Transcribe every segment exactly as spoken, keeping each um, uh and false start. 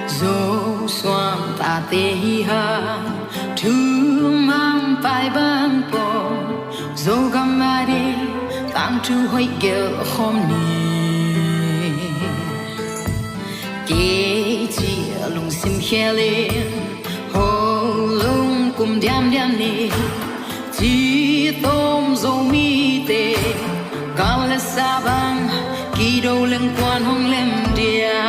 Zosuan tate hi hang, thumang pai bang pong, Zogam a ding tangthu hoih gelh khawm ni. Kei ci a lungsim khel in, ho lungkum diamdiam ni. Ci tawm Zomite, gal le sa bang, kido leng kuan hong lem dia.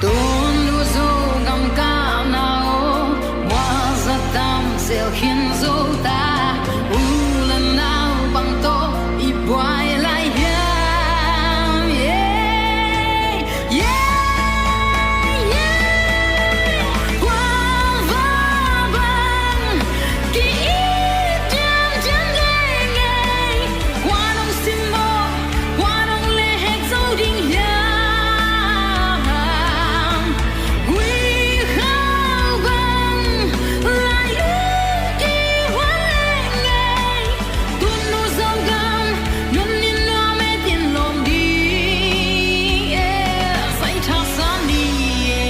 Tun uh Zogam kahna aw, mual zat dam zel khin zo ta, u le nau bang tawh i buai lai hiam? Yeah, yeah, yeah. Kuava bang ki-it diamdiam leng ei, kuan hong sim maw, kuan hong lehek zo ding hiam? Gui khau bang lai uh kihuan leng ei, tun uh Zogam nunnin nuam et in lawm ding e, sai tha sa ni e.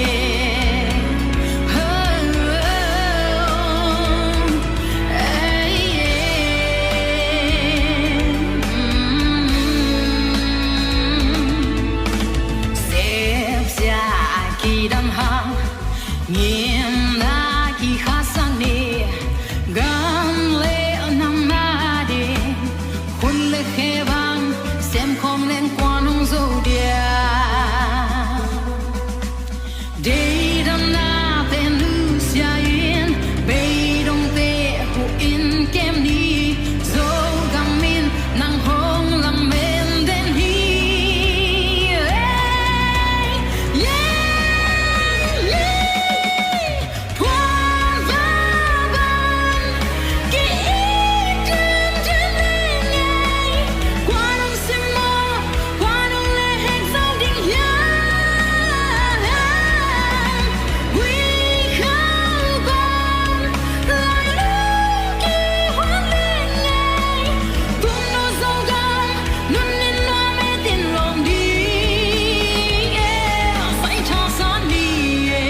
Sepsia a kidam hang, ngimna kikhasak ni, gam le nam a ding, khut le khe bang sem khawm leng kuan hong zo dia. Deidamnate nusia in, beidongte huh in kem ni, Zogam in nang hong lamen den hi. Ei, yeah, yeah. Puan va bang ki-it diamdiam leng ei, kuan hong sim maw, kuan hong lehek zo ding hiam? Gui khau bang lai uh kihuan leng ei, tun uh Zogam nunnin nuam et in lawm ding e, sai tha sa ni e.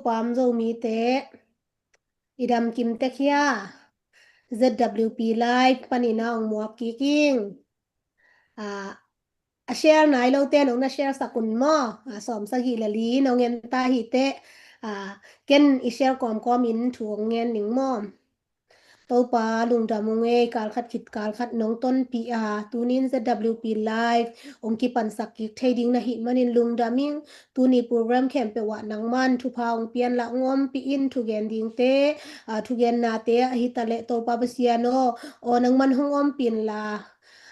Pam Zomite, i dam kim tek hia? Z W P Live panin a ong muak kik ing. A, a share nai lote nong na share sak un maw. A, sawm sagih le li nong en ta hi teh. A, ken i share kawmkawm in thu ong ngen ning maw. Topa lungdam ung ei, kalkhat khit kalkhat nong tonpih a, tunin Z W P Live ong kipansak kik thei ding na hih manin lungdam ing. Tuni program khempeuh ah nangman thupha ong pian la ong ompih in, thugen dingte, a, thugennate ah hi ta leh Topa Pasian aw, aw nangman hong ompih in la.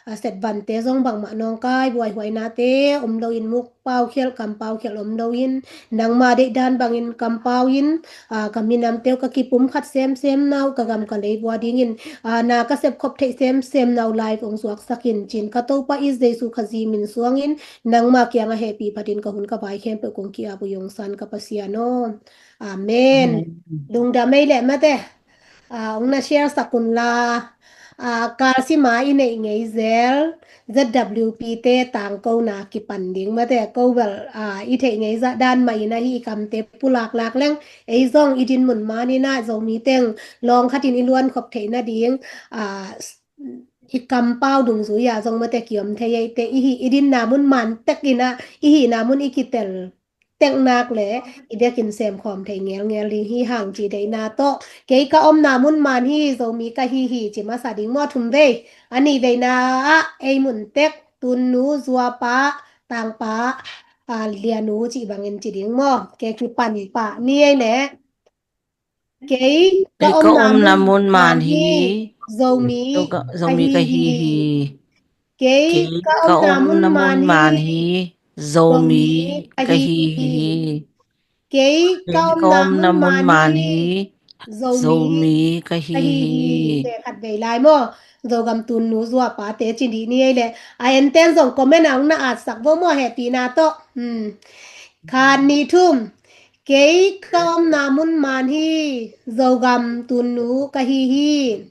a, setvante zong bangmah nawngkai buaihuainate om loin, muk paukhialh, kam paukhialh om loin, nangma deihdan bangin kam pau in, a, ka minamte uh ka kipum khat semsem na uh, ka gam ka lei bua dingin, a, na ka sepkhop theih semsem na uh live ong zuaksak in, ci-in ka Topa i Jesu Khazih min suangin nangma kiangah hehpih phatin ka hun ka vai khempeuh kong ki-ap uh i ong san ka Pasian aw. Amen. Amen. Lungdam ei leh mate. A, ong na share sak un la, a, kalsima i neih ngei zel Z W P te tangkona kipan ding mate, ko bel, a, i theih ngei zah dan mah in ahi i kamte pulaklak leng, ei zong i din mun man in ah Zomi teng lawng khatin i luankhop theih nading, a, i kampau dungzui ah zong mate kiom thei eite, i hih i dinna mun man tek in ah, i hihna mun i kitel tek nak leh i biakinn semkhawm thei ngelngel ding hi hang ci deihna tawh, kei ka omna mun man hi, Zomi ka hi hi ci masa ding maw, thum vei. A nih veina ah ei mun tek, Tunnu, Zuapa, Tangpa, a, Lianu cih bangin ci ding maw. Kei kipan pah ni ei leh. Kei ka omna mun man hi, Zomi ka hi hi. Kei ka omna mun man hi, Zomi ka hi hi. Kei ka omna mun man hi, Zomi ka hi hi. Khat vei lai maw. Zogam Tunnu, Zuapate ci dih ni ei leh. A, enten zong comment ah ong na atsak vo maw, hehpihna tawh. Hmm. Khat, nih, thum. Kei ka omna mun man hi, Zogam Tunnu ka hi hi.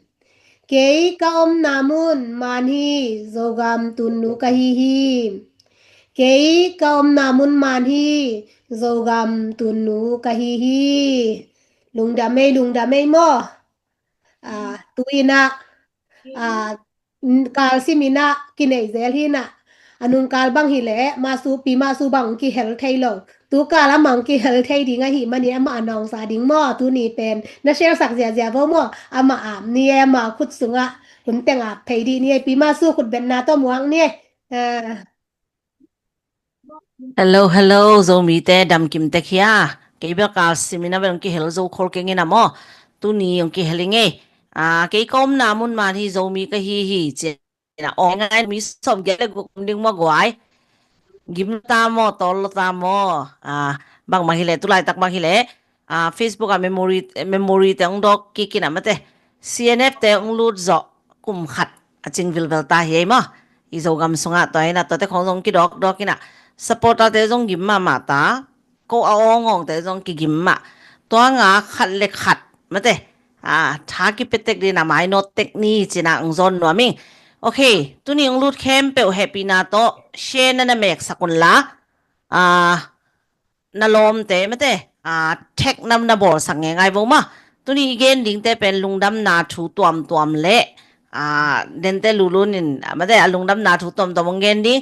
Kei ka omna mun man hi, Zogam Tunnu ka hi hi. Kei ka omna mun man hi, Zogam Tunnu ka hi hi. Lungdam ei, lungdam ei maw. A, tu in ah, a, kalsim in ah kinei zel hi in ah. A nungkal bang hi leh, Masu, Pi Masu bang kihel thei lo. Tukal amah kihel thei ding ahih manin amah a nawngsa ding maw, tuni pen. Na share sak ziazia vo maw, amah ap ni ei, amah khut sungah hun teng ap thei dih ni ei, Pi Masu khut betna tawh muak ni ei. A. Hello, hello, Zomite damkim tek hia? Kei bel kalsim in ah bel ong kihel zo khol keng in ah maw. Tuni ong kihel ing ei. A, kei ka omna mun man hi, Zomi ka hi hi, ci in ah. Ong ngai mi sawmgiat le guk om ding maw guai. Gim lo ta maw, tawl lo ta maw. A, bangmah hi leh, tu laitak bang hi leh, a, Facebook ah memory, memory te ong dawk kik in ah mate. C N F te ong lut zawh kum khat a cing vilvel ta hi ei maw. I Zogam sungah tua in ah, tuate khong zong kidawkdawk in ah. Supporter te zong gim mahmah ta. Ko a awngawngte zong kigim mah. Tua nga khat le khat mate, a, tha kipia tek ding a mainawt tek ni ci in ah ong zawn nuam ing. Ok, tuni ong lut khempeuh hehpihna tawh share na na meksak un la, a, na lawmte mate, a, tag na na bawlsak ngeingai vo maw. Tuni i gen dingte pen lungdamna thu tuamtuam le, a, dente lulun in, a, mate, a lungdamna thu tuamtuam ong gen ding.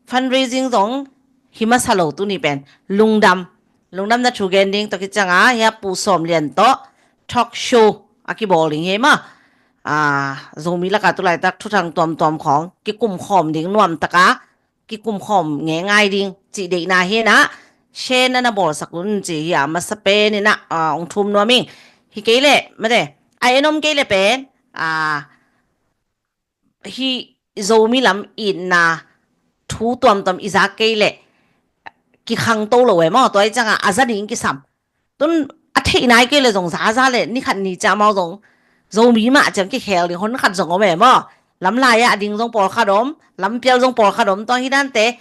Fundraising zong hi masa lo tuni pen. Lungdam. Lungdamna thu gen ding, tua khit ciangin hia Pu Sawm Lian tawh talk show a kibawl ding hi maw. A, Zomi lakah tu laitak thuthang tuamtuam khawng kikum khawm ding nuam tak a, kikum khawm ngeingai ding cih deihna hi in ah, share na na bawlsak un ci hi a, masa pen in ah, a, ong thum nuam ing. Hi kei leh mate, a, en om kei leh pen, a, hih Zomi lam itna thu tuamtuam i zak kei leh kikhang to lo e maw, tua i ciangin a za ding kisam. Tun a theih nai kei leh zong zaza leh ni khat ni ciang amau zong Zomi mah ciang kikhel ding hon khat zong om e maw. Lamlai ah a ding zong pawlkhat om, lampial zong pawlkhat om, tua hi dante.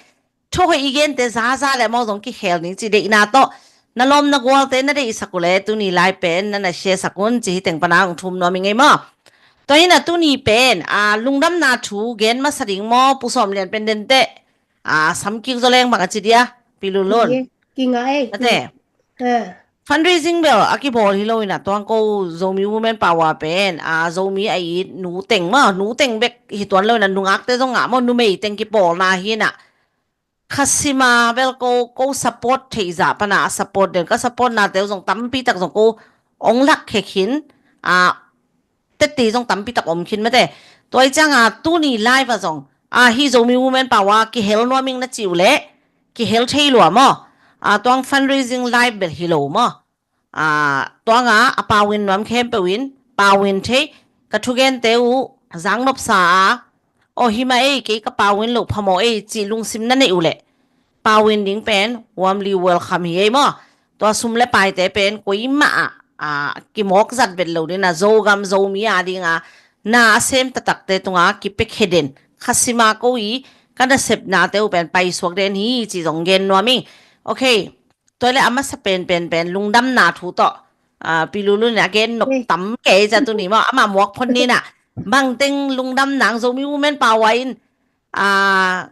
Thu hoih i gente zaza leh amau zong kikhel ding cih deihna tawh, na lawm na gualte na deihsak uh leh tuni lai pen na na share sak un ci hi teng pan a ong thum nuam ing ei maw. Tua hi in ah tuni pen, a, lungdamna thu gen masa ding maw, Pu Sawm Lian pen dente, a, samkik zaw leng bang a ci dia, Pi Lulun. Ki, kingah ei. Ate. A. Fundraising bel a kibawl hi lo in ah, tuang ko Zomi Women Power pen, a, Zomi a it nu teng maw, nu teng bek hi tuan lo in ah, nungakte zong ngah maw, numei teng kibawlna hi in ah. Khasima bel ko, ko support theih zah pan a support den, ka supportnate uh zong tampi tak zong ko ong lak khia khin, a, tette zong tampi tak om khin mate. Tua i ciangin tuni live ah zong, a, hih Zomi Women Power kihel nuam ing na ci uh leh kihel thei lua maw. A, tuang fundraising live bel hi lo maw. A, tuang a, a pau in nuam khempeuh in pau in thei, ka thugente uh zang nopsa a, aw, hi mah ei, kei ka pau in loh phamawh ei, cih lungsim na neih uh leh, pau in ding pen warmly welcome hi ei maw. Tua sum le paite pen koimah ah, ah, kimawk zat vet lo ding a, Zogam Zomi a ding a na a sem taktakte tunga kipiakhia den, khasima ko i ka nasepnate uh pen paisuak den hi, cih zong gen nuam ing. Ok. Tua le a masa penpen pen lungdamna thu tawh, ah, Pi Lulu in a gen nop tam kei cia tuni maw, ama muak phot ni na. Bangteng lungdamna, Zomi Women Power in, ah,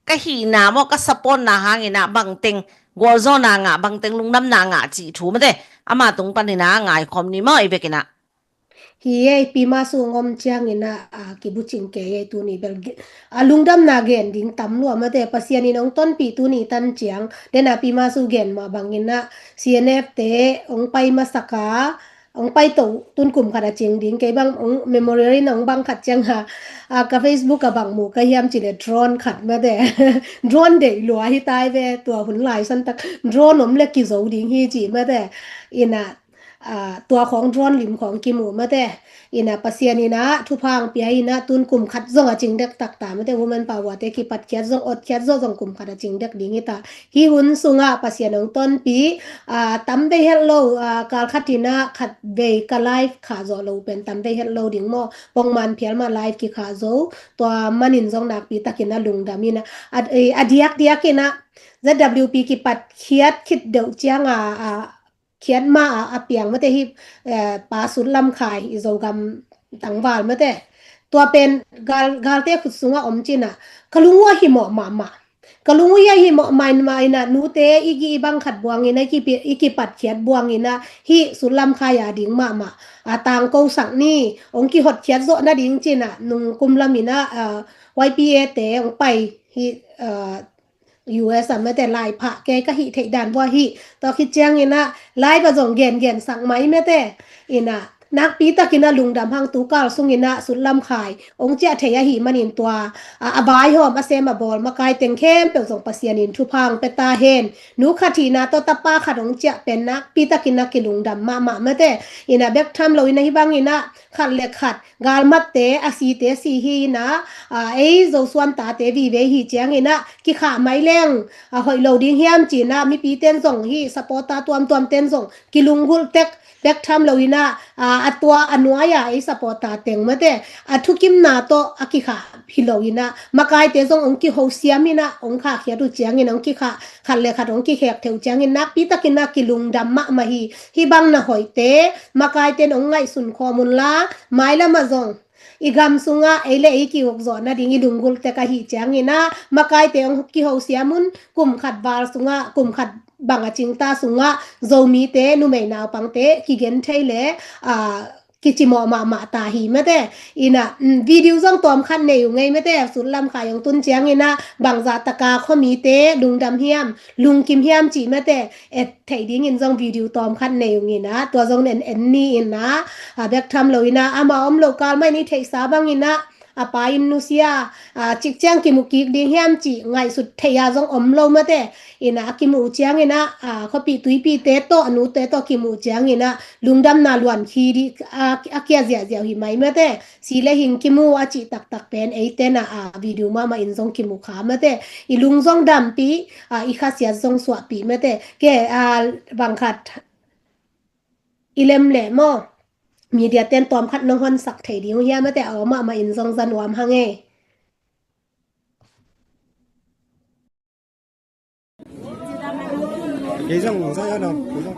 ka hihna maw, ka supportna hangin a bangteng gualzawhna ngah, bangteng lungdamna ngah cih thu mate, ama tung panin a ngaikhawm ni maw, i vekin a. Hi ei, Pi Masu hong om ciangin a, a, kibucing kei ei tuni bel ge-, a lungdamna gen ding tam lua mate, Pasian in hong tonpih tuni tan ciang, den a Pi Masu gen mah bangin a, C N F te hong pai masak a, hong pai to tun kum khat a cing ding, kei bang hong memorial in hong bang khat ciang a, a, ka Facebook a bang mu ka hiam cih leh drone khat mate, drone deih lua hi tai ve, tua hun lai santak, drone om leh kizo ding hi cih mate, in a, ah, tua khawng drone lim khawng kimu mate. In a Pasian in a thupha hong pia in a tun kum khat zong a cing dek taktak mate, Women Power te kipatkhiat zong, otkhiat zawh zong kum khat a cing dek ding hi ta. Hih hun sungah Pasian hong tonpih, ah, tam vei het lo, ah, kal khat in a khat vei ka live khah zawh lo pen tam vei het lo ding maw. Pongman phial mah live kikhah zo. Tua manin zong nakpi takin a lungdam in a, a, a diakdiak in a Z W P kipatkhiat khit deuh ciang a, a, khiat ma a, a piang mate hih, eh, Pa Sut Lam Khai i Zogam tangval mate. Tua pen gal, galte khut sungah om cin a, ka lung uh a himawh mahmah. Ka lung uh a himawh mahmah in a, nute i gih i bang khat buang in a, i kipi-, i kipatkhiat buang in a, hih Sut Lam Khai a ding mahmah. A tangko sak ni, hong kihotkhiat zawh nading cin a, nung kum lam in a, ah, Y P A te hong pai hih, ah, U S a mate lai phah kei ka hih theih dan vua hih. Tua khit ciangin a, lai va zong gengen sak mai mate. In a, nakpi takin a lungdam hang tu kal sungin a Sut Lam Khai hong ciah thei ahih manin tua, a, a vaihawm a sem a bawl makai teng khempeuh zong Pasian in thupha hong pia ta hen. Nu khat hihna tawh tapa khat hong ciah pen nakpi takin a kilungdam mahmah mate. In a bek tham lo in a hih bangin a khat le khat galmatte, a site si hi in a, a, ei Zosuan tate vive hi ciangin a, kikhah mai leng, a, hoih lo ding hiam ci in a, mipi ten zong hi, supporter tuamtuam ten zong, kilunggulh tek, bek tham lo in a, a, a tua, a nuai a, ei supporter teng mate, a thukimna tawh, a kikhah hi lo in a, makaite zong hong kihosiam in a, hong khahkhiat uh ciangin, hong kikhah, khat le khat hong kikhek theuh ciangin nakpi takin a kilungdam mahmah hi. Hih bang na hoihte, makaite in hong ngaihsun khawm un la, mailam ah zong i gam sungah ei le ei ki-ukzawh nading i lunggulh tek ahih ciangin a, makaite hong kihosiam un, kum khat val sungah, kum khat bang a cingta sungah, Zomite, numei naupangte, kigen thei le, aa, kicimawh mahmah ta hi mate. In a, mm, video zong tawmkhat nei uh ngei mate, Sut Lam Khai hong tun ciangin a, bangzah taka khuamite lungdam hiam, lungkim hiam cih mate, et theih dingin zong video tawmkhat nei uh ngin a, tua zong en en ni in a, a bek tham lo in a, ama om lo kal mah in i theihsa bangin a, a pa in nusia, a, cik ciang kimu kik ding hiam cih ngaihsut theih a zong om lo mate. In a, a kimuh ciangin a, a, khuapi tuipite tawh, a nute tawh kimuh ciangin a, lungdamna luan khi dih, a, a kia ziahziah uh hi mai mate. Si le hing kimu a cih taktak pen eite na, a, video mahmah in zong kimu kha mate. I lung zong dampih, a, i khasiat zong suahpih mate. Ke, a, bang khat i lem leh maw, media ten tawmkhat nong honsak thei ding uh hiam mate, a om mahmah in zong za nuam hang e. Kei zong, zong ya dong, kei zong.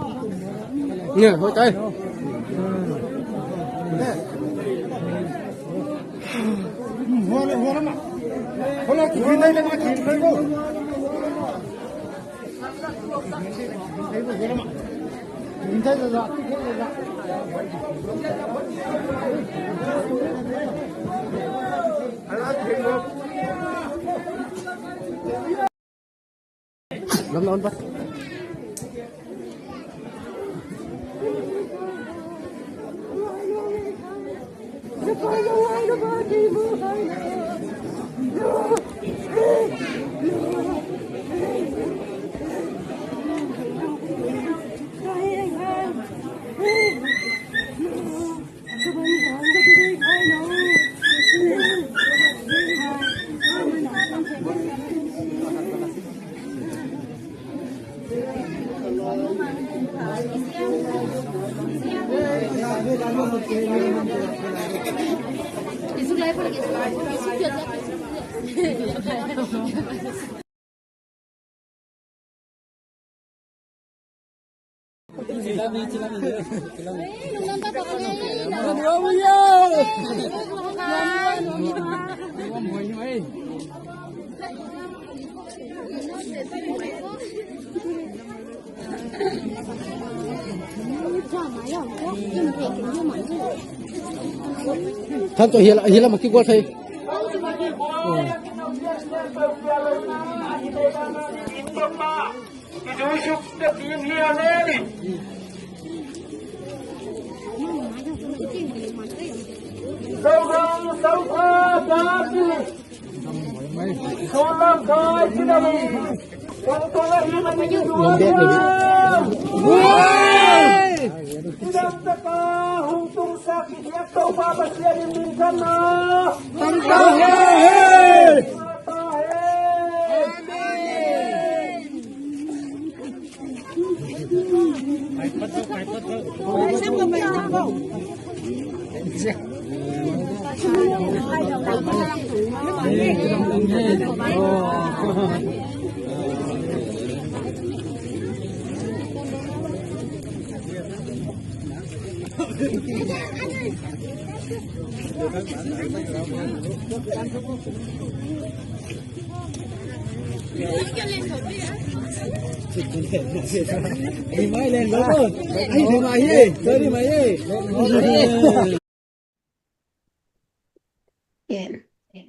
Nè, hoi tai. Than to hila, hila maki gol thei.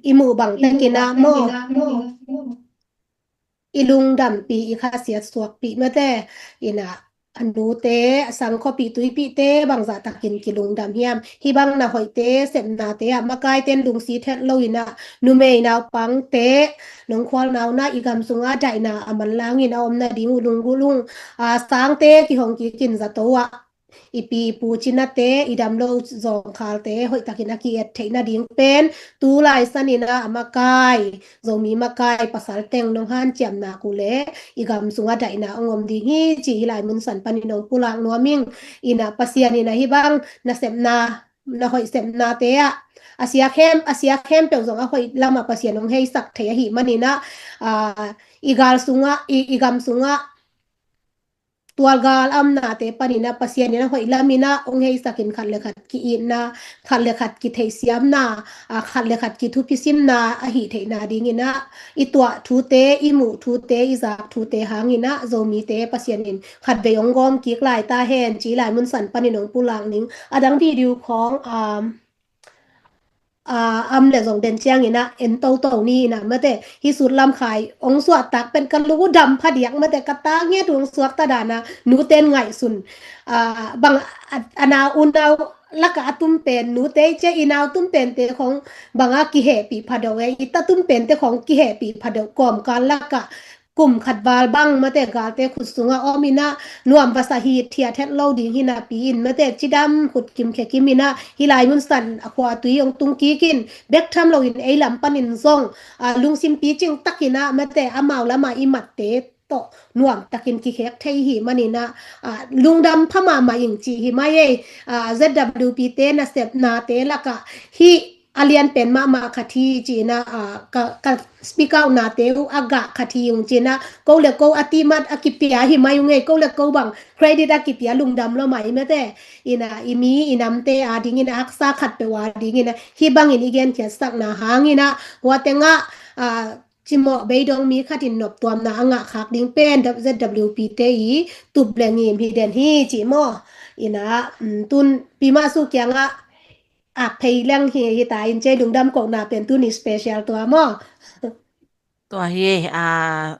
I muh bang takin ah maw, i lungdampih, i khasiat suakpih mate, ina a nute, a sangkhuapih tuipihte bangzah takin kilungdam hiam? Hih bang na hoihte, sepnate ah makaite in lungsi thet lo ina, numei naupangte, nongkhual nauna i gam sungah daihna a manlangin a om nading uh lunggulh ung. A sangte kihong kikin zato ah i pi i pu cinate, i dam lo zawngkhalte hoihtakin a ki-et theih nading pen tu laisan ina a makai, Zomi makai pasal teng nong hanciamna uh le i gam sungah daihna hong om ding hi ci hih lai munsan panin hong pulak nuam ing. Ina Pasian ina hih bang na sepna, na hoih sepnate ah a sia khem, a sia khempeuh zong a hoih lamah Pasian hong heisak thei ahih manin ah, a, i gal sungah, i, i gam sungah tualgal a omnate panin ah Pasian in a hoih lamin ah hong heisakin khat le khat ki-itna, khat le khat kitheihsiamna, a, khat le khat kithupisimna ahih theihna dingin ah i tuah thute, i muh thute, i zak thute hangin ah Zomite Pasian in khatvei hong gawm kik lai ta hen ci lai munsan panin hong pulak ning. A dang video khawng, um, a, am le zong den ciangin ah en toto ni ina mate, hih Sut Lam Khai hong suahtak pen ka lungdam phadiak mate, ka ta nget hong suakta dana nuten ngaihsun, a, bang a, a nau unau lakah a tum pen nute cia, i nau tum pente khong banga kihehpih phado e, i ta tum pente khong kihehpih phado, kawmkal lakah kum khat val bang mate galte khut sungah om ina nuam vasa hi, thiat het lo ding hi napi in mate cidam khut kim khe kim ina hih lai munsan a khua a tui hong tung kikin bek tham loin ei lam panin zong, a, lungsim picing takin ah mate amau lama i matte tawh nuam takin kikhek thei hi manin ah, a, lungdam pha mahmah ing ci hi mai ei. A, Z W P te nasepnate lakah hih a lian pen mahmah khat hi ci ina, a, ka, ka speak out nate uh a gah khat hi ung ci ina, ko le ko a timat a kipia hi mai ung ei, ko le ko bang credit a kipia lungdam lo mai mate. Ina i mi i namte a dingin a haksa khat peuh a dingin ah hih bangin i genkhiatsakna hangin ah hua tengah, a, cimawh beidong mi khatin noptuamna a ngah khak ding pen Z W P te i tup le ngim hi den hi ci maw. Ina, um, tun pi mah su kiangah ak phei leng hi, hi ta in cei lungdam kohna pen tuni special tua maw? Tua hi, a,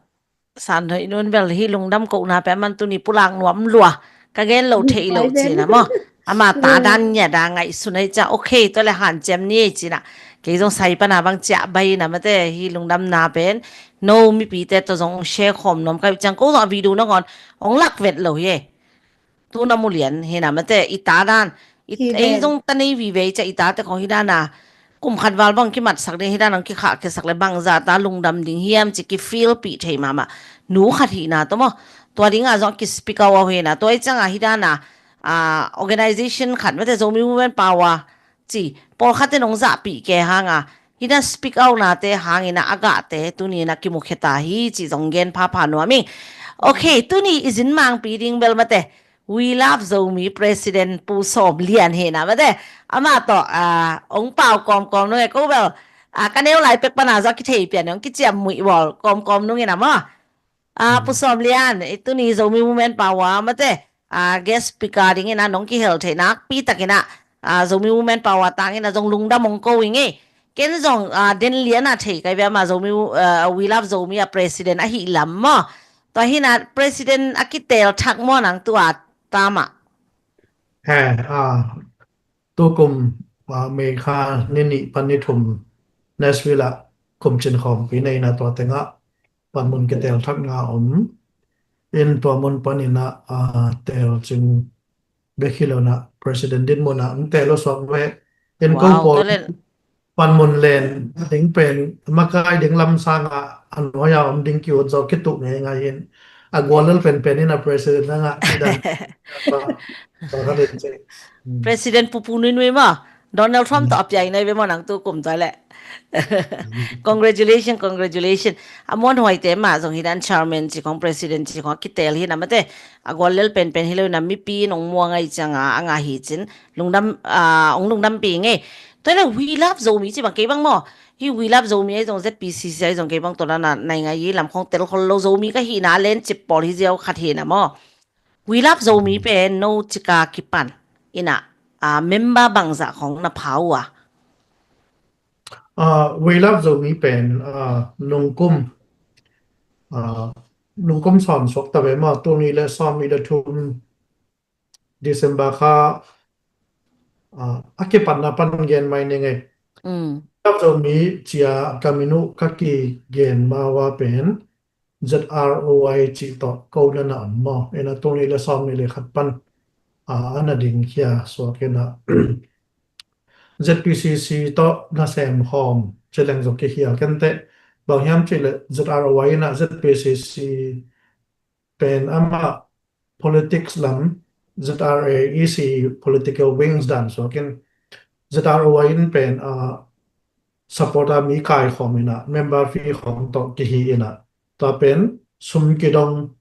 San Hoih Nun bel hi lungdam kohna pen man tuni pulak nuam lua. Ka gen lo thei lo cina maw? Ama ta dan ngiat a ngaihsun ai cia, okay, tua le hanciam ni cina. Kei zong sai pana bang cia bai na mate hi lungdamna pen no mipite tawh zong share khawm nuam kai ciang ko zong a video nangawn hong lak vet lo hi. Tu na mu lian hi na mate i ta dan. Ei zong ta nei vive i cia i tate khong hi dana kum khat val bang kimatsak ding hi dana hong kikhahkhiasak le bangza ta lungdam ding hiam ci ki feel pih thei mahmah. Nu khat hihna tawh maw? Tua dinga zong ki speak out hi na. Tua i cianga hi dana ah, organization khat mate, Zomi Women Power ci pawlkhat in hong zahpih kei hanga, hina speak out nate hangina a gahte tuni na kimukhia ta hi ci zong gen phapha nuam ing. Ok, tuni i zin mangpi ding bel mate, We Love Zomi President Pu Sawm Lian hi na mate, amah tawh, ah, hong pau kawmkawm nung e ko bel, ah, ka neu lai pek pana zaw kithei pian hong kiciam muih bawl kawmkawm nung ina maw. Ah, Pu Sawm Lian, i tuni Zomi Women Power mate, ah, guest speaker dingina nong kihel theih nakpi takina, ah, Zomi Women Power tangina zong lungdam hong ko ing e. Ken zong, ah, den liana thei kai bia ma Zomi, ah, We Love Zomi a president ahi lam maw. Tua hina president a kitel thak maw nang tua tama. He, ah, tukum, ah, May kha ni nih pan ni thum Nashville ah kumcin khawmpi neina tua tengah panmun kitel thak nga om. In tua mun panina, ah, tel cing bek hi lo na president din muna om tel lo suak ve. In ko pawl panmun len ding pen makai ding lam sanga a nuai a om ding ki ut zo ki tuh ngei ngai in a gual lel pen pen in a president na nga ki dan. President Pupu Nui Nui maw, Donald Trump tawh a piai nai ve maw nang tukum tua leh. Congratulation, congratulation. A muan huaite mah zong hi dan chairman ci khong president ci khong a kitel hi na mate. A gual lel pen pen hi lo na mipi nong muang ai cianga a nga hi cin lungdam, ah, hong lungdam pi ngei. Tua le We Love Zomi ci bang kei bang maw. Hi We Love Zomi ai zong Z P C C ai zong kei bang tua na nai ngai i lam khong tel khol lo Zomi ka hi na len cip pawl hi ziau khat hi na maw. We Love Zomi pen no cika kipan ina, ah, member bangzah khong na pha uh a. Ah, We Love Zomi pen, ah, nungkum, ah, nungkum sawn suak ta ve maw, tul nih le sawm nih le thum December kha, ah, a kipatna pan gen mai ni ngei. Mm. We Love Zomi cia ka min uh ka kigen ma uh a pen Z R O I cih tawh ko na na om maw. Ina tul nih le sawm nih le khat pan, ah, a na ding khia suak ina Z P C C tawh na sem hawm ci leng zong kikhial kente. Bang hiam cih le Z R O I ina Z P C C pen amah politics lam Z R A E C political wings dan suakin Z R O I in pen, ah, supporter mi kai khawm ina member fee khawm tawh kihi ina tua pen sum kidong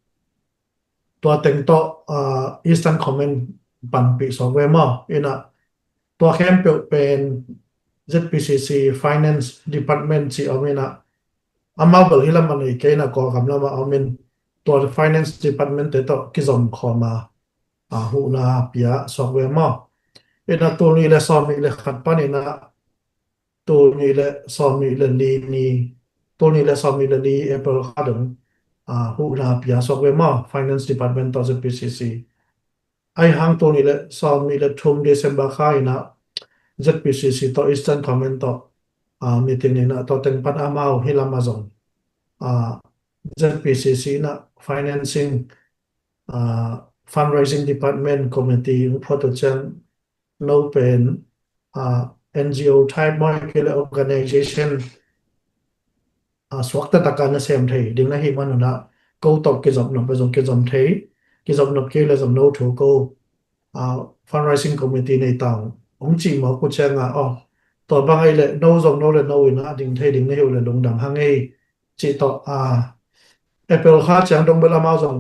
tua teng tawh, ah, Eastern Command panpih suak ve maw ina tua khempeuh pen Z P C C Finance Department ci om ina amau bel hi lam a nei kei ina Kawlgam lam a om in tua Finance Department te tawh kizom khawm a, ah, huhna pia suak ve maw. Ina tul nih le sawm nih le khat pan ina tul nih le sawm nih le li ni, tul nih le sawm nih le li April kha dong, ah, huhna pia suak ve maw Finance Department tawh Z P C C. Ai hang tul nih le sawm nih le thum December kha ina Z P C C tawh Eastern Command tawh, ah, meeting ina tua teng pan amau hi lam a zong, ah, Z P C C ina financing, ah, fundraising department committee hong phuat uh ciang no pen, ah, N G O type maw kei le organization, ah, suakta taka na sem thei ding na hi man una ko tawh kizop nop le zong kizom thei, kizop nop kei le zong no thu ko, ah, fundraising committee nei tang hong ci maw ku cianga aw tua bang ai le no zong no le no ina ding thei ding na hi uh le lungdam hang ei. Cih tawh, ah, April kha ciang dong bel amau zong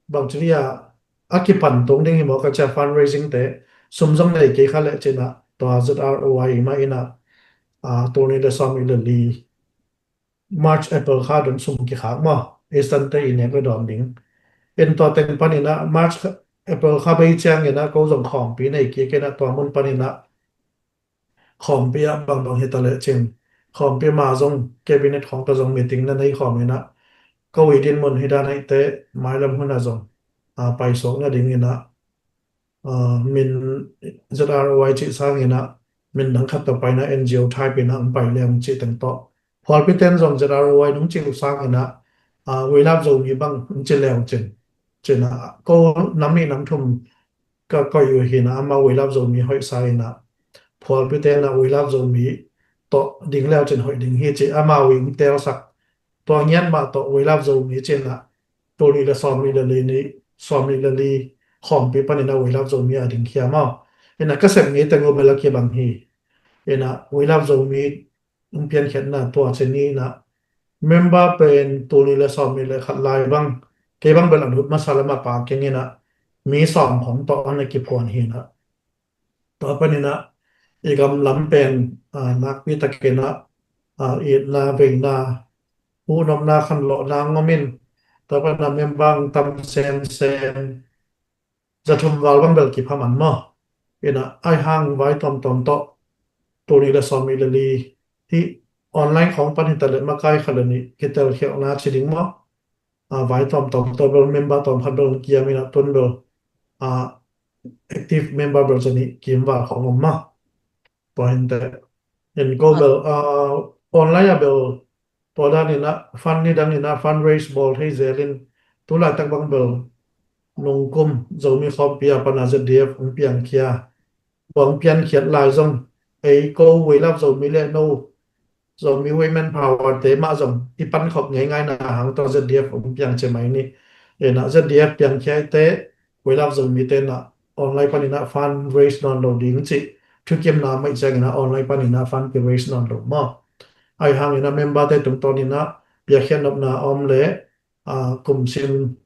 bang ci ni a a kipan tung ding hi maw ka cia fundraising te sum zong nei kei kha le cina tua Z R O I mah ina, ah, tul nih le sawm nih le li March April kha dong sum kikhak maw Eastern te i nek le dawn ding. In tua teng pan ina March kha, April kha bei ciang ina ko zong khawmpi nei kik ina tua mun pan ina khawmpi ah bangbang hi ta leh cin khawmpi ma zong cabinet khawng ta zong meeting na nei khawm ina ko i din mun hi dan aihte mailam hun ah zong, ah, paisuak nading ina, ah, min Z R O I cih sang ina min dang khat ta paina N G O type ina ang pai leng cih teng tawh phualpi ten zong Z R O I nung cih uh sang ina, ah, We Love Zomi bang ang ci leng cin cina ko nam nih nam thum ka koih uh hina amau We Love Zomi hoih sa ina phualpi te na We Love Zomi tawh ding leu cin hoih ding hi ci amau i um telsak tua ngiat mah tawh We Love Zomi cina tul nih le sawm nih le li nih sawm nih le li khawmpi panin a We Love Zomi a ding khia maw. Ina ka sem ni teng uh bel a kibang hi. Ina We Love Zomi hong piankhiatna tua ci ni ina member pen tul nih le sawm nih le khat lai bang kei bang bel a lut masa lam a pa keng ina mi sawm khawng tawh an a kiphuan hi ina. Tua panin ah i gam lam pen, ah, nakpi takin ah, ah, itna, veina, huhnopna, khanlawhna ngawm in, tua panin ah member tam semsem, za thum val bang bel kipha man maw. Ina, ai hang vai tawmtawm tawh, tul nih le sawm nih le li, hih online khawng pan hi ta leh makai khat le nih, kitelkhialhna ci ding maw. Ah, vai tawmtawm tawh bel member tawm khat bel kiam ina tun bel, ah, active member bel za nih kim val khawng om maw. Tua hi inteh. In ko bel, ah, online ah bel tua dan ina fund ni dang ina fundraise bawl thei zel in tu laitak bang bel nungkum Zomi khawmpi a pan a Z D F hong piangkhia. Tua hong piankhiat lai zong ei ko We Love Zomi le no Zomi Women Power te mah zong i pankhop ngeingaina hang tawh Z D F hong piang ci mai ni. Ina Z D F piangkhia i te We Love Zomi te na online panin ah fundraise nawn lo ding cih thukimna mah i ciangin ah online panin ah fund kiraise nawn lo maw. Ai hangin ah member te tungtawnin ah piakkhiat nopna a om le, ah, kum sim,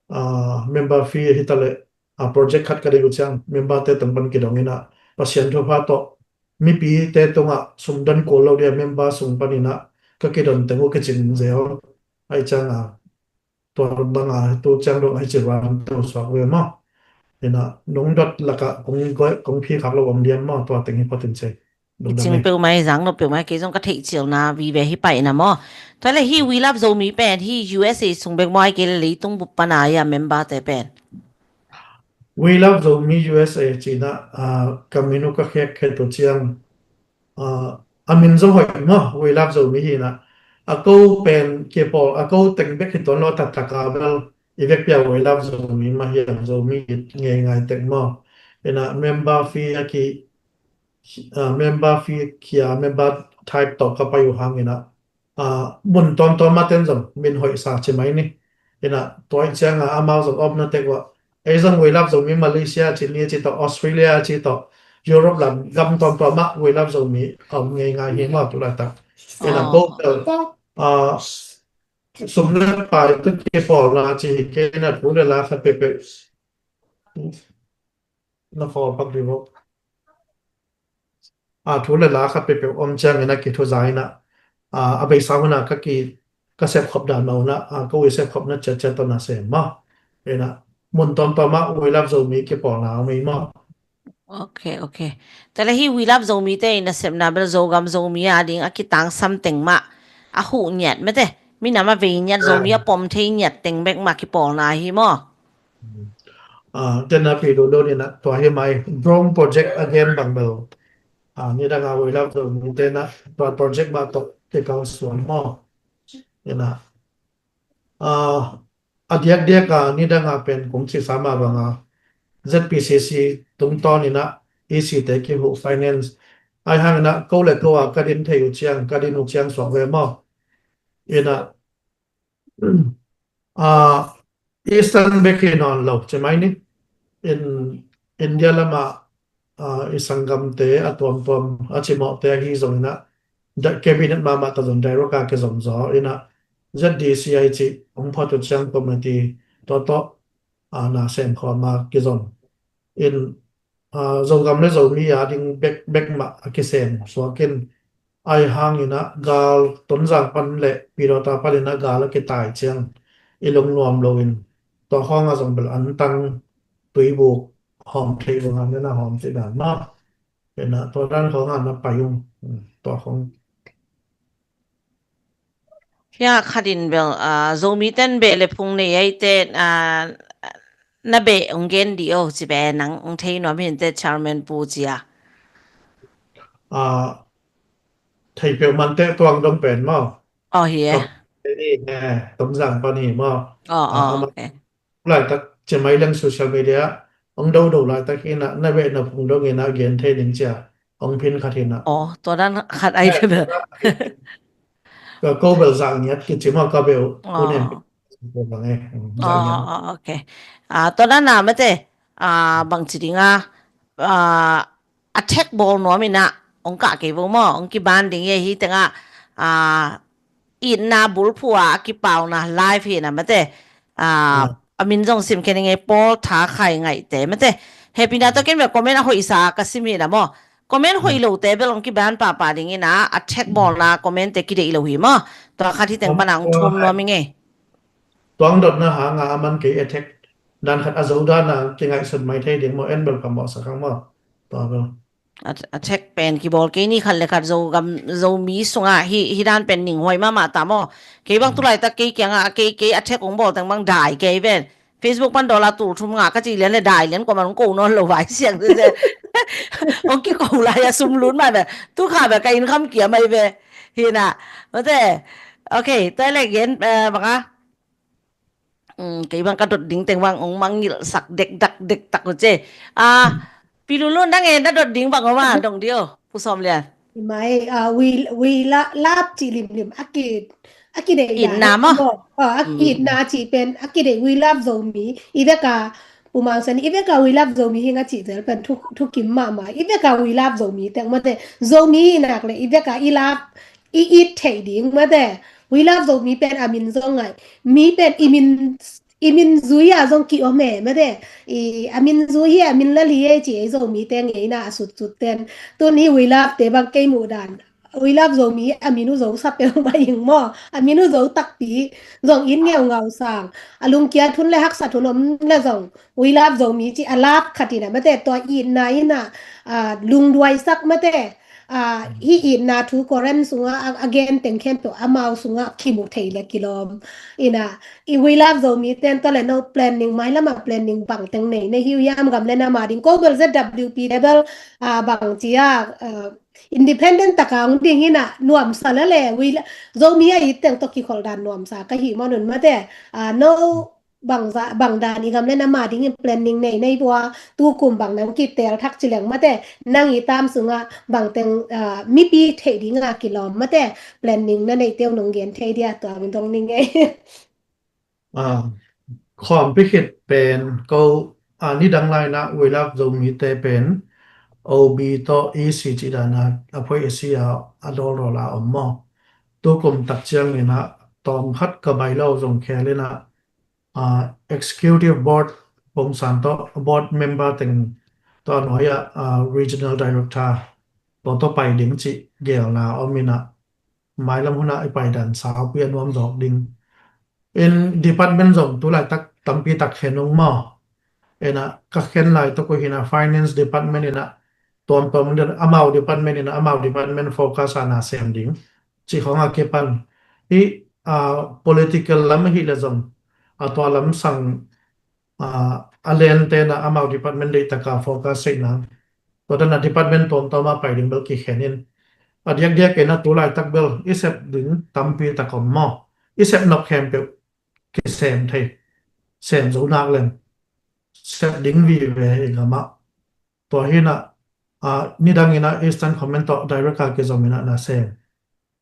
ah, member fee hi ta leh, ah, project khat ka ding uh ciang member te tung pan kidong ina Pasian thupha tawh mipi te tungah sum don kul lo dia member sung panin ah ka kidon teng uh kicing zel. Ai ciang a tua bang a tu ciang dong ai ci ran teu suak ve maw. Ina nung dot laka kong goi kong phi khak lo om diam maw tua teng hi photin sei. Kicing peuhmah hi zang lo peuhmah kei zong ka theih cilna vive hi paina maw. Tua le hi We Love Zomi pen hi U S A sung bek maw ai kei le leitung bup pana ia member te pen. We Love Zomi U S A cina, ah, ka min uh ka khek khe tu ciang, ah, a min zong hoih maw We Love Zomi hina. A ko pen kipawl a ko teng bek hi tuan lo taktaka bel i vekpia We Love Zomi mah hiam Zomi ngeingai tek maw. Ina member fee a ki ah, member fee khia member type tawh ka pai uh hangin ah, ah, mun tuamtuam ah ten zong min hoih sa ci mai ni. Ina tua i cianga amau zong omna tek uh ei zong We Love Zomi Malaysia ci ni ci tawh Australia ci tawh Europe lam gam tuamtuam ah We Love Zomi om ngeingai hi maw tu laitak. Ina ko bel, ah, sum le pai tu kipawlna ci hi kei na thu le la khat peuhpeuh. Na khawl pak dih bawk. A thu le la khat peuhpeuh om ciangin a kithuza in a, a beisa hun a ka ki ka sepkhop dan mah un a, a ko i sepkhopna ciatciat tawh na sem maw. Ina mun tuamtuam ah We Love Zomi kipawlna om ei maw. Ok, ok. Tua le hi We Love Zomi te i nasepna bel Zogam Zomi a ding a kitangsam teng mah a huh ngiat mete. Minam a vei ngiat Zomi a pom thei ngiat teng bek mah kipawlna hi maw. Ah, tena pi lo lo ni na tua hi mai drone project a gen bang bel. Ah, nidang a We Love Zomi tena tua project ba tok te kau suan maw. Ina, ah, a diakdiak a nidang a pen kong ci sa mah bang a Z P C C tungtawn ina E C te kihuh finance ai hang ina ko le ko a ka din thei uh ciang ka din uh ciang suak ve maw. Ina, ah, Eastern bek hi nawn lo ci mai ni. In India lamah, ah, i sanggamte a tuamtuam a cimawhte ahi zongin ah cabinet mahmah ta zong direct a kizom zaw in ah Z D C I cih hong phawt uh ciang committee tawh tawh, ah, na sem khawm a kizom. In, ah, Zogam le Zomi a ding bek bek mah a kisem suak in ai hang ina gal Tonzang pan le Pidawta pan ina gal a kitai ciang i lungnuam lo in tua khawng a zong bel antang tuibuk hawm theih lo ngan ina hawm theih dan mah ina tua dan khawng a na pai ung tua khawng. Hia khat in bel, ah, Zomi ten beh le phung nei ai te, ah, na beh ong gen di o ci beh nang ong thei nuam hin te chairman pu cia. Ah, thei peuh man te tuang dong pen maw. Oh, hi e. Tom zang pan hi maw. Oh, oh, okay. Laitak cemai leng social media ong do do laitak ina na beh na phung dong ina gen thei ning cia ong phin khat ina. Oh, tua dan khat ai te bel. Ka ko bel zang ngiat ki cima ka bel. Oh. Kunen Ko bang e. Mm, oh, oh, okay. Ah, tua dan a mate, ah, bang ci ding a, ah, attack bawl nuam in a, ong kah kei vo maw, ong kiban ding e hi teng a, ah, itna bulphuh a, a kipauna live hi na mate. Ah, a min zong sim khen ing e, Paul Tha Khai Ngaihte mate. Hehpihna tawh ken bel comment a hoihsa ka sim hi na maw. Comment hoih lote bel ong kiban pahpah ding in a, attack bawlna comment te kideih lo hi maw. Tua khat hi teng pan a ong thum nuam ing e. Tua ong dotna hang a, a man kei attack dan khat a zo dan a kingaihsun mai thei ding maw, en bel phamawh sak hang maw. Tua bel. A, attack pen kibawl kei ni khat le khat Zogam, Zomi sungah hi, hi dan pen ning huai mahmah ta maw. Kei bang tu laitak kei kiangah, kei, kei attack ong bawl teng bang dai kei ven. Facebook pan dollar tul thum ngah ka cih lian le dai lian, kuaman ong ko nawn lo vai siang te te. Ong kiko lai a sum lut mai ve. Tu kha ve ka income kia mai ve. Hi na. Mate. Okay, tua le gen, eh, bang a. Mm, kei bang ka dot ding teng bang ong mangngilh sak dekdak dekdak uh ce. Ah, Pi Lulun, nang e na dot ding bang om a, dong dio, Pu Sawm Lian. Mai, ah, we, we la-, love cih limlim a ki, a kideih dan a maw. Ah, a ki itna cih pen a kideih, We Love Zomi. I vek a Pu Mang Sian, i vek a We Love Zomi hi ing a cih zel pen thu, thukim mahmah. I vek a We Love Zomi teng mate, Zomi i nak le i vek a i love, i it theih ding mate. We Love Zomi pen a min zong ngai. Mi pen i min, i min zui a zong kiom e mate. I, a min zui hi, a min la li e ci ei Zomi te ngei na a sutsut ten. Tun hi We Love te bang kei muh dan. We Love Zomi a min uh zo sa peuhmah ing maw. A min uh zo takpi. Zong in ngeungau sang. A lungkiat hun le haksat hun om le zong We Love Zomi ci a love khat in a mate. Tua itna in a, ah, lungduaisak mate. Ah, hih itna thu Korean sungah a, a gen teng khempeuh amau sungah kimu thei le kilawm. In a, i We Love Zomi ten tua le no planning, mailam a planning bang teng nei, nei hi uh hiam gam le nam a ding. Ko bel Z W P te bel, ah, bang ci a, ah, independent tak a ong ding in a nuamsa le le, We Lo-, Zomi a it teng tawh kikhol dan nuamsa ka hih maw nun mate. Ah, no, bang za, bang dan i gam le nam a ding in planning nei nei vua, tu kum bang nang kitel thak ci leng mate, nang i tam sungah bang teng, ah, mipi theih ding a kilawm mate, planning na neih te uh nong gen thei dia tua min dong ning e. Ah, khawmpi khit pen ko, ah, nidang lai in a We Love Zomi te pen O B tawh E C cih dan a, a phoih a si a, a dawldawl a om maw. Tu kum tak ciang in a tawm khat ka bai lo zong khel in a, ah, executive board pongsan tawh board member teng tawh a nuai ah, ah, regional director tawh tawh pai ding cih gelna om in a, mailam hun a i pai dan saupi a nuam zawk ding. In department zong tu laitak tampi tak khen ung maw. In a ka khen lai tawh ko hi in a finance department in a tuamtuam in a amau department in a amau department focus a na sem ding. Cih khawng a kipan. Hi, ah, political lam hi le zong. A tua lam sang, ah, a len te in a amau department deih tak a focus seih nang. Tua dan a department tuamtuam a pai ding bel kikhen in. A diakdiak in a tu laitak bel i sep ding tampi tak om maw. I sep nop khempeuh kisem thei. Sem zo nak leng. Sep ding vive hi gam ah. Tua hi in a, ah, nidang in a Eastern Command tawh direct a kizom in a na sem.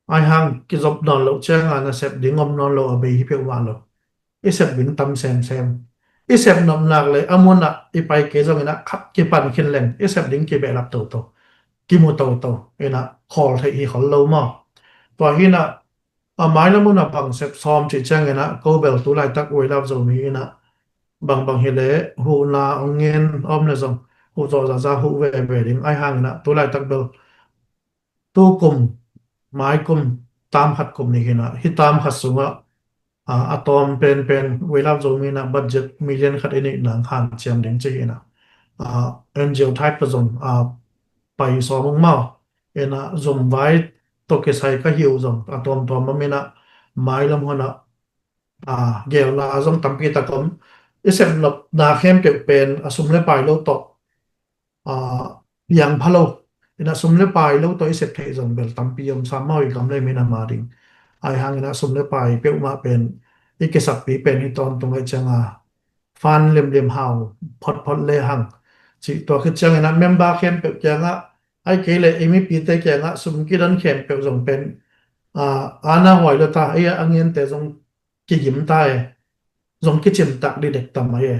Ai hang kizop nawn loh ciang a na sep ding om nawn lo a bei hi peuhmah lo. I sep ding tam semsem. I sep nop nak le a mun ah i pai kei zong in a khat kipan khin leng i sep ding kibehlap toto. Kimu toto. In a khawl theih hi khol lo maw. Tua hi in a, a mailam hun a bang sep sawm cih ciang in a ko bel tu laitak We Love Zomi in a bangbang hi le huhna ong ngen om le zong huh zawh zahzah huh veve ding. Ai hang in a tu laitak bel tu kum, mai kum, tam khat kum nih hi in a, hi tam khat sungah, ah, a tawm penpen We Love Zomi in a budget million khat i neih nang hanciam ding ci hi in a, ah, N G O type tawh zong, ah, pai sawm ung maw. In a zumvai tawh kisai ka hi uh zong a tuamtuam om in a mailam hun a, ah, gelna zong tampi tak om. I sep nopna khempeuh pen a sum le pai lo tawh, ah, piang pha lo. In a sum le pai lo tawh i sep theih zong bel tampi om sam maw i gam le min a ma ding. Ai hang in a sum le pai peuhmah pen i kisakpi pen hi tawntung ai ciang a fan limlim hau photphot le hang. Cih tua khit ciang in a member khempeuh kiangah ai kei le i mipite kiangah sum kidon khempeuh zong pen, ah, ana huai lo ta, ei a ngen te zong kigim ta e. zong kicimtak ding dek tam ahi e.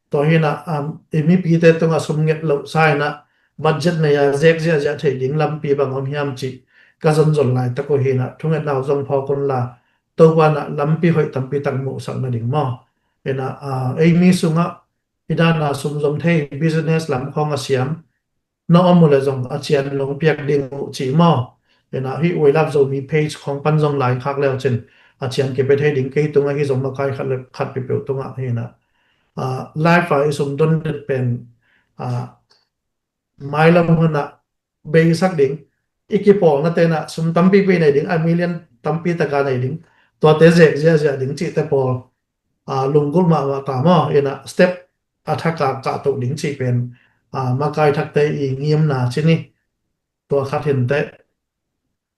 Tua hi inah, um, i mipite tungah sum nget loh sa inah budget nei a zek ziahziah theih ding lampi bang om hiam cih ka zonzon laitak uh hi inah thungetna uh zong phawk unla, Topa inah lampi hoih tampi tak muhsak nading maw. Inah, ah, ei mi sungah i dan a sum zong thei, business lam khawng a siam na om uh le zong a cian lungpiak ding uh cih maw. Inah hih We Love Zomi page khawng pan zong lai khak leu cin a cian kipia thei ding, kei tungah hih zong makai khat le khat peuhpeuh tungah hi inah, ah, live a i sum don den pen, ah, mailam hunah beisak ding, i kipawlnate inah sum tampipi nei ding, a million tampi taka nei ding, tuate zek ziahziah ding cihte pawl, ah, lunggulh mahmah ta maw. Inah step a thak a kahtoh ding cih pen, ah, makai thakte i ngimna ci ni. Tua khat hi inteh.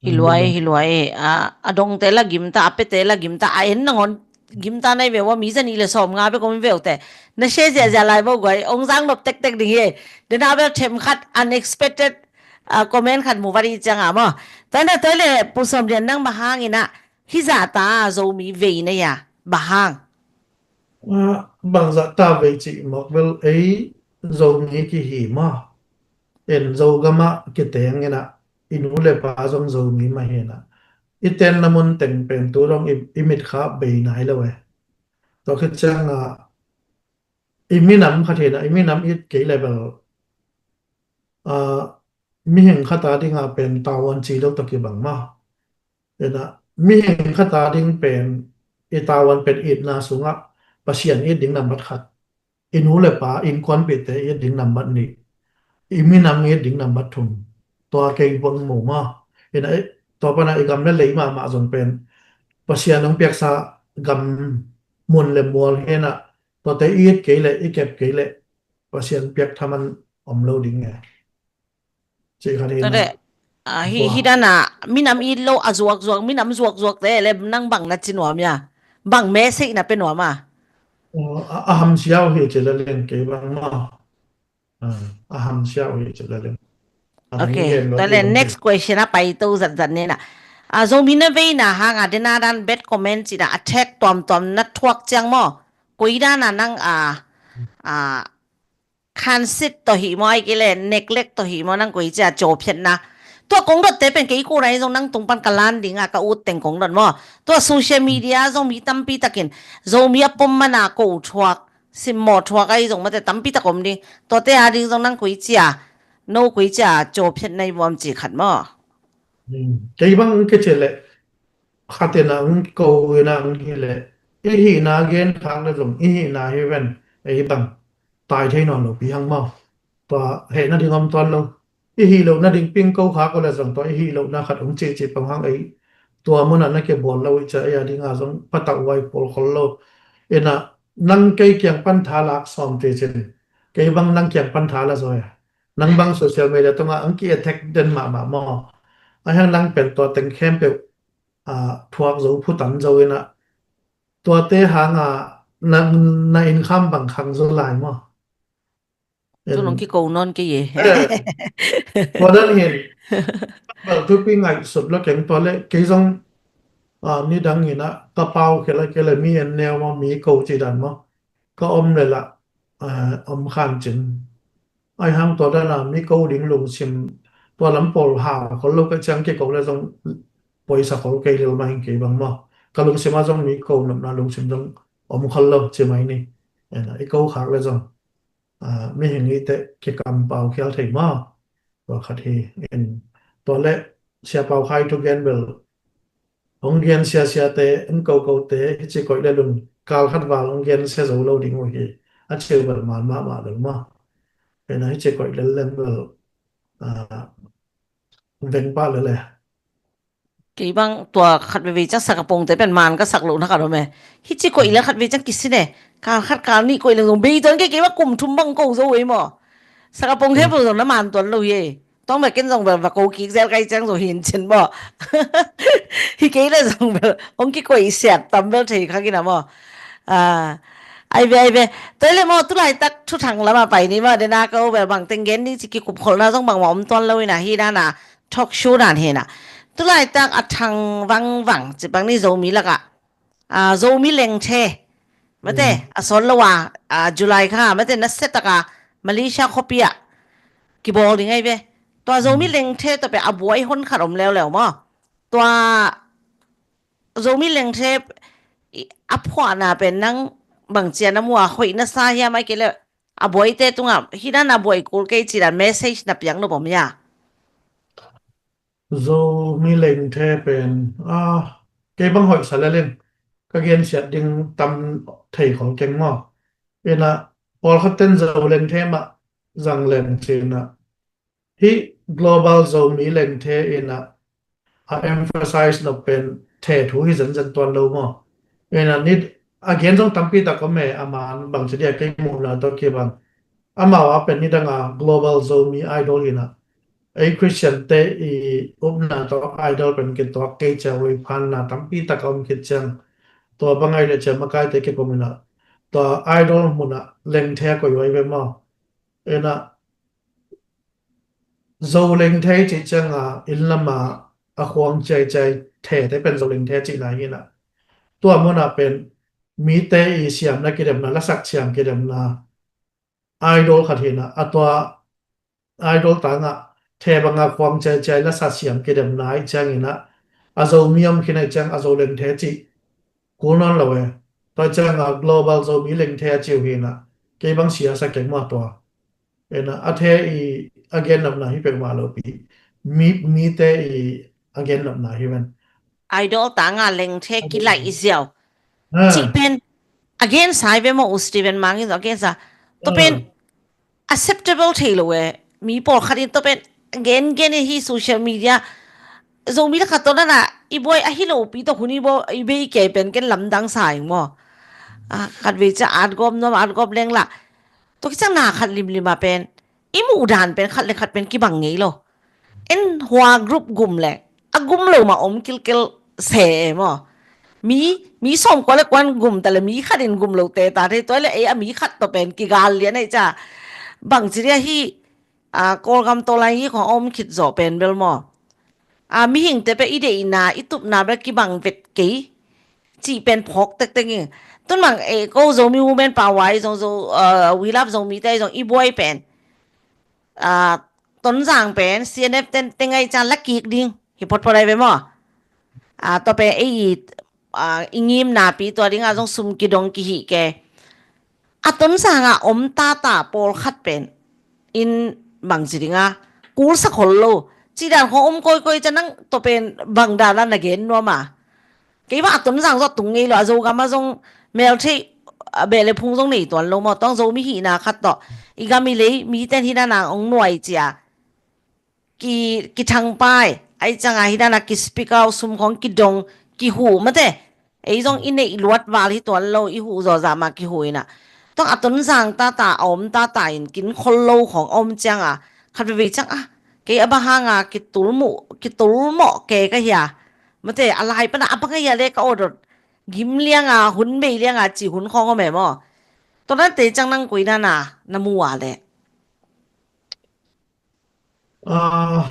Hi lua e, hi lua e. A, a dongte la gimta, a piate la gimta, a en nangawn gimta nai ve ua, mi zanih le sawmnga bek om ve uh teh. Na share ziahziah lai vo guai, ong zang nop tektek ding hi e. Dena bel themkhat unexpected, a, comment khat mu vat i cianga maw. Tua inah tua le Pu Sawm Lian, nang bang hang inah hih zahta Zomi vei na hia, bang hang? Ah, bangzah ta vei cih mawk bel ei Zomi kihi maw. En Zogamah kiteng inah i nu le pa zong Zomi mah hi inah i tenna mun teng pen tu dong i, i mitkha bei nai lo e. Tua khit ciangah i minam khat hi inah i minam it kei le bel, ah, mihing khat a dinga pen tavuan ci lo tawh kibang maw. Inah mihing khat a ding pen i tavuan pen itna sungah Pasian it ding nambat khat, i nu le pa innkuanpihte it ding nambat nih, i minam it ding nambat thum. Tua kei bang mu maw. Inah tua pana i gam le lei mahmah zong pen Pasian hong piaksa gam, mun le mual hi inah tuate it kei le i kep kei le Pasian piak thaman om lo ding e. Cih khat hi inah. Tua le, ah, hi, hi dana minam it lo a zuakzuak, minam zuakzuakte le nang bang na ci nuam hia? Bang message na pia nuam a? Oh, a, a hamsia uh hi ci le leng kei bang maw. Ah, a hamsia uh hi ci le leng. Ok, tua le next question a pai to zatzat ni inah. Ah, Zomi na veina hanga dena dan bad comment cih a attack tuamtuam na thuak ciang maw, koi dana nang, ah, ah, khansit tawh hih maw, ahih kei le neglect tawh hih maw, nang koi cia cawphiatna? Tua kong dotte pen kei kona hi zong nang tung pan ka lan dinga ka ut teng kong dot maw. Tua social media zong mi tampi takin Zomi a pom mana ko thuak, simmawh thuak ahi zong mate tampi tak om ding. Tuate a ding zong nang koi cia, no koi cia cawphiatna i vuam ci khat maw. Hmm. Kei bang kei ci le khat inah hong ko inah hong hi le, i hihna gen khak le zong i hihna hi ven, ei bang tai thei nawn lo pi hang maw. Tua hehna ding om tuan lo. I hih lohna ding ping ko khak uh le zong tua i hih lohna khat hong cihcih pang hang ei. Tua munah na kibawl lo i cia ei a dinga zong patauh vai pawl khol lo. Inah nang kei kiang pan tha lak sawm ti cin, kei bang nang kiang pan tha la zaw e. Nang bang social media tungah ang ki attack den mahmah maw. Ahi hang nang pen tua teng khempeuh, ah, thuak zo, phutan zo inah tuate hanga na, na innkham bang khang zo lai maw. Tun hong kiko nawn kei e. Eh, tua dan hin bang thupi ngaihsut lo keng tua le kei zong, ah, nidang inah ka pau khel a kei le mi en neu maw, mi ko ci dan maw. Ka om le lah, eh, om khan cin. Ahi hang tua dana mi ko ding lungsim tua lam pawl hau khol lo ka ciang kiko le zong poisa khol kei lel mah hing kei bang maw. Ka lungsim a zong mi ko nopna lungsim zong om khol lo ci mai ni. Inah i ko khak le zong, ah, mihing i teh kikampau khial thei maw. Tua khat hi in. Tua le Sia Pau Khai thugen bel hong gen siasiate, hong kokote hici koih lel un, kal khat val hong gen sia zo lo ding uh hi. A ciu bel man mahmah lo maw. Inah hici koih lel lem bel, ah, veng pah lel e. Kei bang tua khat veve ciang sakapongte pen man ka sak lohna khat om e. Hici koih lel khat veve ciang kisin e. Kal khat kal nih koih leng zong bei tuan kei, kei bang kum thum bang ko zo ei maw. Sakapong khempeuh zong na man tuan lo hi e. Tawng bek ken zong bel va ko kik zel kai ciang zo hin cin maw. Hi kei le zong bel hong kikoih siat tam bel thei kha kina maw. Ah, ai ve, ai ve. Tua le maw, tulaitak thuthang lama pai ni maw, dena ko bel bang teng gen ding ci kikupkholhna zong bangmah om tuan lo inah hi dana talk show dan hi inah. Tulaitak a thang vangvang ci bang ni Zomi lakah, ah, Zomi lengthe Mate, a sawn lo a, a July kha, mate, na se taka Malaysia khuapi ah kibawl ding ahi ve. Tua Zomi lengthe tua pen a buai hon khat om leuleu maw. Tua Zomi lengthe a phuahna pen nang bangcia na mu a, hoih na sa hiam, ai kei le a buaite tungah hih dan a buai kul kei ci dan message na piak nop om hia? Zomi lengthe pen, ah, kei bang hoih sa lel in ka gensiat ding tam thei khol keng maw. Ina, pawlkhat ten Zo lengthe mah zang leng cina, hih Global Zomi Lengthe ina a emphasize nop pen the thu hi zenzen tuan lo maw. Ina, nit a gen zong tampi tak om e, a man bangci dia kei muhna tawh kibang. Amau a pen nidanga Global Zomi Idol hina, ei Christian te i upna tawh Idol pen kituak kei cia, ui phanna tampi tak a om khit ciang, tua bang ai le cia makaite kipom ina, tua Idol muna lengthe a koi uai ve maw. Ina, Zo lengthe cih cianga inn lama a khuang ciaiciai thete pen Zo lengthe cihna hina. Tua muna pen mite i siamna kidemna, lasak siam kidemna Idol khat hina, a tua Idol tangah the banga khuang ciaiciai lasa siam kidemna ai ciangina, a Zomi om khin ai ciang a Zo lengthe cih kul nawn lo e. Tua cianga Global Zomi Lengthe a ciu hina, kei bang sia sa keng mah tua. Ena, a the i a gennopna hi peuhmah lopi, mi, mite i a gennopna hi ven. Idol tanga lengthe kilaih i ziau. Cih pen a gensa hi ve maw, U Steven Mang in a gensa. Tua pen acceptable thei lo e. Mi pawlkhat in tua pen gen gen in hi social media Zomi lakah tua nana i buai ahi lopi tua hun i buai i bei kei pen ken lamdang sa ing maw. Khat vei cia at gawp nuam, at gawp leng la. Tua kiciang na khat limlim a pen i muh dan pen khat le khat pen kibang ngei lo. En hua group gum le a gum lo ma om kilkel se e maw. Mi, mi sawm kua le kuan gum ta le mi khat in gum lo te ta thei, tua le ei a mi khat tua pen kigal lian ei cia. Bang ci ria hi, a, Kawlgam tawlai hi khong a om khit zawh pen bel maw. A, mihingte pe i deihna i tupna bel kibang vet kei cih pen phawk tektek ing. Tun mang e ko Zomi Women Power i zong zo, a, We Love Zomi te i zong i buai pen, a, Tonzang pen C N F ten teng ai cia la kik ding hi photphot ai ve maw. A, tua pen ei i, a, i ngimnapi tua dinga zong sum kidong kihih ke. A Tonzanga om tata pawlkhat pen in bang ci dinga kulsa khol lo. Ci dan khong om koikoi cia nang tua pen bang dana na gen nuam a. Kei bang a Tonzang zawh tung ngei lo, a Zogam a zong meltheih, a, beh le phung zong nei tuan lo maw, tawng Zomi hihna khat tawh i gam i lei miten hi dana ong nuai cia. Ki, kithangpai ai cianga hi dana ki speak out, sum khong kidong, kihuh mate. Ei zong i neih luat val hi tuan lo, i huh zawzah ma kihuh ina. Tawng a Tonzang tata a om tata in kin khol lo khong a om cianga khat veve ciang a, kei a bang hanga kitulmuh, kitulmawh ke ka hia. Mate, a lai pana a bang a hia le ka awdot gim lianga, hun bei lianga ci hun khong om e maw. Tua nate ciang nang koi dana na mu a le. A,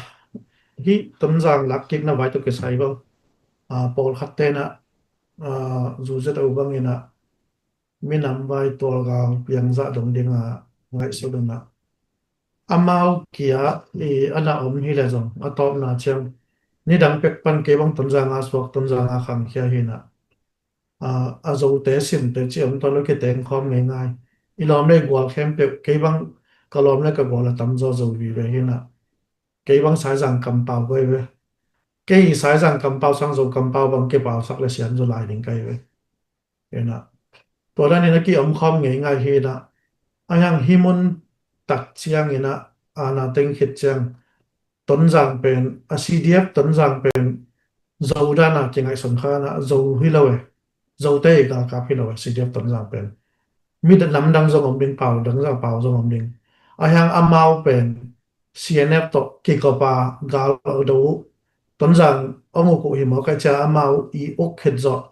hih Tonzang lakkikna vai tawh kisai bang, a, pawlkhat tena, a, zuzet a u bangina minam vai tualgal piangzah dong dinga ngaihsut una, amau kia i ana om hi le zong a tawpna ciang nidang pek pan kei bang Tonzanga suak, Tonzanga khangkhia hina. A, a Zote simte ci om tuan lo, kiteng khawm ngeingai. I lawm le i gual khempeuh, kei bang ka lawm le ka gual a tamzaw Zo vive hina. Kei bang Saizang kampau koi ve. Kei Saizang kampau sang Zo kampau bang kipausak le sian Zo lai ding kai ve. Hina. Tua danin a ki om khawm ngeingai hina. A hiang hi mun tak ciangina ana teng khit ciang Tonzang pen, a C D F Tonzang pen Zo dana kingaihsun khana Zo hi lo e. Zote i galkap hi lo e, C D F Tonzang pen. Mi da namdang zong om ding, pau dang zong, pau zong om ding. A hiang amau pen C N F tawh kikopa gal do uh. Tonzang ong uk uh hi maw kai cia amau i uk khit zawh.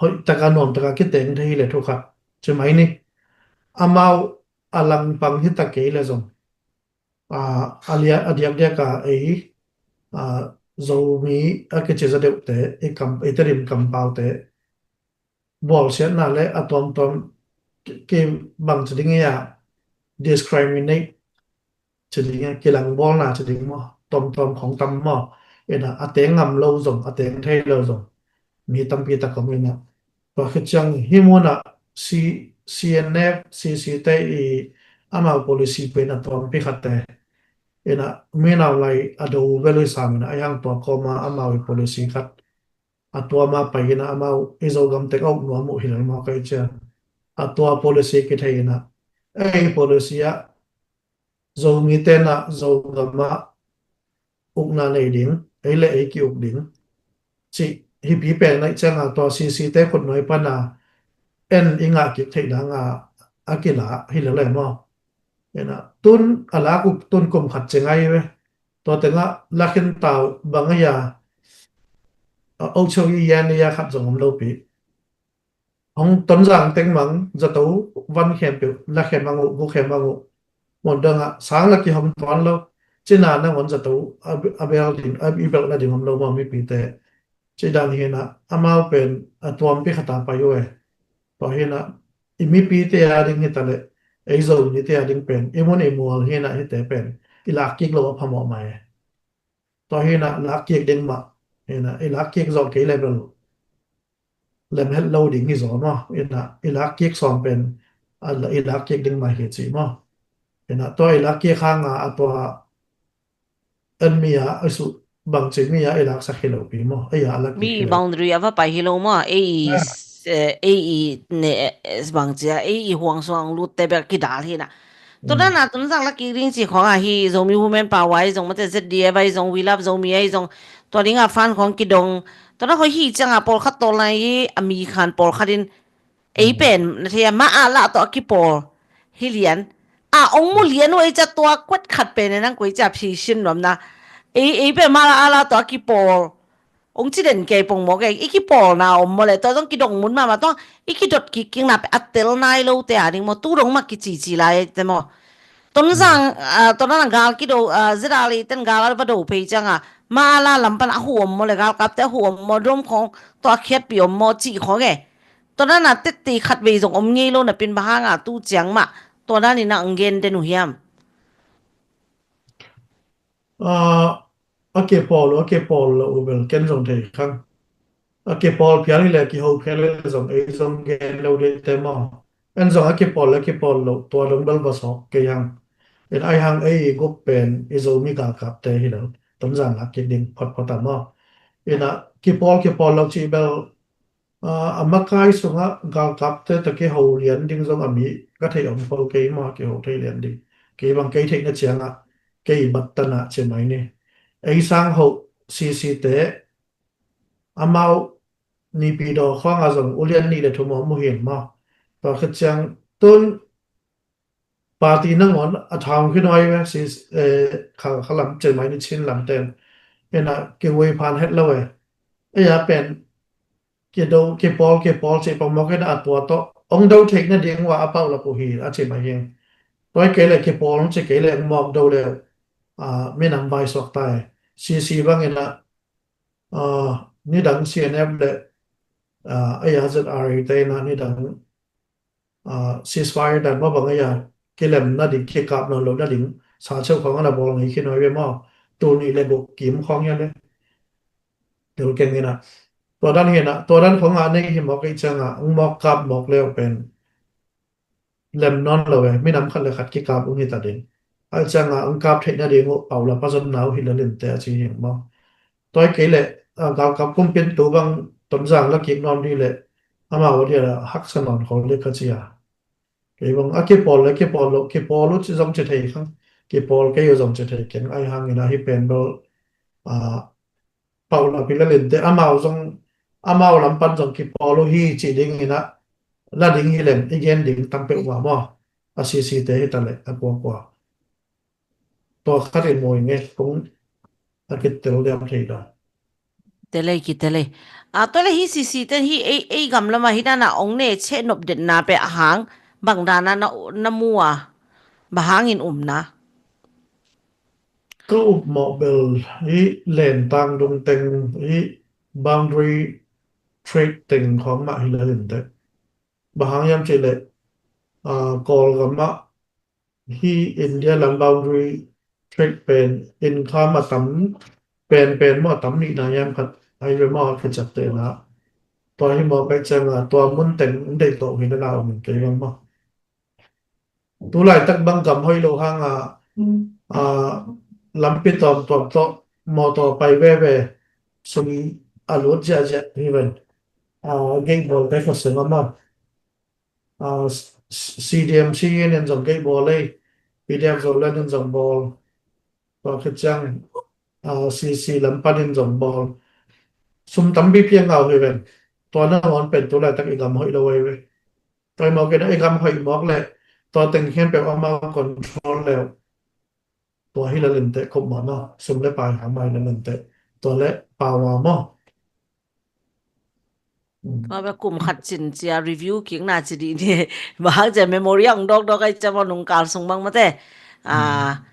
Hoih taka nuam taka kiteng thei hi le thu khat. Ci mai ni. Amau a langpang hi ta kei le zong. A, a lia, a diakdiak a ei, a, Zomi a kici za deuhte, ei kam, ei Tedim kampaute, bawlsiatna le a tuamtuam ki, ki bang ci ding ia, discriminate ci ding ia, kilangbawlna ci ding maw, tuamtuam khong tam maw. Ina a teng ngam lo zong, a teng thei lo zong mi tampi tak om ina. Tua khit ciang hih munah C, C N F, C C te i amau policy pen a tuampi khatte ina, minau lai a do vel i sam ina, a hiang tua kawma amau i policy khat a tuama pai ina, amau i Zogam teng a uk nuam uh hi lo maw kai cia. A tua policy kithei ina, ei policy ah Zomi tena Zogam ah ukna nei ding, ei le ei ki uk ding. Ci hipi pen naih cianga tua C C te khutnuai pana en i ngah kik theih danga a kila hi lo le maw. Ina tun a lak uk tun kum khat ci ngai ve. Tua tengah lakhin tau bang a ia, a ochau i yan ia khat zong om lo pi. Hong Tonzang teng mang zato van khempeuh, la khem ang uh, gu khem ang uh. Mon dang ah sang la kihom tuan lo. Cina nangon zato a, a bel ding, a, i belna ding om lo maw mipite. Ci dan hina amau pen a tuampi khata pai uh e. Tua hina i mipite a ding hita le, ei Zomite a ding pen i mun i mual hina hite pen i lak kik lo a phamawh mai e. Tua hina lak kik ding mah hina, i lak kik zawh kei le bel lem het lo ding hi zaw maw. Ina i lak kik sawm pen a la, i lak kik ding mah hi ci maw. Ina tua i lak kik hanga a tua en mi a, a su bangci mi a i laksak hi lo pi maw. Ei a lak kik mi hi lo. Boundary a va pai hi lo maw. Ei i, Ah. eh, ei i ne, eh, bangci a, ei i huang suang lutte bek kidal hina. Tua Mm. dan a Tonzang lak kik ding ci khong a hi Zomi Women Power i zong mate Z D F a i zong We Love Zomi a i zong tua ding a fan khong kidong. Tua dan khong hi cianga pawlkhat tawlna i a mi khan pawlkhat in ei Mm. pen na thei a ma a la tawh a kipawl hi lian. A ong mu lian uh ei cia tua kuat khat pen e nang koi cia phi sin nuam na. Ei, ei pen ma la a la tawh a kipawl. Ong ci den kei pong maw kei, i kipawlna om maw le, tua zong kidong mun mahmah tua, i kidot kik kikna pen a tel nai lo te a ding maw, tu dong mah kicici lai te maw. Tonzang, ah, tua dan a gal kido, ah, zedal i ten gal a va do pei cianga, ma a la lam pan a hu om maw le, galkapte a hu om maw, dom khong, tua a khiatpi om maw, cih khong e. Tua dan a tette khat vei zong om ngei lo na pin bang hanga tu ciang mah, tua dan in a ong gen den uh hiam. Ah, a kipawl uh, a kipawl lo uh bel ken zong thei khang. A kipawl phial hi le, kiho phial hi le zong ei zong gen lo dih te maw. En zong a kipawl le kipawl lo, tua dong bel va sawk kei hang. En ai hang ei i gup pen i Zomi galkapte hi lo. Tonzang lak kik ding photphot a maw. Ina kipawl, kipawl lo cih bel, ah, a makai sungah galkapte tawh kiho lian ding zong a mi ka thei om kho kei maw, kiho thei lian ding. Kei bang kei theihna ciangah, kei i bat tanah ci mai ni. Ei sang ho C C te, amau Nipi daw khawngah zong ulian nih le thum om uh hin maw. Tua khit ciang tun party nangawn a thang khin huai ve, si, eh, kha, kha lam cen mai ni Chin lam ten. Ena kiwei phan het lo e. Ei a pen kido, kipawl, kipawl ci pamawk ena a tua tawh ong do theih nading ua a pau lap uh hi a ci mai hi. Tua kei le kipawl ong ci kei le ong mawk do le, ah, minam vai suak ta e. C C bang ena, ah, nidang C N F le, ah, A R Z R te ena nidang, ah, ceasefire dan mah bang a, kilem nading, kikap nawn lo nading sa cheu khawng ana bawl ngei khin huai ve maw. Tul nih le guk kim khawng hian le. Tul keng ena. Tua dan hi ena, tua dan khawng a nei hi mawk ei ciang a, ong mawk kap mawk leu pen lem nawn lo e, minam khat le khat kikap ong hi ta ding. Ai ciang a ong kap theih nading uh pau la pazon nau hi la lim te a ci hi maw. Tua kei le, ah, galkap kumpin tu bang Tonzang la kik nawn di le, amau a dia la haksa nawn kho le ka ci a. Kei bang a kipawl le kipawl lo, kipawl uh ci zong ci thei khang, kipawl kei uh zong ci thei keng, ai hang ena hi pen bel, ah, pau la pi la lim te, amau zong, amau lam pan zong kipawl uh hi ci ding ena, la ding hi lem, i gen ding tam peuh uh a maw, a C C te hi ta le, a kua kua. Tua khat in mawi nge, kong a kitel diam thei daw. Telei ki telei. A, tua le hi C C te hi ei, ei gam lama hi dana ong ne che nop detna pe a hang, bang dana na, na mu a, bang hangin umna. Ka up mawh bel hi len tang dung teng hi boundary trade teng khawng mah hi lo inteh. Bang hang hiam cih leh, ah, Kawlgam ah hih India lam boundary trade pen income a tam penpen maw, a tam nihna hiam khat ahi ve maw, a kiciaptehna. Tua hi mawk ahih ciangin tua mun teng in deih tawh hi na la om kei bang maw. Tu laitak bang gam hoih lo hang a, ah, lampi tuamtuam tawh mawtaw pai veve, sum a lut ziahziah hi ven. Ah, gate bawlte khuasung a maw. Ah, C-, C-, C D M C in zong gate bawl ei, P D F Zoland in zong bawl. Tua khit ciang, ah, C C lam panin zong bawl. Sum tampi piang ngau hi ven. Tua nangawn pen tu laitak i gam hoih lo ahi ve. Tua hi mawk in i gam hoih mawk leh tua teng khempeuh amau control leh. Tua hi lo inteh, khup mah maw. Sum le pai hang mah hi lo inteh. Tua le power maw. Tua bek kum khat cin cia review kikna ci dih ni. Bang hang cia memory a hong dawkdawk ahi cia maw, nungkal sung bang mate. Ah,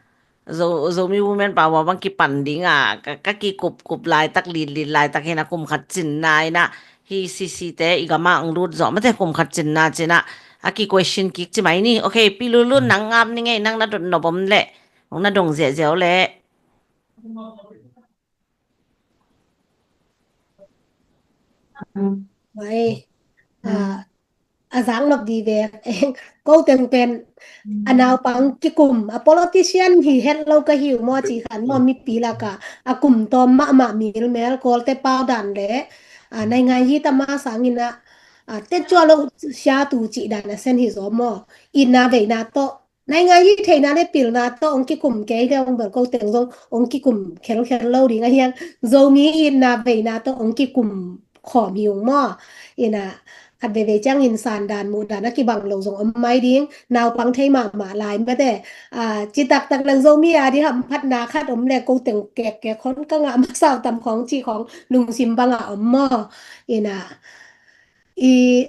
Zo-, Zomi Women Power bang kipan ding a, ka, ka kikupkup laitak, litlit laitak hi na, kum khat cinna hi na, hi C C te i gam ah hong lut zawh mate, kum khat cinna ci na, a ki-question kik ci mai ni. Ok, Pi Lulu, nang ngap ni ngei, nang na dot nop om leh, hong na dong ziahziah uh leh. Mai, ah, a zak nop di ve. Ko teng pen a naupang kikum, a politician hi het lo ka hi uh maw, ci khan maw, mipi lak ah a kum tawm mahmah milmel, Kawlte pau dan le, ah, naingan yi tama sangin ah, ah, tet cua lo sia tu cih dan a sen hi zaw maw. Itna veina tawh, naingan yi theihna le pilna tawh hong kikum kei le hong bel ko teng zong hong kikum khelkhel lo ding a hiang. Zomi itna veina tawh hong kikum khawm hi ung maw. Ina, khat veivei ciangin san dan, muh dan a kibang lo zong om mai ding. Naupang thei mahmah lai mate. Ah, ci taktak leng Zomi a di hamphatna khat om le ko teng kekkek hon ka ngah masa uh tam khawng cih khawng lungsim bangah om maw. Ina, i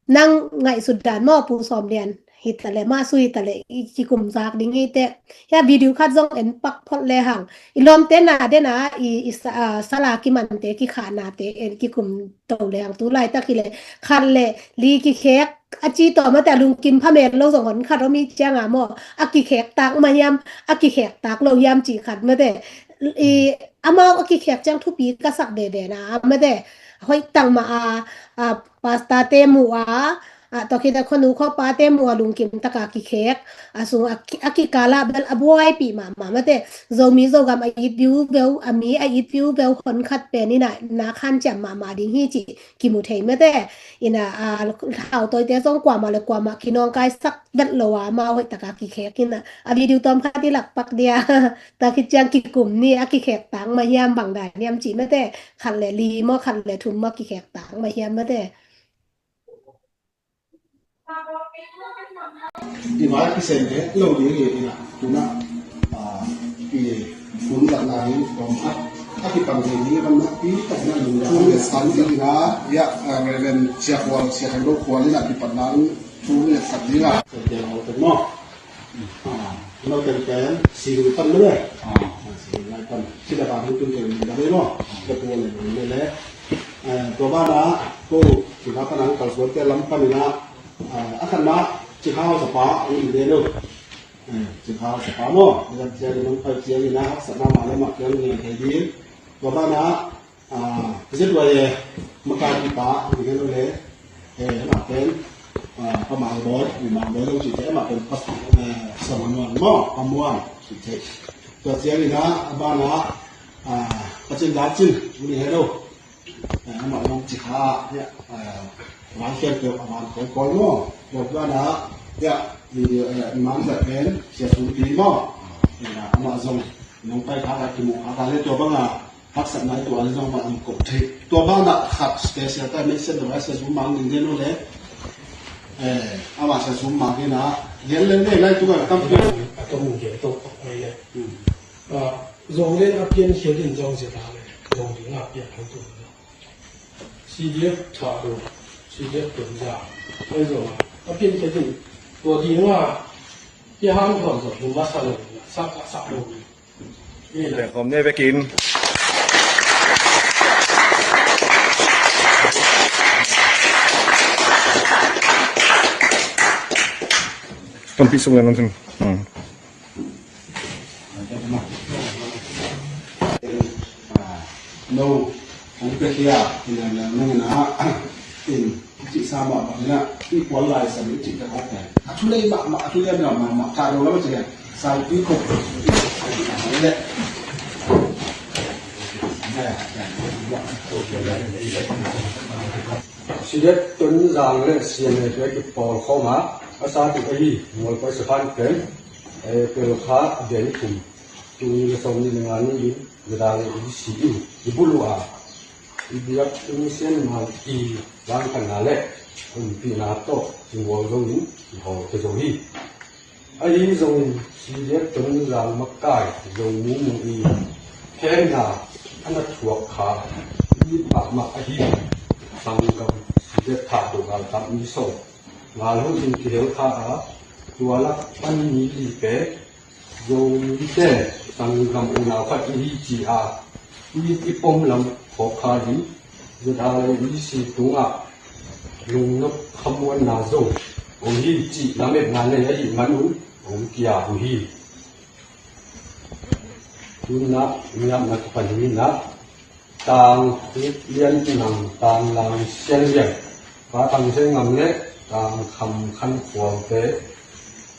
nang ngaihsut dan maw, Pu Sawm Lian hi ta leh, Mah Su hi ta leh, i kikum zak ding hi teh. Hia video khat zong en pak phot le hang. I lawmte na den a, i, i sa-, ah, sala kimante, kikhahnate en kikum to le hang. Tu laitak hi leh khat le li kikhek a ci tawh mate, a lungkim phamen lo zong hon khat om hi ciang a maw. A kikhek tak mah hiam, a kikhek tak lo hiam cih khat mate. I, amau a kikhek ciang thupi ka sak veve na mate. Hoih tak mah a, a, pastor te muh a, a, tua khit a khuanu khuapa te muh a lungkim taka kikhek, a sung a ki-, a kikal ah bel a buaipih mahmah mate. Zomi Zogam a it viuveu, a mi a it viuveu hon khat pen ina, na khanciam mahmah ding hi cih kimu thei mate. Ina, a, thautawite zong kuamah le kuamah kinawngkaisak vet lo a, amau hoih taka kikhek ina. A video tawm khat i lak pak dia. Tua khit ciang kikum ni a kikhek tak mah hiam, bang dan hiam cih mate. Khat le li maw, khat le thum maw kikhek tak mah hiam mate. I vai kisen het lo ding hi ina, tuna, ah, i hun zatna hi tawm khat a kipan thei ding hi, kan na pi tak na lungdam le san ding ina, ya, ah, Reverend Sia Khual, Sia Thang Lo Khual ina kipan na thu le khat ding a. Kan tel lo tek maw. Ah, lo tel pen si ding pan mene. Ah, si ding lai pan. Si da ba hun tun tel ding da be maw. Da pu le le le. Eh, tua bana, ko, cikha pan ang kalsuan te lam pan ina, eh, a khatna, cikha hausapa, ang inde lo. Eh, cikha hausapa maw, ikan cia di mang pai cia ina, haksatna ma le ma kiang ni thei di. Tua bana, ah, Z Y A, maka di pa, ang inde lo le. Eh, ama pen, ah, pa Mang Boy, mi Mang Boy lo ci te, ama pen pa, eh, Samuel maw, pa Muang, ci te. Tua cia ina, a bana, ah, pa Cin Da Cin, ang inde lo. Eh, amah zong cikha, ya, eh, van khempeuh a van kawikawi maw. Tua bana, ya, i, eh, i man zat pen, Sia Sum Pi maw. Ya, amah zong, nong pai kha ka kimu kha ka le tua banga, haksatna i tuah le zong amah zong ko thei. Tua bana khat special ta mention lo a Sia Sum Mang ning den lo le. Eh, amah Sia Sum Mang ina, gen le ne lai tu ka tam tu. A tom ge to ko le. Hmm. Ah, zong le a pian khia din zong zia ta le. Zong ding a pian ho tu. C D F tha lo, C D F tun za, ai zo, a pian ke din, tua ding a, i han khom zo, hum masa lo, sa, sa lo. Ni le khom ne vekin. Lampi sung le nong sin. Hmm. No, hong pia khia, ina na nang ina, in, ci sa ma ma ina, i kual lai sa mi ci ta kok ne. A thu lei ma ma, a thu lei ma ma ma, ka do la ma ci ne. Sa pi kok. Le. Sidet Tonzang le C N A te kipawlkhawm a, a sa tuk ahi Mualpai Sephan pen, eh, April kha a deng kum, tul nih le sawmnih le nga ni in, Zada le E C in i buluh a, i biak Tung Sian Mal i langkhanna le umpihna tawh i mual zongin i hawlkhia zo hi. Ahi zongin, Sidet Tonzang makai Zomi Mung i khenna a na thuak kha mi mahmah ahi sanggam Sidet Thahdo galkap mi sawm ngal hun in kihel kha a, tua lak pan mi li pen Zomite sanggam unau khat i hi ci a, i, i pom lam khawk kha in, Zada le E C tungah lungnop khamuanna zo hong hi cih lametna nei ahih man un hong kia uh hi. Tuna niamna kipan hi na, Tang Khup Lian Nang, Tang Lang Sian Lian, Pa Thang Seng Ngam le Tang Kham Khan Khualte,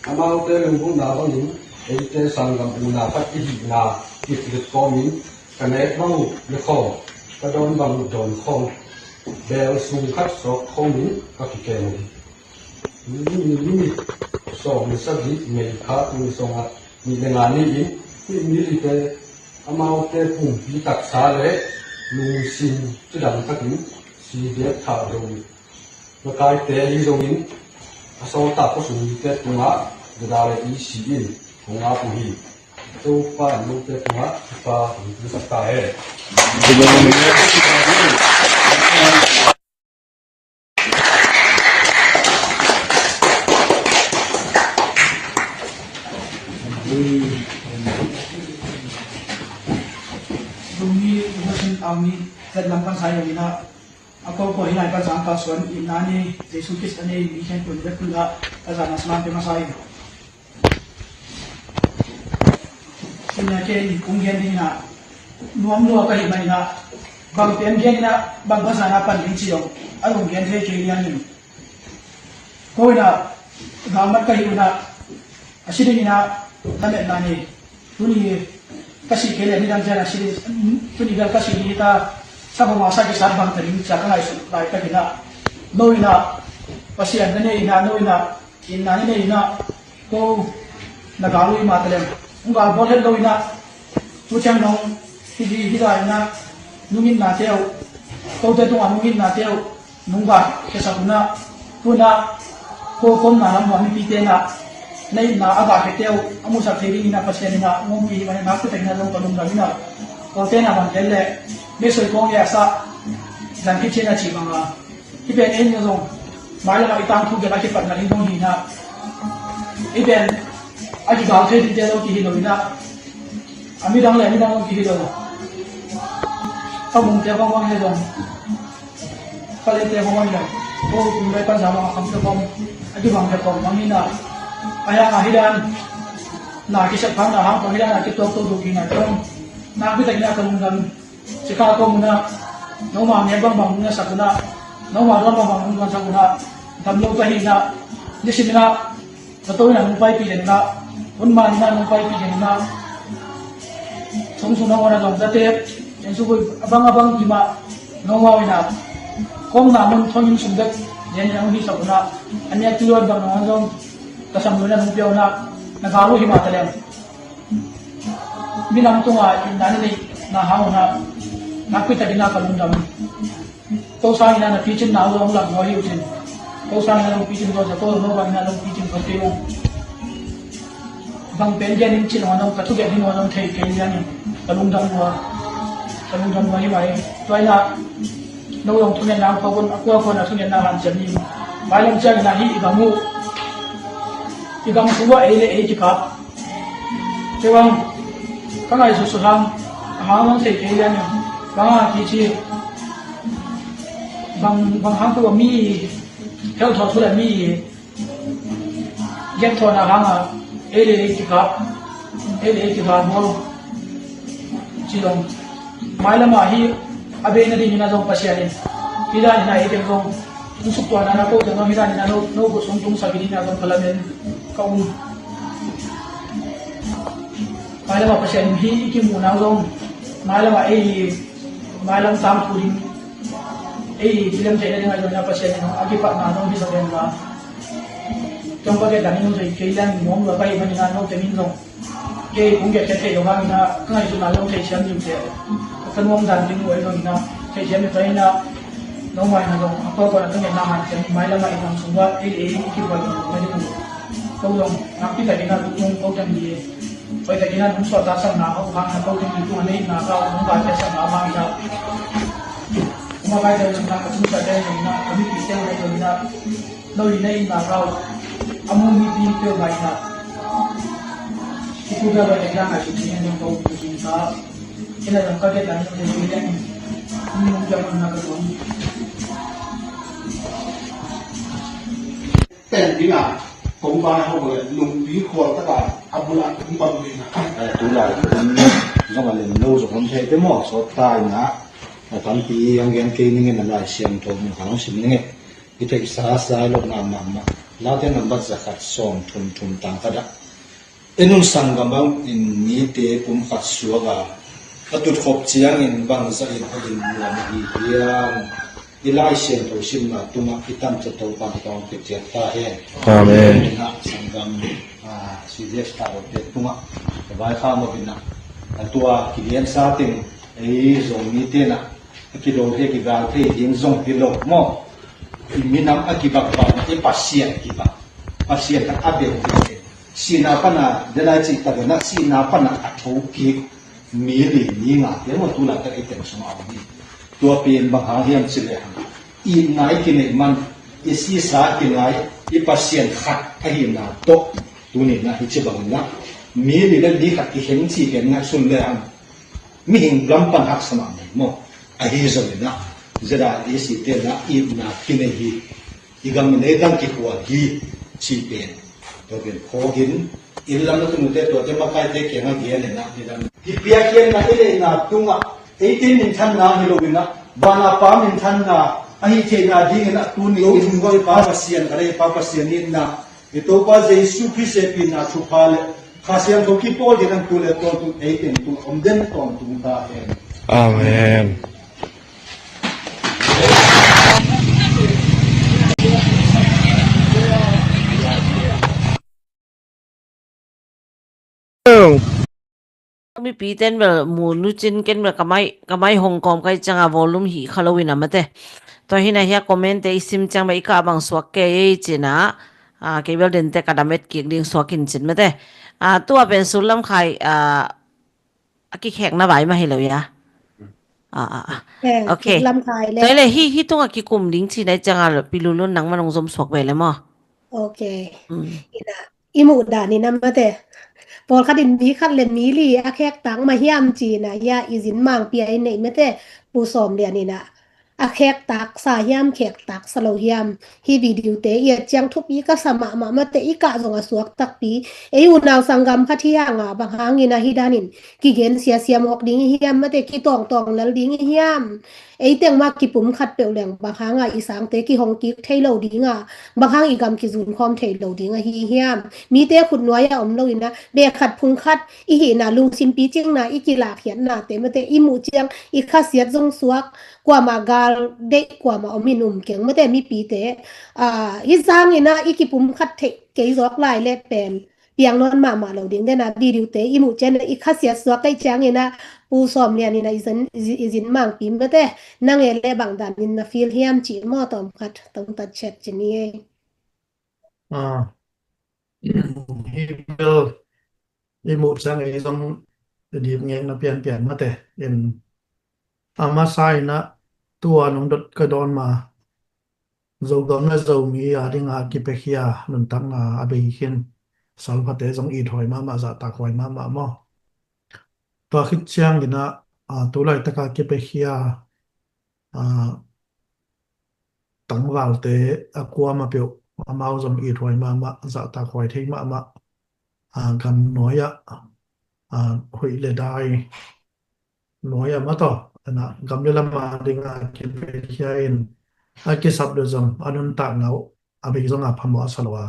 amaute lunggulhna bangin eite sanggam unau khat i hihna kiplit kawmin ka nek bang uh ne khawm, ka dawn bang uh dawn khawm, bel sung khat sawk khawmin ka kikem uh hi. Ni, ni, ni, sawm le sagih May kha tul sawm a nih le nga ni in, hih mi lite amaute pumpi taksa le lungsim cidam takin Sidet Thahdo makaite ahi zongin a sawltak khua sung mite tungah Zada le E C in hong ap uh hi. Topa in note tungah thupha hong pisak ta hen. Tuni, Muslim Army, Vietnam pan sai lo ina, a ko ko hinai pan sang ka suan ina ni, Jesu Christ ane mi khen tun vet tun la, ka zana sman pe masa in. Ina ken kong gen ding ina, nuam lua ka hih man ina, bang pen gen ina, bang pasal na pan ding ci dong, a lung gen thei kei lian in. Ko ina, galmat ka hih ina, a si ding ina, na met na ni, tuni, ka si kei lian ni dang zian a si ding, tuni gal ka si ding ita, sa pama sa kisat bang ta ding cia ka ngaihsut lai ka hih ina, no ina, Pasian na nei ina, no ina, Inn na ni nei ina, ko na gal uh i mah ta leng. Hong gal bawl het lo ina, tu ciang nong, hi hi hi la ina, nungin na teu, kote tungah nungin na teu, nung gal, ke sa tuna, tuna, ko kom na lam hua mipi te na, na inn na a gal ke teu, a musak thei ding ina Pasian ina, ngom ki hi mah ina, nakpi tak ina zong ka lungdam ina, kote na bang tel le, me soi kong ya sa, zan ki cian a ci bang a. Hih pen en zong, mailam ah i tangthu gen a kipatna ding zong hi na. Hih pen a kigal thei dingte zong kihi lo hi na. A midang le a midang zong kihi lo. Ka mungte bang bang hi zong. Ka lente bang bang hi zong. Ko kum lai pan sa bang a kham te bang. A kibang te bang bang hi na. A hiang a hi dan. Na kisep phang na hang bang hi dan a kituak to duk hi na zong. Nakpi tak hi na ka lungdam. Sika ko muna, noma nek bangbang nung na sak una, noma duan bangbang nung duan sak una, dam lo ka hi na, nisim ina, na to ina nung paipi den una, hun man ina nung paipi den una, sung sung na ngona dong zate, en su bui, abang abang kima, noma ina, kong na mun thong in sung dek, den ina nung hi sak una, ania kiluan bang nung zong, ka sam lu ina nung pia una, na galu hi ma ta leng. Minam tunga inn na ni nei na hang una, nakpi tak ina ka lungdam. Ko sang ina na picin na lo lang lo hi ucin. Ko sang ina lo picin ko sa ko lo bang ina lo picin ko te ung. Bang pen dia ning cin ong ka tu dia ning ong thei kei dia ning ka lungdam lua. Ka lungdam lua hi mai. Tua ina lo long tu nia nang ko kun a kua kua na tu nia na han cia ni. Mai lam cia ina hi i gam u. I gam u a ei le ei kikap. Kei bang, ka ngaihsut sut hang, a hang hong thei kei lian in, bang a kici, bang, bang hang tua mi, hel thawh thu le mi, Gen thawhna hangah ei le ei kikap, ei le ei kikap bawl ci zong, mailamah hi a beina dingin a zong Pasian in hi danin a ei teng zong tung suk tuahna na ko teng zong hi danin a no, no ko sung tung sabi dingin a zong ka lamen ka um. Mailamah Pasian in hi i kimuhna zong mailamah ei hi mailam tangthu ding ei hi, kilem theihna ding a zong hi na Pasian in a kipatna zong hi sa den la. Tong ka gen danin zong kei lian nuam lua ka hi manin a no teng in zong kei kong gen kei thei lo hangin a ka ngaihsutna zong thei siam ding te ka nuam dan ding uh a zong hi na thei siam ding ka hi na no mai na zong a ko ko na ka ngen na han siam mailamah i zong sung ba ei ei kibuai zong na ding uh. Ko zong nakpi takin a tung ko teng hi. Hoih takin a nung suahtaksak na a uh hang na ko teng hi tung a neihna ka uh nung ka piaksak na hang hi na. Kuma kai teng na ka tung sa teng na ka mipi teng na teng na. Lo i neihna ka uh a mu mipi peuh bai na. Kiku bia bai teng na ka tung teng na ko tung teng ka. Kina zong ka get na tung teng na. Nung piak na ka tung. Ten ding a kong vai ho le lungpi khual taka a bula kong bang ding a. Tulai zong a lem lo zong om thei te maw? Sawt ta in a, a tampi hong gen kei ning in a Lai Siangtho mun khat hong sim ning e. I theihsa sai lo na mahmah. Late nambat za khat sawm thum thum tang ka dah. I nun sanggam bangin mite pumkhat suak a, a tutkhop ciangin bangzah in a inn nuam ahi hiam? I Lai Siangtho simna tungah i tamcia Topa'n tawng pia ciat ta hen. Amen. Sanggam, ah, C D F ta rawte tungah ka vaikhak mawk in a, a tua kiliansa teng ei Zomite in a, a kidol thei, kigal thei ding zong hi lo maw? I minam a kibakbak, i Pasian kibak, Pasian khat a bel thei. Sihna pana, delai cih tak in a, sihna pana a thokik mi li mi nga te maw tulai tak i teng sungah a om hi. Tua pen bang hang hiam cih leh hang, itna i kineih man, i sisa kingai, i Pasian khat ahihna tawh tuni in a hi ci bangin a, mi li le mi khat i kheng cih pen ngaihsun leh hang, mihing lam pan haksa mahmah maw? Ahi zongin a, Z R A C te in a itna kinei hi, i gam i nei dang kikhual hi, cih pen tua pen phawkin, inn lam na tunute tuate makaite kiangah gen in a, i dang i piakkhiatna i neihna tungah eite minthanna hi lo in a, vana Pa minthanna ahi theihna dingin a tuni i Pa Pasian ka lei Pa Pasian itna, i Topa Jesu Khrist hehpihna thupha le Kha Siangtho kipawl ding an tu le tawntung ei teng tung om den tawntung ta hen. Amen. Mipi ten bel mu nucin ken bel ka mai, ka mai hong kawm kai cianga volume hi kha lo in a mate. Tua hi na hia comment te i sim ciang bel i kah bang suak kei ei cin a, ah, kei bel den te ka dam et kik ding suak in cin mate. Ah, tua pen sullam khai, ah, a kikhekna vai mah hi lo ia. Ah, ah, ah. Eh, okay. Sullam khai le. Tua le hi, hi tunga kikum ding cin a i cianga pilulun nang man hong zom suak ve le maw? Okay. Mm. Ina, i muh dan ina mate. Pawlkhat in mi khat le mi li a khektak mah hiam ci ina, hia i zin mangpi a i neih mate. Pu Sawm Lian ina, a khektaksa hiam, khektaksa lo hiam? Hi video te i et ciang thupi ka sa mahmah mate, i kah zong a suak takpi. Ei unau sanggam khat hi hanga, bang hangin a hi danin kigen siasia mawk ding i hiam mate, kitawngtawng lel ding i hiam? Ei teng mah kipum khat peuh leng bang hanga i sangte kihong kik thei lo dinga, bang hang i gam kizun khawm thei lo ding ahi hiam? Mite khut nuai a om lo ina, beh khat phung khat i hihna, lungsim picingna, i kilakhiatnate mate i muh ciang i khasiat zong suak, kuamah gal deih kuamah om in um keng mate mipite. Ah, hi zang ina i kipum khat theih kei zawk lai le pen piang nawn mahmah lo ding dena video te i muh ciang i khasiat suak kei ciang ina, Pu Sawm Lian ina i zin, i zin mangpi mate, nang e le bang dan in na feel hiam ci maw, tawm khat tawm tat chet ci ni ei. Ah, hi bel i muh ciang ei zong i dip ngei na pianpian mate in, a masa ina tua nong dot ka dawn ma Zogam le Zomi a dinga kipiakhia nuntakna a bei khin, salphate zong it huai mahmah, zahtak huai mahmah maw? Tua khit ciangin ah, ah, tu laitaka kipiakhia, ah, tangvalte a kuama peuh amau zong ithuai mahmah, zahtakhuai thei mahmah. Gam nuai-ah, huih le dai nuai-ah mah tawh, gam le lam a dingah a kipiakhia in, a kisap le zong a nuntakna uh a bei zongah phamawh a sa lo a,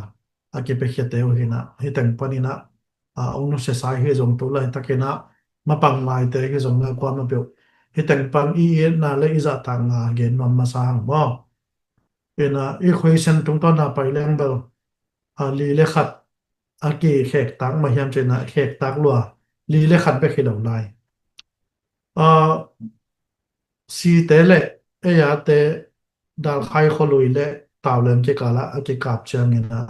a kipiakhiate uh hinah, hih teng paninah ong nusia sa hi zong, tu laitakinah mapang laite hi zong a kuamah peuh hih teng pan i itna le i zahtakna gen nuam masa hang maw. Inah i khuaisen tungtawn a pai leng bel li le khat a kikhektak mah hiam cinah khektak lua, li le khat bek hi lo lai. Site le ei-ate Dalkhai khualui le Tauleng kikalah a kikap cianginah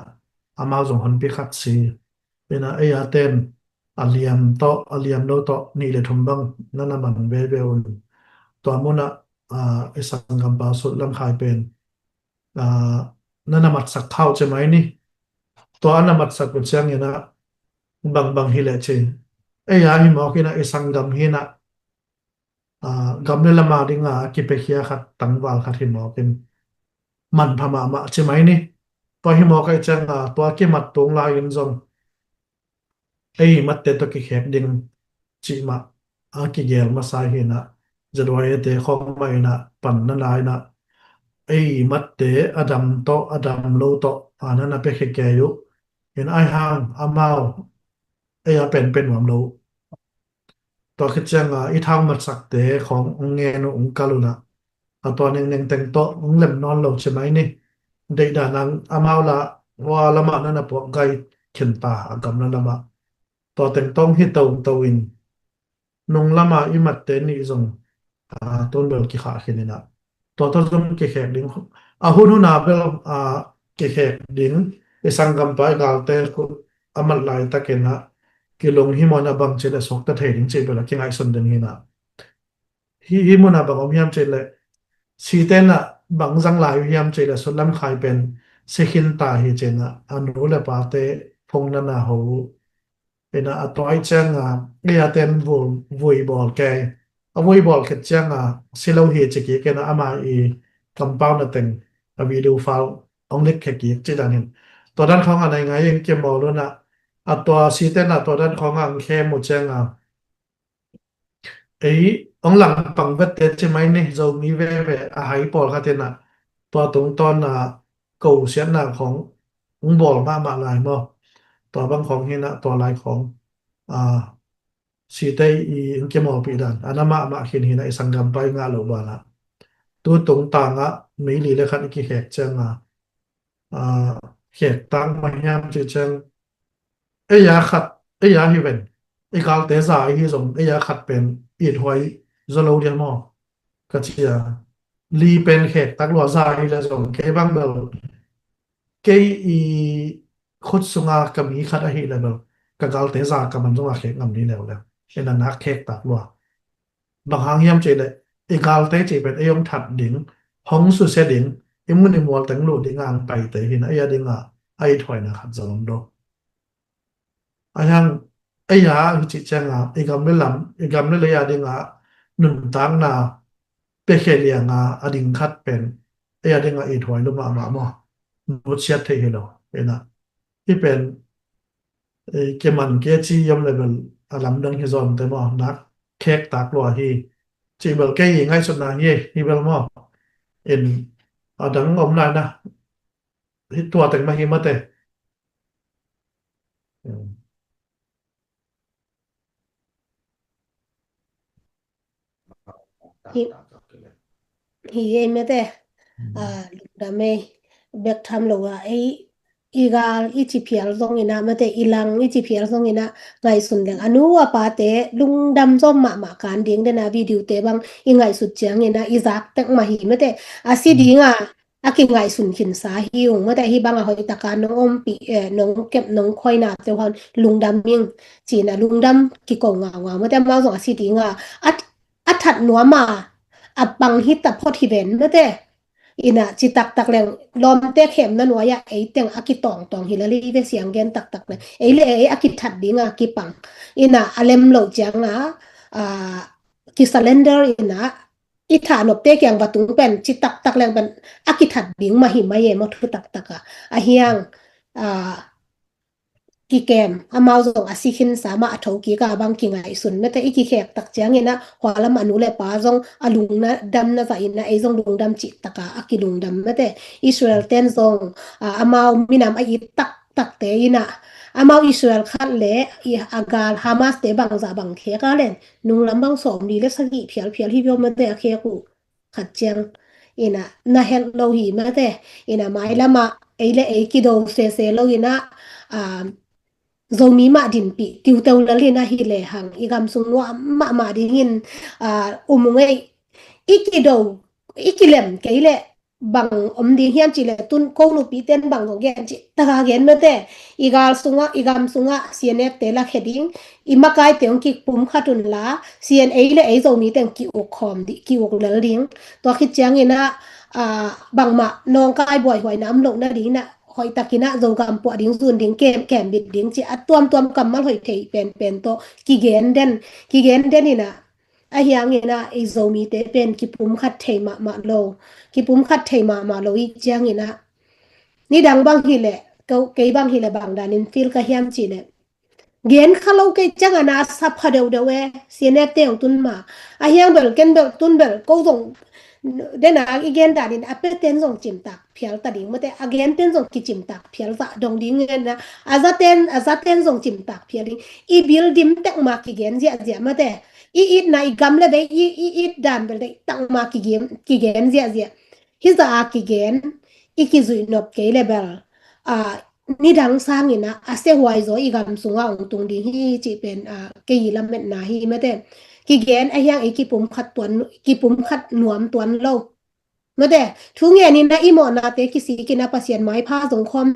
amau zong honpi khat si. Inah ei-aten a liam tawh a liam lo tawh nih le thum bang na na man veve un. Tua munah i sanggampa Sut Lam Khai pen na na matsak khau ci mai ni. Tua a na matsak uh cianginah bangbang hi leh ci, ei-a hi mawkinah i sanggam hinah gam le lam a dinga a kipiakhia khat, tangval khat hi mawkin manpha mahmah ci mai ni. Tua hi mawk aih cianga tua kimat tung lai-in zong ei matte tawh kikhek ding cih mah a kigel masa hinah, Z Y A te khawng mah inah pan na na inah ei matte a dam tawh a dam lo tawh a na na piakhia kei uh. In aihang amau ei a penpen nuam lo. Tua khit cianga i thau matsakte khawng ong ngen uh ong kal unah a tua nengneng teng tawh ong lem nawn lo ci mai ni. Deihdan ang amau lah hua lamah na na puak gai khinta a gam le lamah tua teng tawh ong hi toto in nung lama i matte nih zong tun bel kikhah khin inah tua tawh zong kikhek ding, a hun huna bel kikhek ding. I sanggampa i galte a mat laitakinah kilung hi mawna bang ci le suakta thei ding cih bel a kingaihsun ding hinah. Hih hih muna bang om hiam cih leh sitenah bang zang lai uh hiam cih leh Sut Lam Khai pen si khinta hi cinah a nu le pate phung na na ho uh. Inah a tua aih cianga ei-aten vui bawl kei, a vui bawl khit cianga si lo hi ci kik inah ama i kampauna teng a video file ong lik khia kik cih dan hin. Tua dan khawngah nai ngai in kimawl unah a tua sitenah tua dan khawngah ang khem uh cianga ei ong langpang vette ci mai ni. Zomi veve a hai pawlkhat inah tua tungtawna ko siatna khawng ong bawl mahmah lai maw. Tua bang khawng hinah tua lai khawng site i ong kimawlpih dan a na mahmah khin hinah i sanggampa i ngah loh banah tu tungtangah meili le khat i kikhek cianga khektak mah hiam cih ciang ei-a khat, ei-a hi ven, i galte za i hi zong ei-a khat pen ithuai zaw lo dia maw ka ci a. Li pen khektak lua za hi le zong kei bang bel kei i khut sunga ka mi khat ahih le bel ka galte za ka man zonga khek ngam ni leuleu. Ina nak khektak lua. Bang hang hiam cih leh i galte cih pen ei hong that ding, hong susia ding, i mun i mual teng luh ding ang paite hi na, ei a dinga a ithuaina khat zong om lo. A hiang ei a hi cih cianga i gam le lam, i gam le lei a dinga nuntakna piakhia lianga a ding khat pen ei a dinga ithuai lua mahmah maw? Nutsiat thei hi lo. Ina hi pen kiman kia ci yom le bel a lamdang hi zaw te maw, nak khektak lua hi. Cih bel kei i ngaihsutna hi, hi bel maw? In a dang om lai na, hi tua teng mah hi mate. Hi, hi ei mate. Lungdam ei, bek tham lo a ei i gal i ci phial zong ina mate, i lang i ci phial zong ina ngaihsun leng a nu a pate lungdam zom mahmah kan ding dena video te bang i ngaihsut ciang ina i zak tek mah hi mate. A si dinga a kingaihsun khinsa hi ung mate, hi banga hoih taka nong ompih, eh, nong kep nong khoina te hon lungdam ing cina lungdam kiko ngaungau mate. Amau zong a si dinga a, a that nuama a pang hi taphot hi ven mate. Ina ci taktak leng lawmte khemna nuai-ah ei teng a kitawngtawng hi lel hi ve, siang gen taktak leng ei le ei a kithat dinga kipang. Ina a lem loh cianga a kisurrender ina i thahnopte kiang va tung pen ci taktak leng pen a kithat ding mah hi mai e maw, thu taktak a. A hiang, a, kikem, amau zong a si khinsa mah a tho kik a bang kingaihsun mate, i kikhek tak ciangin ah hua lam a nu le pa zong a lungdam na zah in ah ei zong lungdam cih tak a a kilungdam mate. Israel ten zong, a, amau minam a it taktakte in ah amau Israel khat le i a gal Hamas te bangzah bang khek a len nunglam bang sawmli le sagih phialphial hi viau mate a khek uh khat ciang in ah na het lo hi mate. In ah mailam ah ei le ei kido sese lo in ah, a, Zomi mah dinpih tiuteu lel in ah hi lehang i gam sung nuam mahmah dingin, a, um ung ei. I kido, i kilem kei leh bang om ding hiam cih leh tun ko nupi ten bang zong gen cih tak a gen mate. I gal sungah, i gam sungah C N F te lakhia ding, i makaite hong kipumkhat un la, C N A le ei Zomi teng ki-uk khawm ding, ki-uk lel ding. Tua khit ciangin ah, a, bangmah nawngkai buaihuaina om loh nadingin ah hoihtakin ah Zogam puah ding, zun ding, kem, kembit ding cih a tuamtuam kammal hoih thei penpen tawh kigen den, kigen den in ah, a hiangin ah i Zomite pen kipumkhat thei mahmah lo, kipumkhat thei mahmah lo i ciangin ah nidang bang hi leh, ko, kei bang hi leh bang danin feel ka hiam cih leh gen kha lo kei ciang a na sa pha deuhdeuh e, C N F te hong tun ma. A hiang bel, ken bel, tun bel, ko zong, den a i gen danin a pe ten zong cimtak phial ta ding mate, a gen ten zong kicimtak phial zah dong ding ngen na, a za ten, a za ten zong cimtak phial ding. I bil dim tek ma kigen ziahziah mate. I itna i gam le vei, i, i it dan bel deih tak ma kigen, kigen ziahziah. Hi zah a kigen, i kizuih nop kei le bel, a, nidang sangin ah a sehuai zaw i gam sungah hong tung ding hi cih pen, a, kei i lametna hi mate. Kigen a hiang ei kipumkhat tuan, kipumkhat nuam tuan lo. Mate, thu ngenin ah i mawhnate kisikin ah Pasian maipha zong khawm,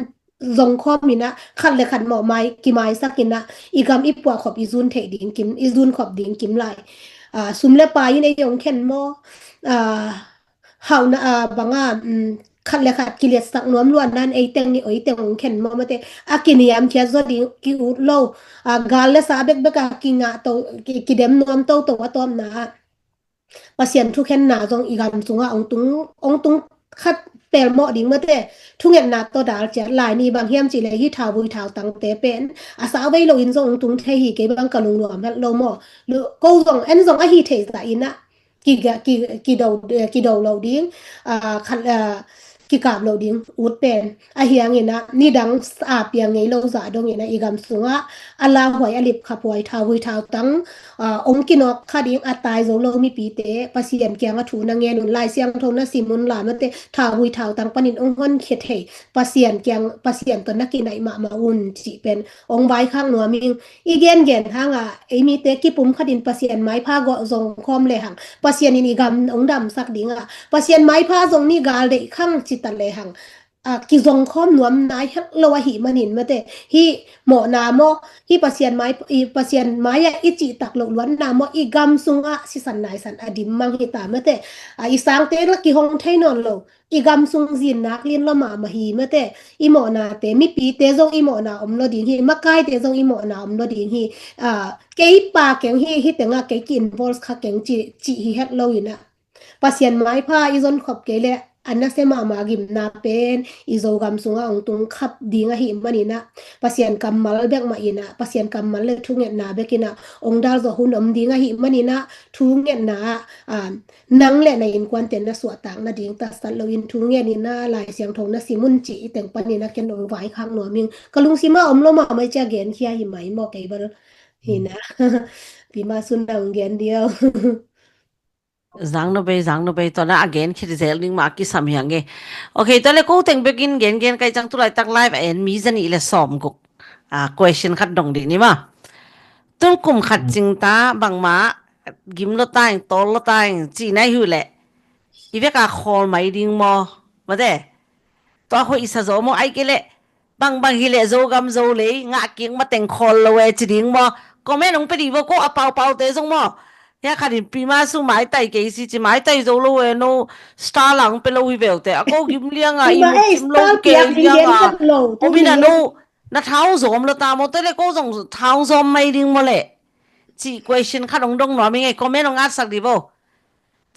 zong khawmin ah khat le khat mawh mai, kimaisakin ah i gam i puahkhop i zun theih ding kim, i zun khop ding kim lai. A, sum le pai in ei hong khen maw? A, hauhna, a, banga, um, khat le khat kiliatsak nuam luatna in ei teng i oi teng hong khen maw mate. A kiniamkhiat zaw ding ki-ut lo. A, gal le sa bekbek a kingah to, ki, kidem nuam toto a tawpna ah Pasian thukhenna zong i gam sungah hong tung, hong tung khat pelmawh ding mate. Thungetna tawh dal ciat lai ni, bang hiam cih leh hih thauvui thautangte pen a sa vei loin zong hong tung thei hi, kei bang ka lungnuam het lo maw. Lu-, ko zong en zong ahi thei zah in ah ki, ki, kido, kido lo ding, a, khat, a, kikap lo ding ut pen. A hiangin ah nidang a piang ngei lo zah dongin ah i gam sungah a lauhuai, a lipkhaphuai, thauvui thautang, a, hong kinawk kha ding a tai zo lo mipite Pasian kiang a thu na ngen un, Lai Siangtho na sim un la mate, thauvui thautang panin hong honkhia thei Pasian kiang, Pasian tawh na kinaih mahmah un cih pen hong vaikhak nuam ing. I gengen hang a, ei mite kipumkhatin Pasian maipha gawh zong khawm lehang Pasian in i gam hong damsak ding a, Pasian maipha zong ni gal deih khang cita lehang, a, kizong khawm nuam nai het lo ahih manin mate. Hih mawhna maw, hih Pasian mai, i Pasian mai-ah i cihtak loh luatna maw, i gam sungah sisan naisan a dim mang hi ta mate. A, i sangte la kihong thei nawn lo. I gam sung zin nak lin lo mahmah hi mate. I mawhnate, mipite zong i mawhna om lo ding hi, makaite zong i mawhna om lo ding hi. A, kei pa keng hi, hih tengah kei ki-involve kha keng ci, cih hi het lo in ah. Pasian maipha i zonkhop kei leh a nasia mahmah gimna pen i Zogam sungah hong tung khap ding ahih manin ah, Pasian kammal bek mah in ah, Pasian kammal le thungetna bek in ah hong dal zawh hun om ding ahih manin ah, thungetna ah, a, nang le na innkuante na suahtak nading tatsat loin thungen in ah Lai Siangtho na sim un cih i teng panin ah ken hong vaikhak nuam ing. Ka lungsim ah om lo mahmah i ci a genkhia hi mai maw, kei bel hi na. Pi Masu na hong gen diau. Zang no bei, zang no bei, tua na a gen khit zel ding mah a kisam hi hang e. Ok, tua le ko teng bekin gengen ka hih ciang tu laitak live a en mi zanih le sawmguk, a, question khat dong dih ni maw. Tun kum khat cing ta bangmah gim lo ta ing, tawl lo ta ing cih na hih uh leh i vek a khawl mai ding maw? Mate, tua hoih sa zaw maw, ahih kei leh bangbang hi leh Zogam Zolei ngah kik mateng khawl lo e ci ding maw? Comment hong pia dih vo, ko a paupaute zong maw. Hia khat in Pi Masu maitai kei si ci, maitai zo lo e, no star la hong pia lo hi veu te. A ko gim liang a, i mut gim lo, kei liang a. Om in a, no na thau zawm lo ta maw, tua le ko zong thau zawm mai ding maw leh? Ci question khat hong dong nuam ing e, comment hong atsak dih vo.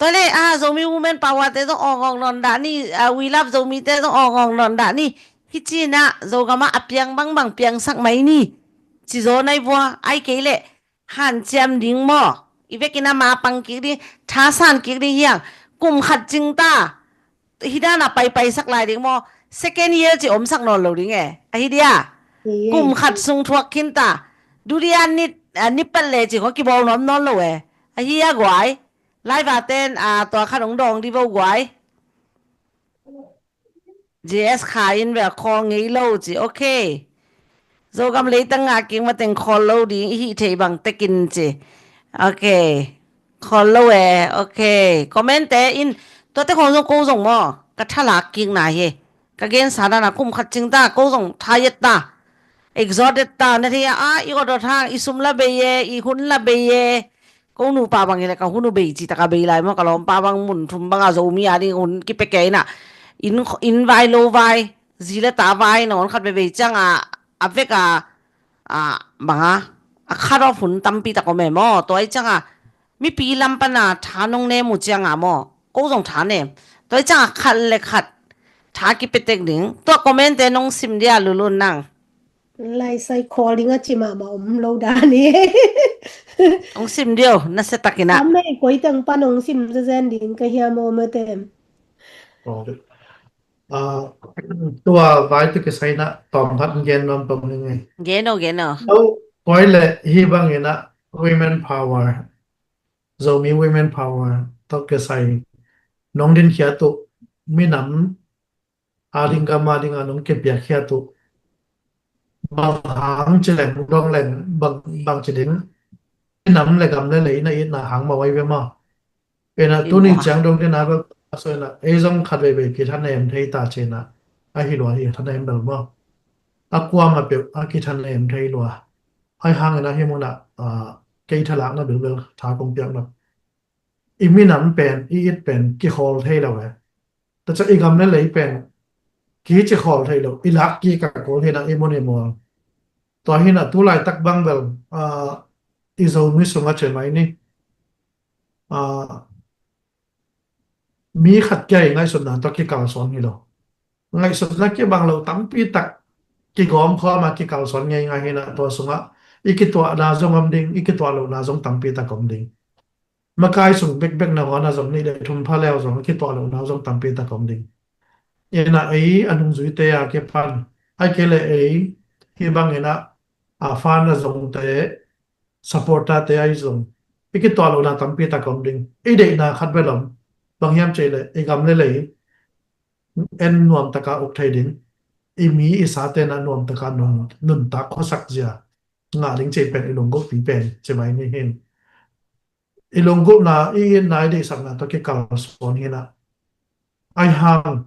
Tua le, ah, Zomi Women Power te zong awng awng nawn dah ni, ah, We Love Zomi te zong awng awng nawn dah ni. Hi ci-in ah, Zogam ah a piang bangbang piangsak mai ni. Ci zaw nai vua, ai kei leh, hanciam ding maw. I vekin ah ma pang kik ding, thasan kik ding hiang. Kum khat cing ta. Hi dan ah paipaisak lai ding maw. Second year ci omsak nawn lo ding e. Ahi dia. Kum khat sung thuak khin ta. Dudia nit, ah, nit pat le ci kho kibawl nuam nawn lo e. Ahi a guai. Live a ten, ah, tua khat hong dawng di vo guai. J S Kha in bel khawl ngei lo ci, okay. Zogam leitang ngah kik mateng khawl lo ding i hih theih bang tekin ci. Okay. Khawl lo e, okay. Comment te in, tuate khawng zong ko zong maw. Ka thalak kikna hi. Ka gensa dan a kum khat cing ta, ko zong tha et ta. Exhausted ta, na thei a, ah, i awt awt hang, i sum la bei e, i hun la bei e. Ko nupa bang hi leh ka hun uh bei ci tak a bei lai maw, ka lawmpa bang mun thum bang a Zomi a ding hun kipia kei in ah. Inn, inn vai lo vai, zi le ta vai, nangawn khat veivei ciang a, a vek a, a, bang a, a cut off hun tampi tak om e maw. Tua ahih ciang a, mipi lam pan a tha nong nem uh ciang a maw. Ko zong tha nem. Tua ahih ciang a khat le khat tha kipia tek ding. Tua comment te nong sim dia Lulun nang. Lai sai khawl ding a ci mahmah om lo dan hi. Hong sim dih o, nasia takin ah. Tam nei koi teng pan hong sim zenzen ding ka hiam aw mate. Aw, ah, tua vai tawh kisai in ah tawm khat gen nuam pong ning ei. Gen o, gen o. So, koi le hih bangin ah women power, Zomi women power tawh kisai nong dinkhiat uh minam a ding gam a ding a nong kipiakkhiat uh. Bang hang ci leng dong leng bang, bang ci ding. Nam le gam le lei na itna hang mawh ahi ve maw. Ina tuni ciang dong ding a bel a soi na ei zong khat veivei kithanem thei ta ci na. A hi lua hi thanem bel maw. A kuamah peuh a kithanem thei lua. Ahi hangin a hi mun ah, ah, kei thalakna bilbel tha kong piak nak. I minam pen, i it pen, kikhawl thei lo e. Tua ciang i gam le lei pen, kici khawl thei lo, i lak kik a kul hi na i mun i mual. Tua hi na tu laitak bang bel, ah, i Zomi sungah ci mai ni. Ah, mi khat kia i ngaihsutna tawh kikalsuan hi lo. Ngaihsutna kibang lo tampi tak kigawm khawm a kikalsuan ngeingai hi na tua sungah i kituahna zong om ding, i kituah lohna zong tampi tak om ding. Makai sung bekbek nangawn a zong nih le thum pha leu zong a kituah lohna zong tampi tak om ding. Ina ei a nungzuite a kipan, ahih kei leh ei hih bangin ah, a fan a zongte, supporter te ahi zong i kituah lohna tampi tak om ding. I deihna khat bel om, bang hiam cih leh i gam le lei en nuam taka uk thei ding. I mi i sate na nuam taka nun, nuntak khuasak zia ngah ding cih pen i lunggulhpi pen ci mai ni hin. I lunggulhna, i itna, i deihsakna tawh kikalsuan hi na. Ahi hang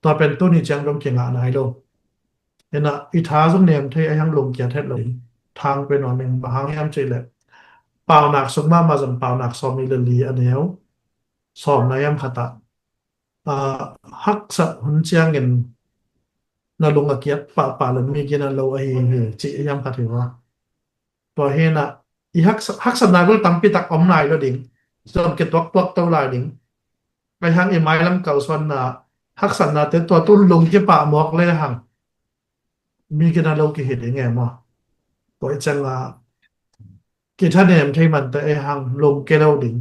tua pen tuni ciang dong kingah nai lo. Ina i tha zong nem thei ahi hang lungkiat het lo ding. Thang pen nuam ing, bang hang hiam cih leh paunak sung mahmah zong paunak sawm nih le li a neu sawm na hiam khat ah, ah, haksat hun ciangin na lung a kiat pahpah le mi gina lo ahi hi cih hiam khat hi va. Tua hi na i haksa, haksatna bel tampi tak om lai lo ding. Zong kituaktuak to lai ding. Ahi hang i mailam kalsuanna haksatnate tua tun lung kipah mawk le hang mi gina lo kihi ding e maw. Tua i ciang a kithanem thei mante ei hang lungke lo ding.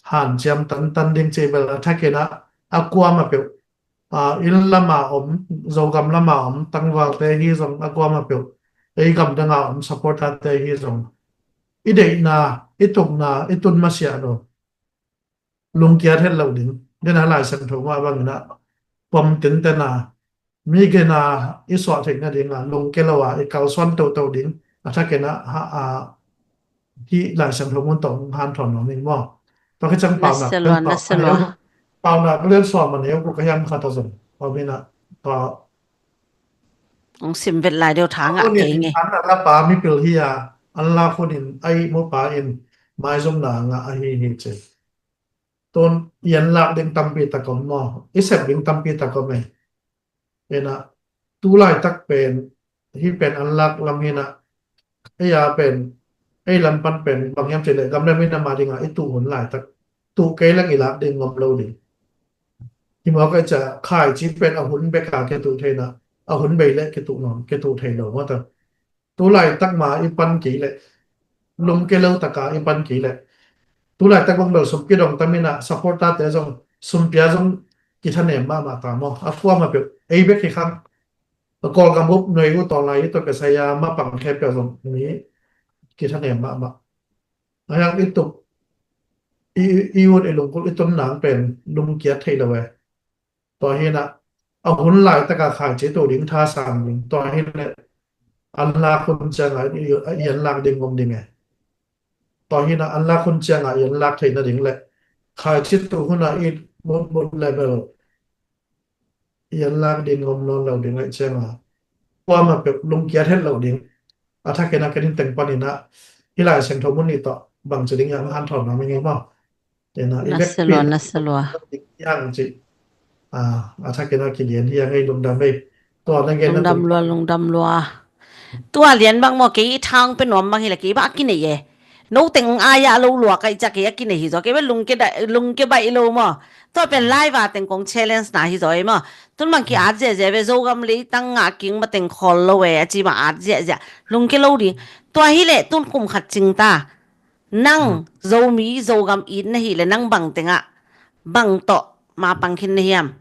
Hanciam tantan ding cih bel a thakin ah a kuamah peuh, ah, inn lama om, Zogam lama om tangvalte hi zong a kuamah peuh, ei gamdanga om supporterte hi zong i deihna, i tukna, i tun masiah lo. Lungkiat het lo ding. Dena Lai Siangtho mah bangin ah pom tenten a mi gena i suah theihna dinga lungke lo a i kalsuan toto ding a thakin ah ha a hih Lai Siangtho mun tawh hanthawn nuam ing maw. Tua khit ciang paunak paunak lian sawm a neu ka hiam khat a zong pawmin ah tua hong sim vet lai deuh thang ah kei nge. An a lapa mipil hi a an lak hunin a ihmupa in maizumna ngah ahi hi ci. Tun i an lak ding tampi tak om maw, i sep ding tampi tak om e. Ina tu laitak pen hih pen an lak lam hi na. Ei a pen, ei lam pan pen bang hiam cih leh gam le minam a dinga i tuh hun laitak tuh kei leng i lak ding ngom lo ding. Hi mawk a, ca khaici pen a hun bek a kituh thei na, a hun bei le kituh ngom, kituh thei lo mawk ta. Tu laitak ma i pan kei le, lungke lo taka i pan kei le, tu laitak bang bel sum kidong tam in a, supporter te zong, sum pia zong kithanem mahmah ta maw. A kuamah peuh ei bek hi khang. A Kawlgam bup nuai uh tawn lai i tawh kisai a mapang khempeuh zong mi kithanem mahmah. A hiang i tup, i, i, i ut i lungkul i tun nang pen lungkiat thei lo e. Tua hi na, a hun laitaka khaici tuh ding thasan ding. Tua hi na, an lak hun cianga i, i an lak ding ngom ding e. Tua hi na, an lak hun cianga i an lak theih nading le khaici tuh huna i mutmut le bel i an lak ding ngom nawn lo ding ahih cianga, kuamah peuh lungkiat het lo ding. A thakin a kenin teng panin a, hih Lai Siangtho mun nih tawh bangci ding hiam hanthawn nuam ing ei maw? Tena i Na vekpi salua, na salua. Hiang ci. A, a thakin a kigen hiang ei, lungdam ei. Tua na gen na Lungdam tung lua, lungdam lua. Tua lian bang maw, kei i thang pe nuam bang hi le kei bang a kinei e. No teng a ya lo lua kai ca kei a kinei hi zaw, kei bang lungke da, lungke baih lo maw. Tua pen live a teng kong challenge na hi zaw ei maw. Tun bang ki at ziahziah ve, Zogam leitang ngah king ma teng khawl lo e, a ci bang at ziahziah. Lungke lo ding. Tua hi le tun kum khat cing ta. Nang Zomi, Zogam it na hi le nang bang tengah bang tawh ma pang khin na hiam?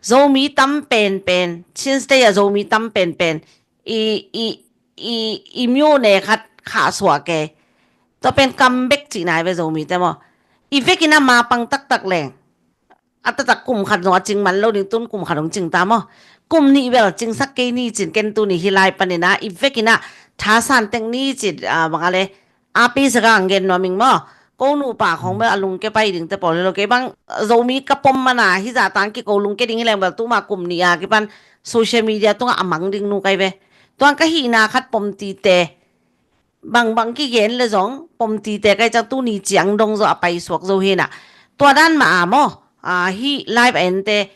Zomi tam penpen, Chin State a Zomi tam penpen, i, i, i, i myo ne khat khah suak e. Tua pen kam bek cih nai ve Zomi te maw. I vekin a ma pang taktak leng. A taktak kum khat zong a cing man lo ding, tun kum khat hong cing ta maw. Kum nih bel cingsak kei ni cin ken tuni hi lai panin a, i vekin a thasan tek ni cin, a, bang a le, a pi sa ka ang gen nuam ing maw. Ko nupa khong bel a lungke pai ding te pawl hi lo kei bang, Zomi ka pom mana, hi zah tang ki ko lungke ding hi leng bel tuma kum nih a kipan social media tungah a mang ding nu kai ve. Tuang ka hihna khat pom ti te. Bangbang kigen le zong pom ti te kai cang tuni ciang dong zo a pai suak zo hi na. Tua dan ma a maw. A, hi live a en te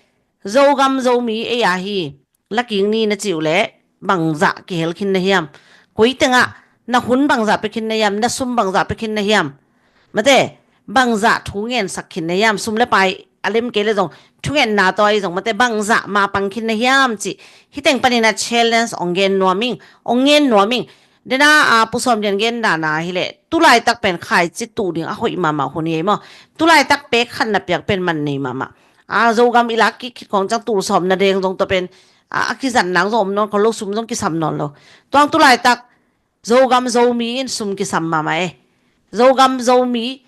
Zogam Zomi ei a hi. Laking ni na ciu le bangzah kihel khin na hiam? Koi tengah na hun bangzah pe khin na hiam? Na sum bangzah pe khin na hiam? Mate, bangzah thu ngen sak khin na hiam? Sum le pai a lem kei le zong thu ngen na tawi zong mate bangzah ma pang khin na hiam ci. Hi teng panin a challenge ong gen nuam ing, ong ngen nuam ing. Dena, a, Pu Sawm Lian gen dana hi le, tulai tak pen khaici tuh ding a hoih mahmah hun hi ei maw. Tulai tak pek khat na piak pen man nei mahmah. A, Zogam i lak kik khit khong cang tul sawm na deng zong tua pen, a, a kizat nang zong om nawn kho lo, sum zong kisam nawn lo. Tuang tulai tak Zogam Zomi in sum kisam mahmah e. Zogam Zomi,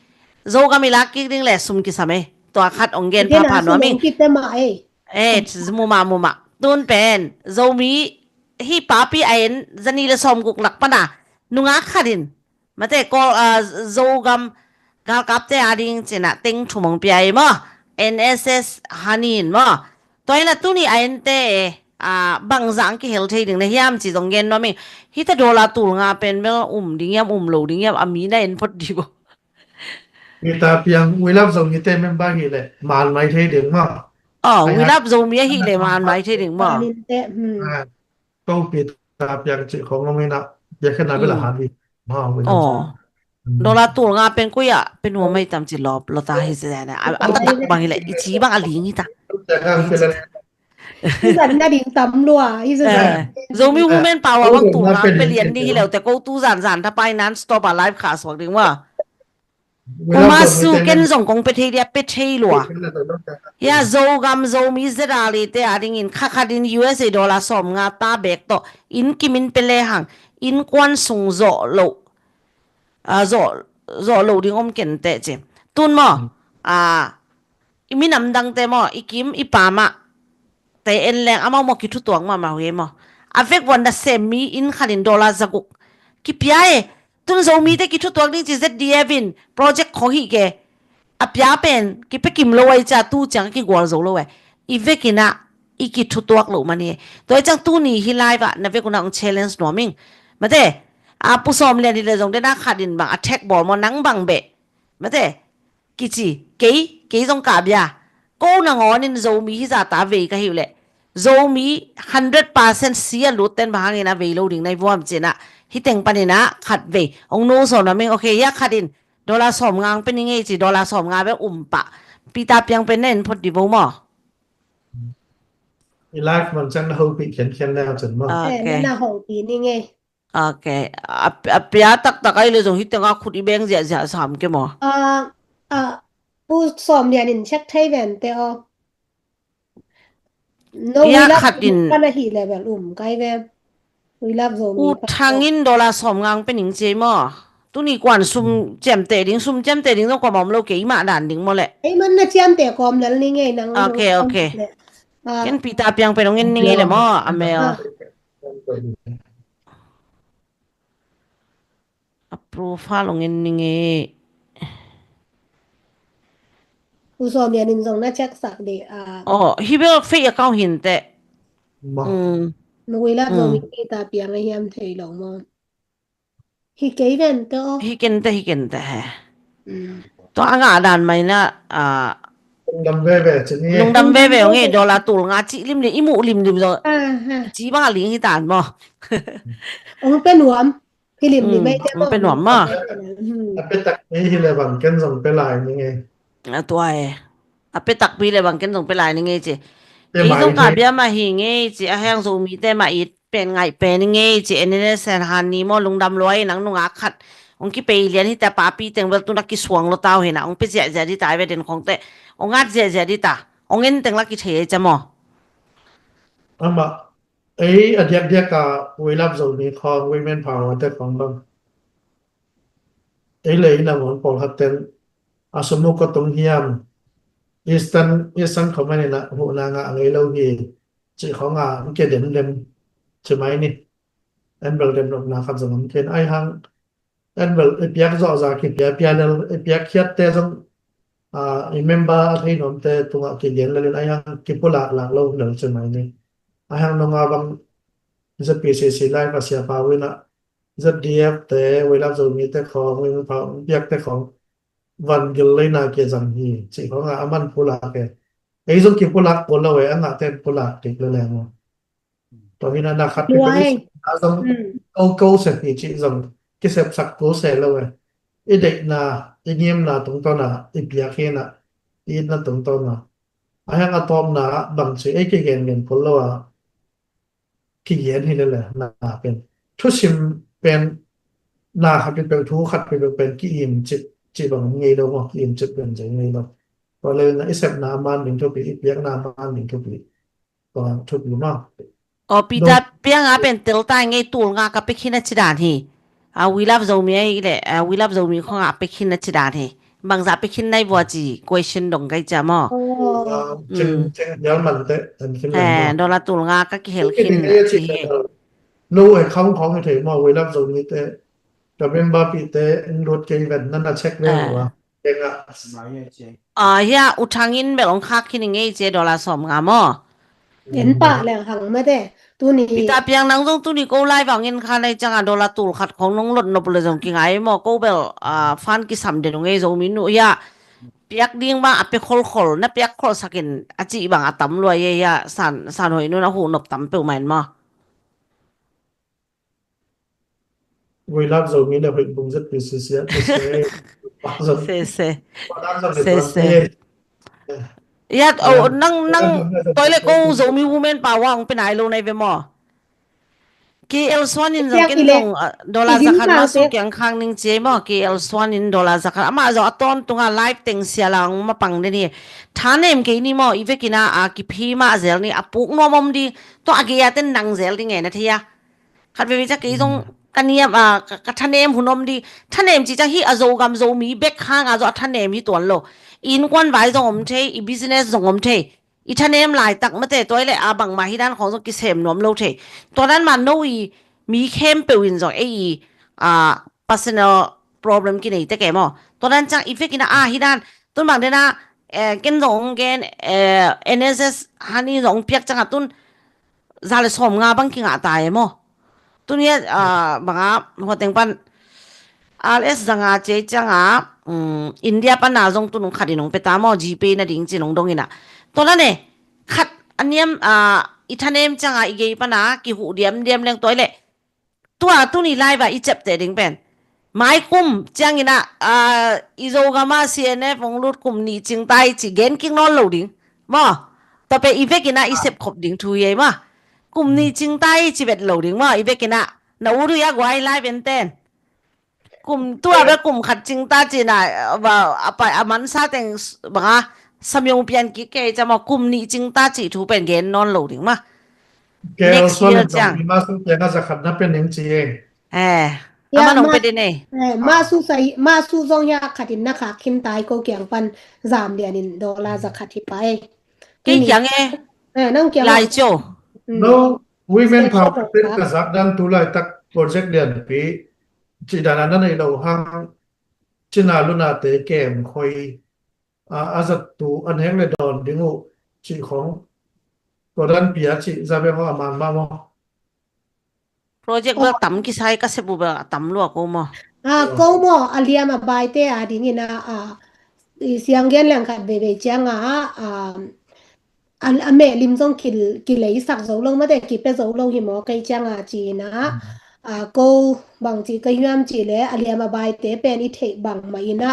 Zogam i lak kik ding le sum kisam e. Tua khat ong gen phapha nuam ing. Kite mah e. E, mumah, mumah. Tun pen Zomi hi papi a en zani le sawm guk lak pana nungak khat in. Mate ko, a, Zogam galkapte a ding cina teng thum ong pia i maw. N S S hanin maw. Tua ina tuni a ente e, a, bangzah ang kihel thei ding na hiam ci zong gen nuam ing. Hita dollar tul nga pen bel um ding hiam, um lo ding hiam, a mi na en phot di bo. Hita piang We Love Zomi te member hi le man mai thei ding maw. Oh, We Love Zomi a hi le man mai thei ding maw. Ko pi ta piang ci khong ngom ina, piang khen na bela han hi. Maw, We Love Zomi. Dollar tul nga pen kuya pen hua mai tam ci lop lo ta hi se ne. A, a tak bang hi le i ci bang a ling hi ta. Zan na ding tam lua. Zomi Women Power bang tul nga pe lian ding hi leu te ko tu zan zan ta pai non stop a live khah suak ding wa. Kuma su ken zong kong pe thei dia pe thei lua. Ya Zogam Zomi zedali te a dingin kha kha din U S A dollar sawm nga ta bek to in kimin pe le hang in kuan sung zo lo. A, zo, zo lo ding om ken te ci. Tun maw, a, i minam dang te maw, i kim, i pama te en leng amau maw kithutuak mahmah hi maw. A vek vuan na sem mi in khanin dollar zaguk kipia e. Tun Zomi te kithutuak ding ci Z D F in project khong hi ke. A pia pen kipe kim lo ai ca tu ciang kigual zo lo e. I vekina i kithutuak lo mani e. Tua i cang tuni hi live a na vekuna ong challenge nuam ing. Mate, a Pu Sawm Lian hi le zong dena khatin bang attack bawl maw nang bang beh. Mate, kici, kei, kei zong ka bia. Ko nangawn in Zomi hi zata vei ka hi uh le. Zomi hundred percent si a lut ten bang hangin a vei lo ding nai vuam cina. Hi teng panina khat vei. Ong no so na ming, okay, ya khatin Dollar sawm ngang pe ning ei ci, dollar sawm nga bek um pah. Peter Piang pen na en phot di bo maw? I live man ciang na hopih khiankhian leu cun maw? Ah, eh, okay. Na hopih ning ei. Okay. A, a pia taktak ai le zong hih tengah khut i beng ziahziah sam ke maw? Ah, ah, Pu Sawm Lian in check thei ven te aw. No, ia, We Love khat Zomi in kan ahi level um kai ve. We Love Zomi U Thang in dollar sawm ngang pe ning ci ei maw? Tuni kuan sum ciamteh ding, sum ciamteh ding zong kuamah om lo kei, i mah dan ding maw leh? Ei man na ciamteh kawm lel ning ei nang. Okay, okay. Ah. Ken Peter Piang pen hong en ning ei le maw, a mel. Ah. A profile hong en ning ei. U Sawm Lian in zong na check sak di, ah. Oh, hi bel fake account hi inteh. Maw. Mm. We Love Zomi Peter Piang a hiam thei lo maw? Hi kei ven te aw. Hi ken te, hi ken te he. Mm. Tua a ngah dan mai na, ah, lungdam veve ci ni. Lungdam veve hong ei, dollar tul nga cih limlim, i muh limlim zong. Ah, ha. Ci bang a ling hi tan maw? Hong pe nuam. Hi limlim ei te maw? Hong pe nuam maw? Hmm. A pe takpi hi le bang ken zong pe lai ning ei. A tua e. A pe takpi le bang ken zong pe lai ning ei ci. Kei zong ka bia mah hi ngei ci, a heng Zomite mah it pen ngaih pen i ngei ci, en in e sen han ni maw, lungdam lua i nang nungak khat hong kipei lian hi ta, papi teng bel tu na kisuang lo tau hi na, hong pe ziahziah di ta, i ve den khong te hong ngat ziahziah di ta, hong en teng la kithei ei ca maw? Amah, ei a diakdiak a We Love Zomi khong, Women Power te khong bang, ei le i na mon pawlkhat ten a sum uh kua tung hiam, Eastern, Eastern Command in a huhna ngah ngei lo hi. Cih khawng a, an ke demdem ci mai ni. An bel demdemna khat zong om kei in, ai hang an bel i piak zawh zah kipiapia lel, i piak khiatte zong, a, i member a thei nuamte tungah kilian lel in, ai hang kipulak lak lo lel ci mai ni. Ai hang nong a bang Z P C C live a siapa uh in a, Z D F te, We Love Zomi te khawng, We Love Zomi piakte khawng van gil leina kia zang hi, cih khawng a, a man pulak e. Ei zong kipulak kul lo e, a ngahte pulak kik le leng aw. Tua hi na, na khat pi pen i sepna zong ko ko sep hi cih zong kisepsak kul se lo e. I deihna, i ngimna tungtawn a i piak hi na, i itna tungtawn a. A hang a tawpna ah bang ci ei kigengen kul lo a, kigen hi le le na pen. Thusim pen na khat pi peuh, thu khat pi peuh pen ki-im cip, cip bang ngei lo maw, ki-im cip pen zai ngei lo. Tua le na i sepna a man ding thupi, i piakna a man ding thupi. Tua thupi maw? Aw, Peter Piang a pen tel ta ngei, tul nga ka pia khin a ci dan hi. A, We Love Zomi a i le, a, We Love Zomi khong a pia khin a ci dan hi. Bangzah pia khin nai vua ci question dong kai cia maw? Aw. Ceng, ceng hial man te, an khin man maw? Dollar tul nga ka kihel khin a ci hi. No e, khang khong hi thei maw, We Love Zomi te. Ka member pi te, in lut kei ven, nan a check ve maw? Kei nga. A, hia, U Thang in bel ong khak khin i ngei cia, dollar sawm nga maw? En pah leng hang mate. Tuni Peter Piang, nang zong tuni ko live ah ngen kha nai ciang a, dollar tul khat khong nong lot nop le zong kingai maw, ko bel, a, fan kisam den ung ei, Zomi nu hia. Piak ding bang a pia kholkhol, na piak kholsak in a cih bang a tam lua ei hia, san, san hoih nun a huh nop tam peuh mah in maw? We Love Zomi le hoih bung Z P C C ah, se, se. Se, se. Yat, oh, nang, nang, toilet ko Zomi Women Power ong pe nai lo nai ve maw? K L Suan in zong ken zong, ah, dollar zakhat ma su kiang khang ning cia maw, K L Suan in dollar zakhat. Amah zong a tawntung a live teng sia la ong mapang den hi. Thanem kei ni maw, i vekin a, a kiphi mah zel ni, a puk nuam om di, tua a gei a ten nang zel di nge na thei a. Khat veve ciang kei zong ka niam, a, ka, ka thanem hun om di. Thanem ci ciang hih a Zogam Zomi bek hang a zong a thanem hi tuan lo. I innkuan vai zong om thei, i business zong om thei. I thanem laitak mate, tua i le a bangmah hi dan khong zong kisem nuam lo thei. Tua dan mah no i mi khempeuh in zong ei i, a, personal problem kinei tek e maw. Tua dan ciang i vekin a, a hi dan, tun bang den a, eh, ken zong ong gen, eh, N S S hani zong ong piak ciang a tun za le sawm nga bang kingah ta e maw. Tuni a, ah, bang a, hua teng pan R S zanga cei ciang a, um, India pan a zong tun ong khat in ong pe ta maw, GPay na ding ci nong dong in a. Tua dan e, khat a niam, ah, i thanem ciang a i gei pan a kihuh diamdiam leng tua i le. Tua tuni live ah i ciapteh ding pen, Mai kum ciangin ah, ah, i Zogam ah C N F hong lut kum nih cingta i ci gen kik nawn lo ding maw. Tua pen i vekin ah i sepkhop ding thu hi ei maw. Kum nih cingta i ci vet lo ding maw, i vekin ah. Na ut uh hia guai, lai venten. Kum tua bek kum khat cingta cina, a, a, a mansa teng banga samyong pian kik kei ca maw, kum nih cingta cih thu pen gen nawn lo ding maw. Next year ciang. Masu teng a zakhat na pen ning ci ei. Eh, ama nong pe din ei. Masu sai, masu zong hia khatin na khak khin tai ko kiang pan zam lianin dollar zakhat hi pa ei. Kei kiang ei. Eh, nang kiang lai cio. No, women power ten ka zak dan tu laitak project lianpi cih dan a na nei lo hang, cina luna te kem khoi, a, a zat tu a nek le dawn ding uh cih khong. Tua dan pia cih za beng aw a man mah maw. Project bel tam kisai ka sep uh bel a tam lua ko maw. A, ko maw, a liam a baite a dingin a, a, i siang gen leng khat veivei ciang a, a, a, a mehlim zong ki, kileisak zo lo mate, kipia zo lo hi maw kei ciang a ci-in a, a, ko bangci ka hiam cih le a liam a baite pen i theih bang mah in a,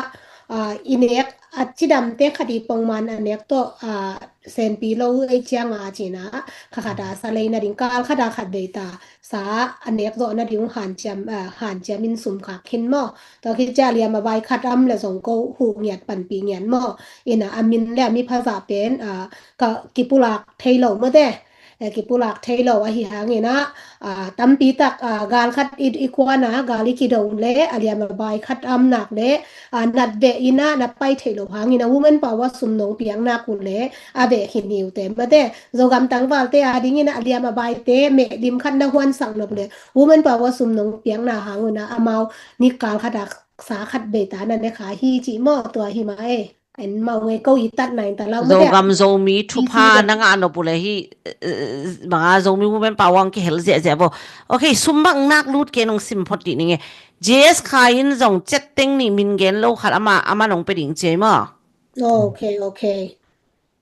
a, i nek a cidamte khat i pongman a nek tawh, a, senpi lo ei ciang a ci-in a, kha khat a sa lei nading kal khat a khat vei ta sa a nek zawh nading hanciam, a, hanciam in sum khak khin maw. Tua khit ciang a liam a bai khat am le zong ko huh ngiat panpih ngiat maw. In a, a min le a mi phazah pen, a, ka kipulak thei lo mate. Eh, kipulak thei lo ahi hangin a, a, tampi tak, a, gal khat i, i kuan a, gal i kido le, a liam a bai khat am nak le, a, nat veh in a, na pai thei lo hangin a, women power sum nong piak nak uh le, a veh khin hi uh te mate. Zogam tangvalte a dingin a liam a baite mehlim khat na huansak nop le women power sum nong piakna hang un a amau nikkal khat a sa khat bei ta na ne kha hi cih maw tua hi mah e. En mau nge ko i tat na in ta lau mah e. Zogam Zomi thupha na ngah nop uh le hi, eh, eh, banga Zomi women power ang kihel ziahziah bo. Ok, sum bang nak lut ke nong sim phot dih ning e. J S Khai in zong chet teng nih min gen lo khat ama, ama nong pe ding ci ei maw. Ok, ok.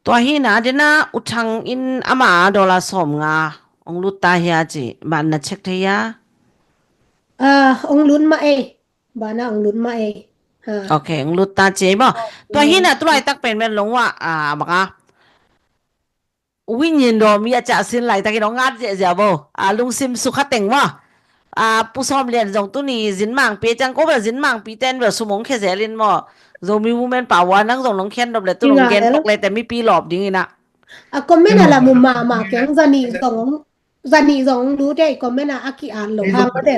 Tua hi na, dena U Thang in ama dollar sawm nga ong lut ta hia ci, ban na check thei hia? Ah, ong lut mah ei. Ban na ong lut mah ei. Ha. Ok, ong lut ta ci ei maw. Tua hi na, tulai tak pen men long wa, ah, baka. Win yin do mi a ca sin lai takin ong ngat ziahziah bo. Ah, lungsim sukha teng maw. Ah, Pu Sawm Lian zong tuni zin mangpi ciang ko bel zin mangpi ten bel sum ong khia zel in maw. Zomi women power nang zong nong khian dop le tu nong gen tok le te mipi lawp ding ina. A comment a la mu mahmah keng zani zong ong, zani zong ong lut ei comment a a ki-at lo hang ko te.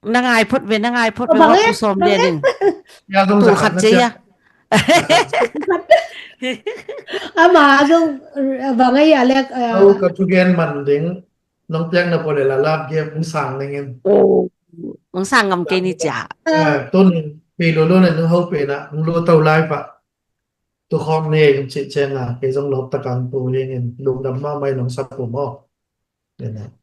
Na ngai phot ve, na ngai phot ve, Pu Sawm Lian in. Tu khat cia. Ama zong bang ei a lek. Ka thugen man ding. Nong piak na pole la lap ge ung sang nengin. Ung sang ngam kei ni cia. Tun pi lo lo ne nung hau pe na ung lo tau lai pa. Tu khong ne ung ci cia nga kei zong lop ta kang tu hingin lungdam ma mai nong sap pu mo.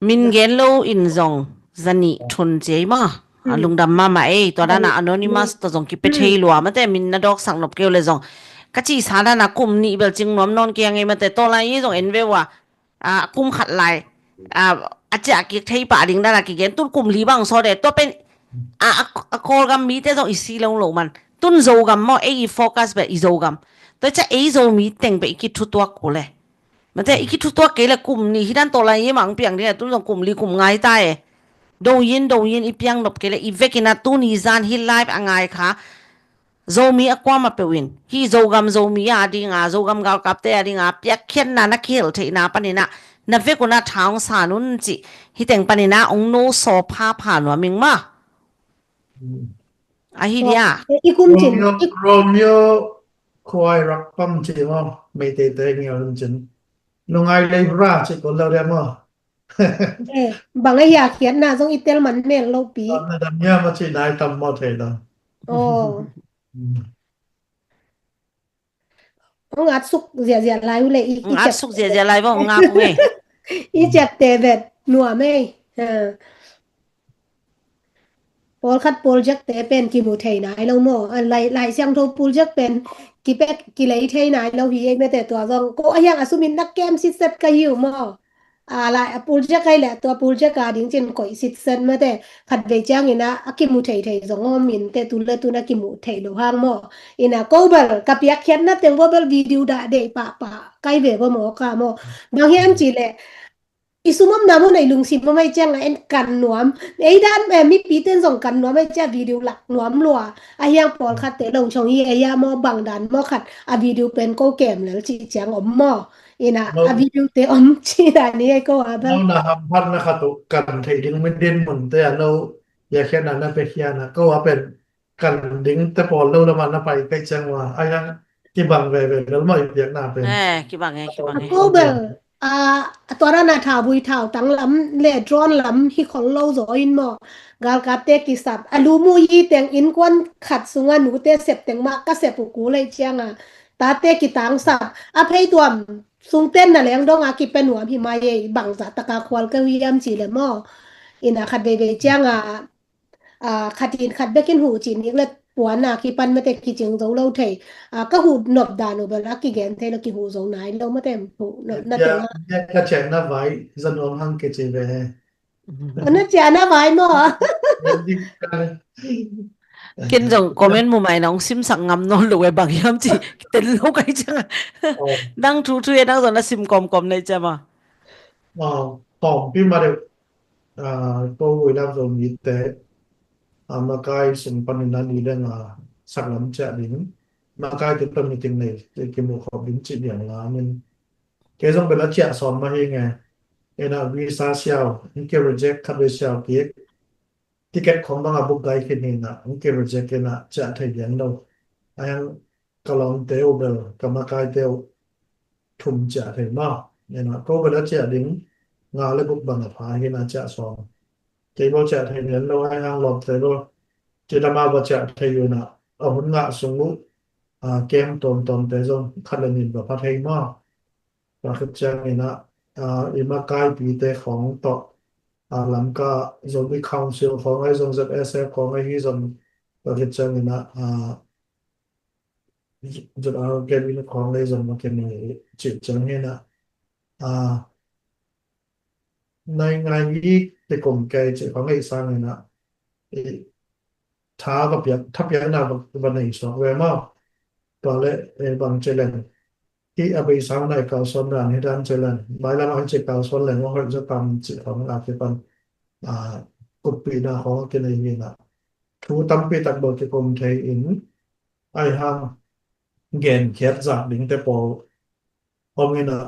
Min gen lo in zong zani thun cia ma. Lungdam ma ma ei, tua dana anonymous to zong kipe thei lua mate min na dok sang nop keu le zong. Ka ci sa dana kum ni bel cing nuam non kei a ngei mate to lai i zong en ve ua. A, kum khat lai, a, a ciah kik thei pah ding dan a kigen, tun kum li bang sawt e, tua pen, a, a, a Kawlgam mite zong i si lo lo man. Tun Zogam maw, ei i focus bel i Zogam. Tua ciah ei Zomi teng bel i kithutuak kul e. Mate, i kithutuak kei le kum ni, hi dan tawh lai i mang piang ding e, tun zong kum li kum ngai ta e. Do yin, do yin, i piang nop kei le, i vekin a tuni zan hi live a ngai kha. Zomi a kuamah peuh in, hih Zogam Zomi a dinga, Zogam galkapte a dinga, piakkhiatna na kihel theihna paninah, na vek unah tha hong san un cih, hih teng paninah hong nosaw phapha nuam ing maw. Ahi dia. Romeo, Romeo khuai rak pam cih maw, Meiteite ngial un cin. Nungai lei bra cih kol lo dia maw. Eh, bang a hiakhiatna zong i tel man mel lo pi. Na dam hiam a cih nai tam maw thei lo. Oh. Hong at suk ziahziah lai uh le i, hong at suk ziahziah lai bang hong ngak uh e. I ciapte vet nuam e. Pawlkhat pawlziakte pen kimu thei nai lo maw? Lai, Lai Siangtho pawlziak pen kipek kilei thei nai lo hi ei mete tua zong. Ko a hiang a sumin na kem sitset ka hi uh maw? a lai a pul ziak ai le tua pul ziak a ding cin koih sitset mate khat vei ciangin a kimu thei thei zong om in te tu le tun a kimu thei lo hang maw. Ina ko bel ka piak khiatna teng bo bel video dah dei pah pah kai ve bo maw ka maw. Bang hiam ci le i sum omna maw nei lungsim maw mai ciang a en kan nuam. Ei dan eh, mipi ten zong kan nuam ai cia video lak nuam lua. A hiang pawl khat te long chong hi ei a maw bang dan maw khat a video pen ko kem lel ci ciang om maw. Ina a video te om ci dan hi ei ko a bel. No na hamphat na khat uh kan thei ding min din mun te a no ya khian na na pe khian a ko a pen kan ding te pawl lo lama na pai pei ciang wa ai hang kibang veve lel mai piak na pen. Eh, kibang e, kibang e. Ko bel a tua rana thau bui thau tang lam le drone lam hi khol lo zo in maw. Galkap te kisap a lu mu yi teng in kuan khat sunga nu te sep teng ma ka sep u ku lei ciang a ta te kitang sap a phei tuam sung ten na leng dong a kipe nuam hi mai ei bang za taka khual ka hui am ci le maw. Ina khat veve ciang a a khat in khat bekin hu ci nik le puan a kipan mate kicing zo lo thei. A ka hu nop dan u bel a kigen thei lo kihu zo nai lo mate hu nop na te na. Ka cian na vai za nuam hang ke ci ve. Na cian na vai maw. Ken zong comment mu mai na ong simsak ngam nawn lo e bang hiam ci tel lo kai ciang a. Nang thu thu e nang zong na sim kom kom nei ciam a. Tawm pi ma deuh. Ko vui lak zo mi te a makai sung panin a ni leng a saklam ciah ding makai te tawh meeting nei te kimuh khawp ding cih liang la min. Kei zong bel a ciah sawm mah hi nge. Ena visa siau in ki reject khat vei siau kik. Ticket khong bang a book gai khin hi na in ki reject ena ciah thei lian lo. A hiang ka lawmte uh bel ka makaite uh thum ciah thei maw. Ena ko bel a ciah ding nga le guk bang a pha hi na ciah sawm. Kei bel ciah thei lian lo a hiang lawmte bel ci dama ba ciah thei uh na a hun ngah sung uh a kem tawmtawmte zong khat le nin ba pha thei maw. Tua khit ciangin ah i makaipite khawng tawh a Lamka Zomi Council khawng ahi zong Z S F khawng ahi zong tua khit ciangin ah Z R K B khawng ahi zong a kene cih ciangin ah nai ngai i te kum kei cih khawng ahi sangin ah tha va piak tha piakna va nei suak ve maw. Tua le bang ci leng hi a bei sang nai kalsuan dan hi dan ci leng mailam a hi ci kalsuan leng va hoih zaw tam cih khawng a kipan kuppihna khawng a kinei hi na thu tampi tak bel kikum thei in ai hang genkhiat zak ding te pawl om in a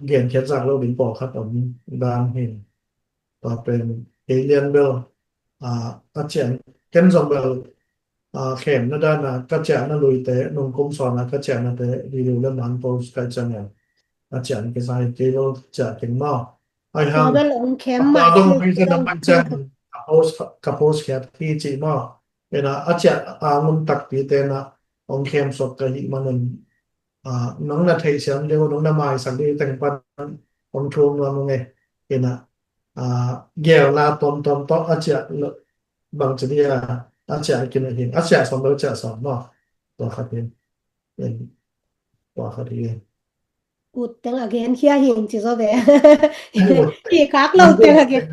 genkhiat zak lo ding pawlkhat om dan hi. Tua pen kei lian bel a cian ken zong bel khemna dana ka ciahna luite nungkum sawnah ka ciahnate video le man post kai ciangin a cian kisa hi kei lo ciah keng maw. Ai hang bel ong khem ma dong hi zana man ciang ka post khiat hi ci maw. Ena a ciah a ngun takpi tena ong khem sok ka hi manun nong na theihsiam deuh nong na maisak deuh teng pan ong thum nuam ong e. Ena gelna tawmtawm tawh a ciah bang ci dia a ciah kina hin a ciah sawm lo ciah sawm maw. Tua khat hin tua khat hin ut teng a gen khia hing ci zaw ve. Hi khak lo teng a gen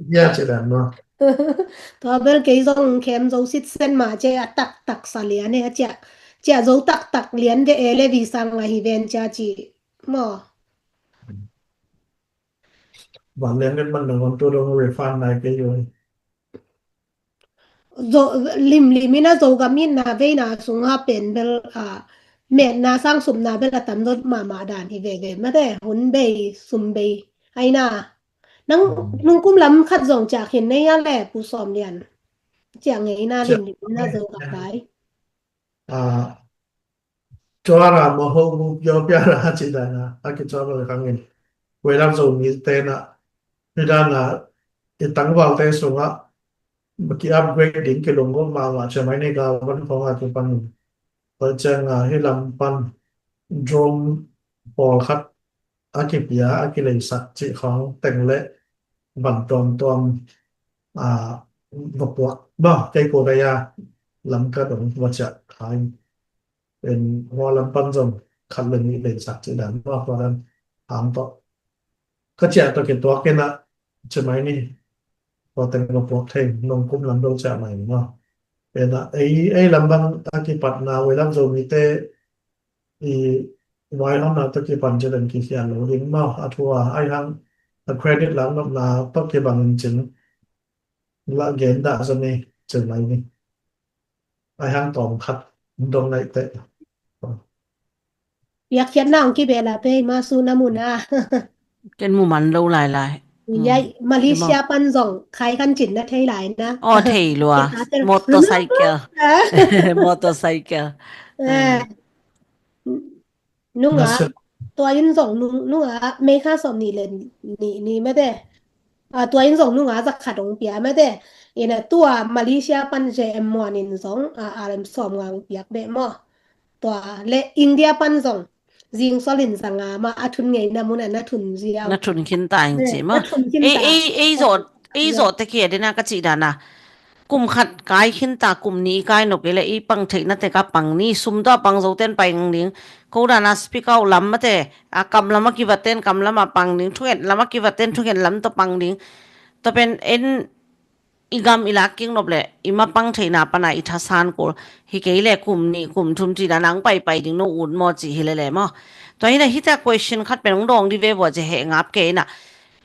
khia ci dan maw. Tua bel kei zong khem zo sitsen ma ci a taktak sa lian e a ciah ciah zo taktak lian ve e le vi sang a hi ven cia ci maw. Van lian vet man na gon tu dong refund nai kei yo. Limlim in a Zogam itna veina sunga pen bel a metna sang sumna bel a tam dot mahmah dan hi veve mate hun bei sum bei aina. Nang nungkum lam khat zong ciah khin nei a le Pu Sawm Lian ciah ngeina limlim in a Zogam bai. Cuara maho mu pio piara ci dana a kicuara le kangin kuailam zo mi tena hi dana i tangvalte sunga ki upgrade ding ki lunggawh mahmah cia mai nei ga van khawng a kipan pai cianga hi lam pan drone pawlkhat a kipia a kileisak cih khawng teng le van tuamtuam va puak ba kei ko rei a lam ka dong va ciah khai. Pen hua lam pan zong khat le nih leisak cih dan ba hua lam hang tawh ka ciah tawh kituak kei na, ci mai ni. Tua teng ka puak thei, nong kum lam do ciah mai ni maw. Kei na, ei, ei lam bang a kipatna, ei lam Zomite, i, vai hong na tawh kipan ci den kikhian lo ding maw. A thu a, ai hang, a credit lam nopna tawh kibang in cin. La gen dah zong ni, cen lai ni. Ai hang tawm khat dong lai teh. Piakkhiatna hong kibel a pei ma su na mun a. Ken mu man lo lai lai. Yai, Malaysia pan zong khai khan cin na thei lai na. Aw, thei lua. Motorcycle. Motorcycle. Eh. Nunga, tua in zong nung, nunga, May kha sawm nih le nih, nih mete. A, tua in zong nunga za khat hong pia mete. Ina tua Malaysia pan J M Muan in zong, a, R M sawm nga hong piak beh maw. Tua le India pan zong, zing sol in za nga ma a thun ngei na mun a na thun ziau. Na thun khin ta in ci maw. Na thun khin ta. Ei, ei, ei zawh, ei zawh te kia dena ka cih dana. Kum khat kai khin ta, kum nih i kai nop kei le i pang theihna tek a pang ni, sum tawh a pang zo ten pai ngang ding. Ko dana speak out lam mate, a kam lam a kivat ten kam lam a pang ding, thunget lam a kivat ten thunget lam tawh pang ding. Tua pen en i gam i lak kik nop le, i ma pang theihna pana i thasan kul. Hi kei le kum nih, kum thum ci dana ang pai pai ding no ut maw ci hi le le maw. Tua hi na hi ta question khat pen ong dawng di ve vua ci he ngap kei na.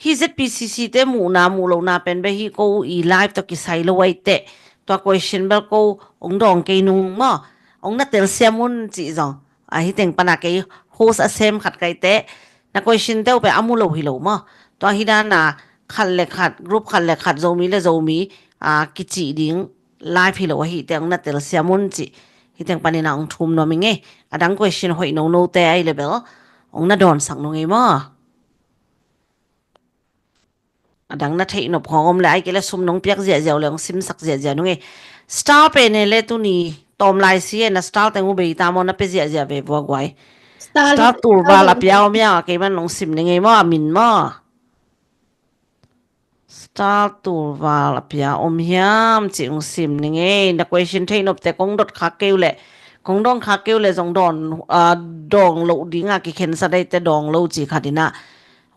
Hi Z P C C te muhna muh lohna pen beh hi ko i live tawh kisai lo ai teh. Tua question bel ko ong dawng kei nung maw. Ong na telsiam un cih zong. A hi teng pana kei host a sem khat kai teh. Na question teuh pen a mu lo hi lo maw. Tua hi dana khat le khat, group khat le khat, Zomi le Zomi, a, kicih ding live hi lo a hi teh ong na telsiam un cih. Hi teng panina ong thum nuam i ngei. A dang question hoih no no te ai le bel. Ong na dawnsak nung ei maw. A dang na theih nop khawng om le ai kei le sum nong piak ziahziah uh le hong simsak ziahziah nung ei. Star pen e le tuni tawm lai si e na star teng uh bei ta maw na pe ziahziah ve vua guai. Star tulval a pia om hiam a kei man nong sim ning ei maw a min maw. Star tulval a pia om hiam ci hong sim ning ei na question theih nop te kong dot khak kei uh le kong dawng khak kei uh le zong dawn, a, dawng loh dinga kikhensa dai te dawng lo ci khat ina.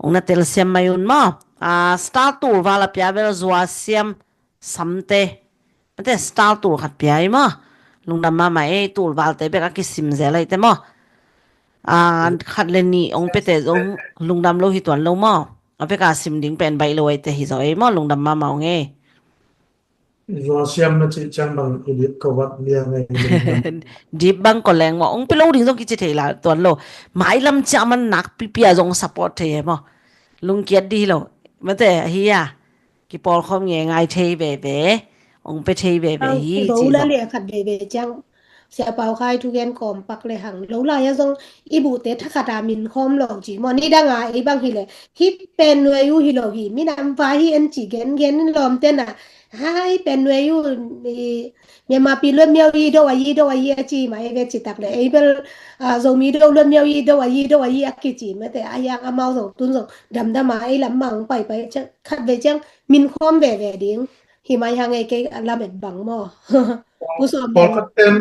Ong na telsiam mai un maw. A, star tulval a pia bel zua siam samte. Mate star tul khat pia i maw. Lungdam mama ei tulvalte bek a kisim zel ai te maw. A, khat le nih ong pete zong lungdam lo hi tuan lo maw. A bek a sim ding pen baih lo ai te hi zaw ei maw lungdam mama ong ei. Zua siam na cih ciang bang i dip ko vat liang ei. Dip bang ko leng maw ong pe lo ding zong kici thei la tuan lo. Mailam ciah man nak pipia zong support thei ei maw. Lungkiat di hi lo. Mate hi a. Kipawlkhawm nge ngai thei veve. Ong pe thei veve hi ci lo. Khat veve ciang Sia Pau Khai thugen kawm pak le hang lo lai a zong i buhte thakhat a min khawm lo ci maw ni dang a ei bang hi le hi pen nuai uh hi lo hi minam vai hi en ci gen gen in lawm ten a hai pen nuai uh i Myanmar pi luat miau i do a i do a i a ci ma ei ve ci tak le ei bel a Zomi do luat miau i do a i do a i a kici mate a hiang amau zong tun zong damdam a ei lam mang pai pai khat ve ciang min khawm veve ding. Hi mai hang ei kei a lamet bang maw. Pu Sawm Paul Deng. Khat tem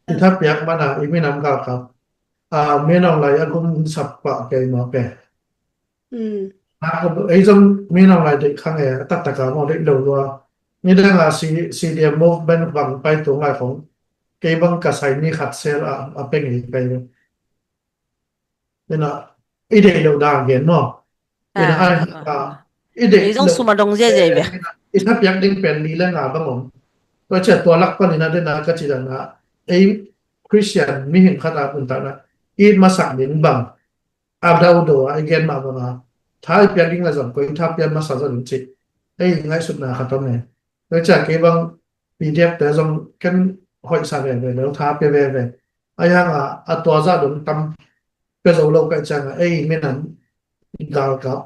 i tha piak mana i minam gal kap. A minam lai a gum sap pa kei maw pe. Ei zong minam lai dei khang e a tak tak a maw dei lo lua. Ni dang a C D M movement bang pai tu ngai khong. Kei bang ka sai ni khat sel a a peng i kei. Ina i dei lo dang gen maw. Ina ai ha i dei zong suma dong zia zia ve. I tha piak ding pen li le nga bang om. Tua chia tua lak pan ina dena ka ci dana ei Christian mihing khat a pun tana i masak ding bang a dau do a i gen ma bang a tha i piak ding la zong ko i tha piak masak zong ci ei ngaihsutna khat om e. Tua chia kei bang P D F te zong ken hoih sa veve lo tha pia veve. Ai hang a a tua za dong tam pia zo lo kai chang a ei minam galkap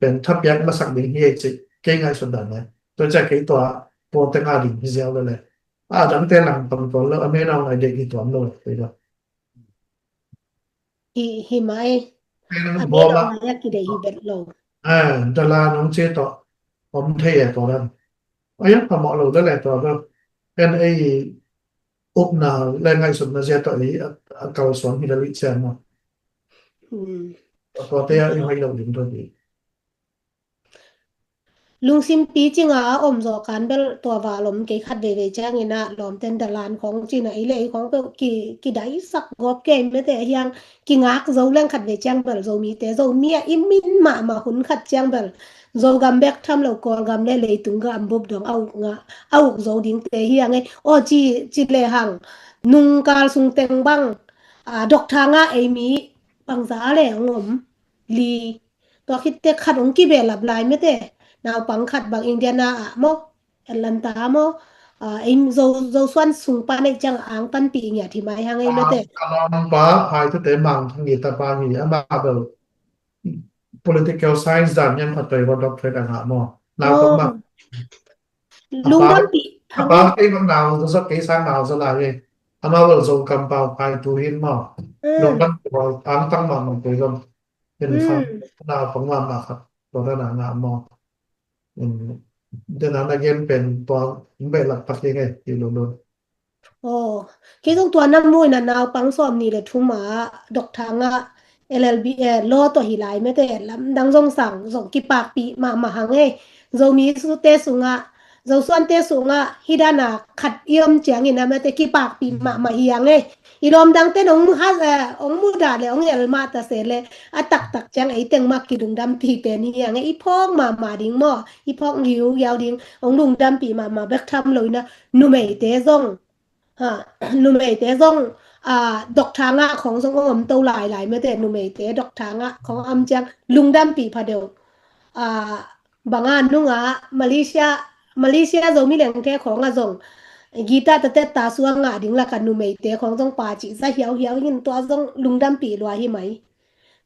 pen tha piak masak ding hi ei ci kei ngaihsut dan lai. Tua chia kei tua tua te nga ding hi ziau lo le. A dang te lang tam tuan lo a minam ngai dek hi tuan lo le. Hi, hi mai. A bawm a. Dala nong ci tawh om thei e tawh lam. A yang phamawh lo dale tawh lo. En ei upna le ngaihsutna zia tawh ei a kalsuan hi dali cian maw. Tawh te a i hoih lo ding tawh hi. lungsim picing a a om zawh kan bel tua val om kei khat veivei ciangin ah lawmten dalan khawng cin ah ei le ei khawng peuh ki, kidaisak gawp kei mete a hiang kingak zo leng khat vei ciang bel Zomite, Zomi ah i min mahmah hun khat ciang bel Zogam bek tham lo Kawlgam le leitung gam bup dong a uk ngah, a uk zo dingte hi a ngei. Aw ci, ci lehang nungkal sung teng bang, a, doctor ngah ei mi bangza le hong om li. Tua khit teh khat hong kibehlap lai mete. Naupang khat bang Indiana ah maw, Atlanta ah maw, a, ei Zo, Zosuan sung pan ei ciang angtanpih ngiat hi mai hang ei mete. A lawmpa Phai Thute Mang hi, tapa hi, amah bel political science dan niam khat pei, doctorate a ngah maw. Naupang mah. Lungdampih a pa kei bang nau zaw, kei sang nau zaw lai hi. Amah bel Zogam pau Phai Tu Hing maw. Lungdampih bel angtang mahmah pei bang. Ken sang naupang mahmah khat tua dan a ngah maw. Then a na gen pen tua behlap tak hi ngei hi lulun. Aw, kei zong tua na mu in a naupang sawm nih le thum a doctor ngah, L L B, eh, law tawh hi lai mete, lamdang zong sang zong kipakpih mahmah hang ei. Zomi sute sungah, Zosuante sungah hi dan a khat i om ciangin a mete kipakpih mahmah hi hang ei. I lawmdangte nong ha, eh, ong mudah le ong el mah ta se le a taktak ciang ei teng mah kilungdampih pen hi hang ei. I phawk mahmah ding maw, i phawk ngiugiau ding, ong lungdampih mahmah bek tham lo in a numeite zong, ha, numeite zong, a, doctor ngah khawng zong ong om to lailai mete, numeite doctor ngah khawng om ciang lungdampih pha deuh. A, banga nungah Malaysia, Malaysia Zomi Lengthe khawngah zong guitar tatet ta suang ngah ding lakah numeite khawng zong pa cih za hiauhiau in tua zong lungdampih lua hi mai.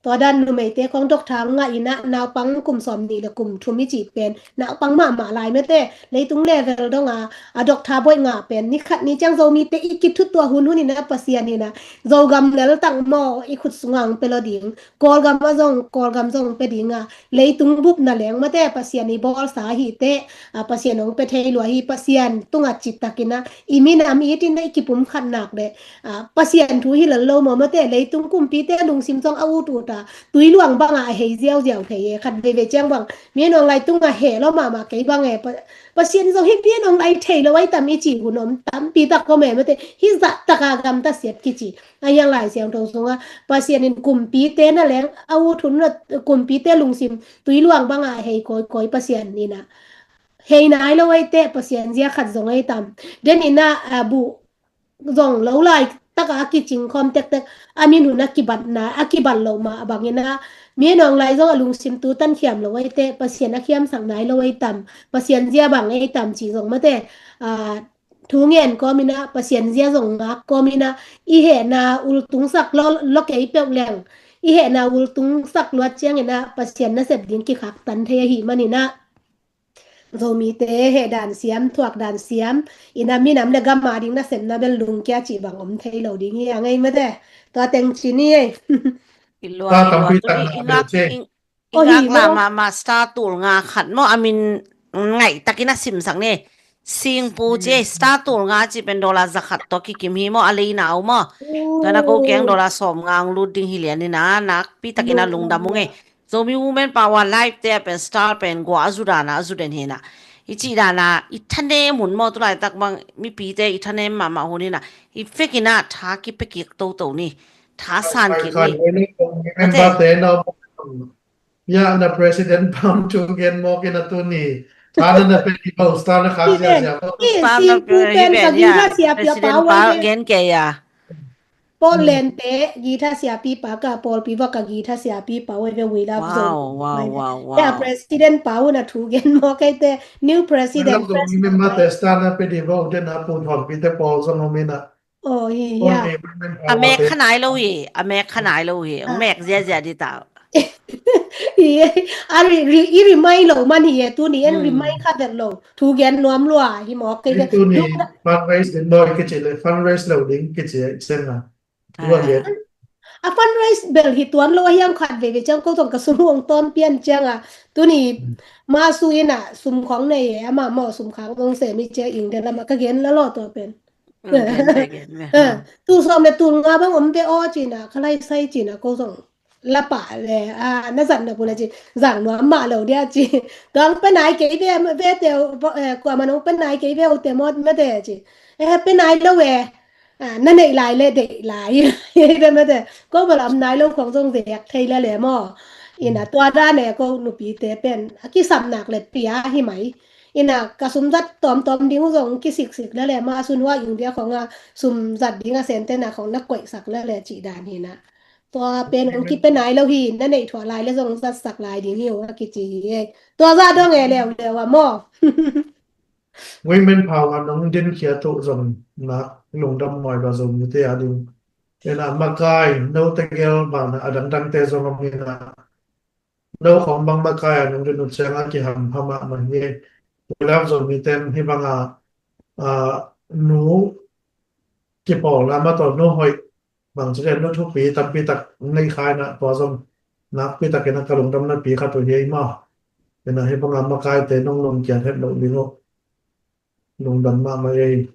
Tua dan numeite khawng doctor ngah in a naupang kum sawm nih le kum thum i cih pen naupang mahmah lai mete, leitung level dong a, a doctor boih ngah pen ni khat ni ciang Zomite i kithutuah hunhun in a Pasian in a Zogam lel tang maw i khut sungah ong pia lo ding. Kawlgam ah zong, Kawlgam zong pe ding a, leitung bupna leng mate Pasian i bawlsa hi teh, a, Pasian hong pe thei lua hi, Pasian tungah citak in a, i minam it in a i kipumkhat nak leh, a, Pasian thu hi lel lo maw mate, leitung kumpite lungsim zong a ut ut a, tui luang bangah a hei ziauziau thei e, khat veivei ciang bang, mi nong lai tungah heh lo mahmah kei bang e, Pa-, Pasian zong hi mi nong lai thei lo ai tam i ci hun om tampi tak om e mate, hi zah taka gamta siat kici. A hiang Lai Siangtho sungah Pasian in kumpite na leng a ut hun na kumpite lungsim tui luang bangah hei kawikawi Pasian in a hei nai lo ai teh Pasian zia khat zong ai tam. Den in a, a, buh zong lo lai taka a kicing khawm tektek a min hun a kibatna, a kibat lo mah bangin a mi nong lai zong a lungsim tu tan khiam lo ai teh Pasian a khiamsak nai lo ai tam. Pasian zia bang ai tam ci zong mate, a, thu ngen kawm in a, Pasian zia zong ngak kawm in a, i hehna ultungsak lo, lo kei peuh leng, i hehna ultungsak luat ciangin a, Pasian nasep ding kikhaktan thei ahih manin a, Zomite heh dan siam, thuak dan siam in a, minam le gam a ding nasepna bel lungkia cih bang om thei lo ding hi a ngei mate. Tua teng ci ni ei. I luang, i luang, tuni i ngak, i, i ngak lam a, ma star tul nga khat maw, a min ngaih takin a simsak ni. Singpu ci, star tul nga ci pen dollar za khat tawh kikim hi maw, a leina uh maw. Tua na ko kiang dollar sawm nga ang lut ding hi lian in a, nakpi takin a lungdam ung ei. Zomi Women Power Live te a pen star pen gua a zu dan a, a zu den hi na. I cih dan a, i thanem hun maw, tulaitak bang mipite i thanem mahmah hun hi na. I fek in a, tha kipia kik toto ni. Tha san kik ni. Member te na Ya, na president pau thu gen mawk in a tuni. Tha na na pe ki pau, star na khak ziazia pau. Singpu pen ka guitar siapi a pau gen kei a. Paul Lente guitar siapi pa ka, pawlpi va ka guitar siapi pau, we love Zomi. Wow, wow, wow. Ya, president pau na thu gen mawk ei te, new president. Member te star na pe di pau, den a pu thawmpi te pawl zong om in a. Oh, hi, hi, ya. A mek kha nai lo hi, a mek kha nai lo hi, a mek ziazia di ta. Hi, a ri, ri, i ri mai lo man hi e, tuni en ri mai kha vet lo. Thu gen nuam lua hi mawk kei. Tuni fundraise din maw kici le, fundraise lo ding kici e, sen na. Tua gen. A fundraise bel hi tuan lo a hiang khat veivei ciang ko tong ka sum hong tawm pian ciang a. Tuni ma su in a sum khawng nei e, ama maw sum khang hong sem i ciang ing de lam a ka gen la lo tua pen. Tul sawm le tul nga bang om te aw cina, ka lai sai cina ko zong. lapah le, a, na zat nop uh le ci, zang nuam mah lo dia ci. Tua hong pe nai kei ve, ve te uh, eh, kuamah hong pe nai kei ve uh te maw, mate ci. Eh, pe nai lo e. A, na neih lai le deih lai. Hi ve mate. Ko bel om nai lo khong zong zek thei le le maw. Ina tua dan e ko nupite pen a kisam nak le pia hi mai. Ina ka sum zat tawmtawm ding uh zong kisiksik le le maw. A sun hua India khong a sum zat ding a sentena khong na koihsak le le cih dan hi na. Tua pen hong kipe nai lo hi, na neih thuah lai le zong zatsak lai ding hi uh a kici hi. Tua zah dong e leuleu a maw. Women power nong dinkhiat uh zong na lungdam mawi lo Zomite a ding. Ina makai, note gel bang a dangdangte zong om ina. No khong bang makai a nong din uh ciang a kihampha mahmah hi. We love Zomite hi banga, a, nu kipawlna mah tawh no hoih bang ci le no thupi tampi tak nei khai na tua zong nakpi takin a ka lungdamna pi khat uh hi ei maw. Ina hi banga makaite nong lungkiat het loh ding uh. Lungdam mahmah ei.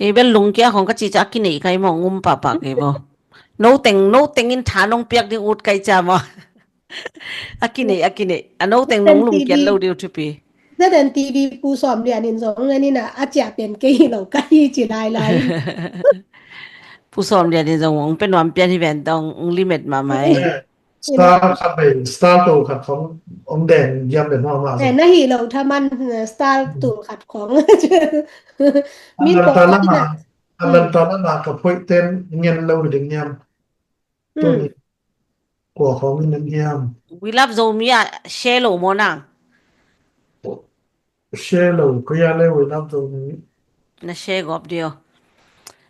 Ei bel lungkia khong ka ci ca a kinei kai maw ngum pahpah kei maw. No teng, no tengin tha nong piak ding ut kai ca maw. A kinei, a kinei. A no teng nong lungkiat lo ding uh thupi. Zaden T V Pu Sawm Lian in zong ngan ina a ciah pen kei hi lo ka hi ci lai lai. Pu Sawm Lian in zong hong pe nuam pian hi ven tong hong limit mahmah ei. Star khat bei, star tul khat khong hong deng giam pen hong mah. Na hi lo thaman, eh, star tul khat khong. Min ko lama, a lanta lama ka phoih ten ngen lo hi ding niam. Tuni kua khong in ngen hiam. We love Zomi a share lo maw nang. Share lo, kaya le We love Zomi. Na share gop dio.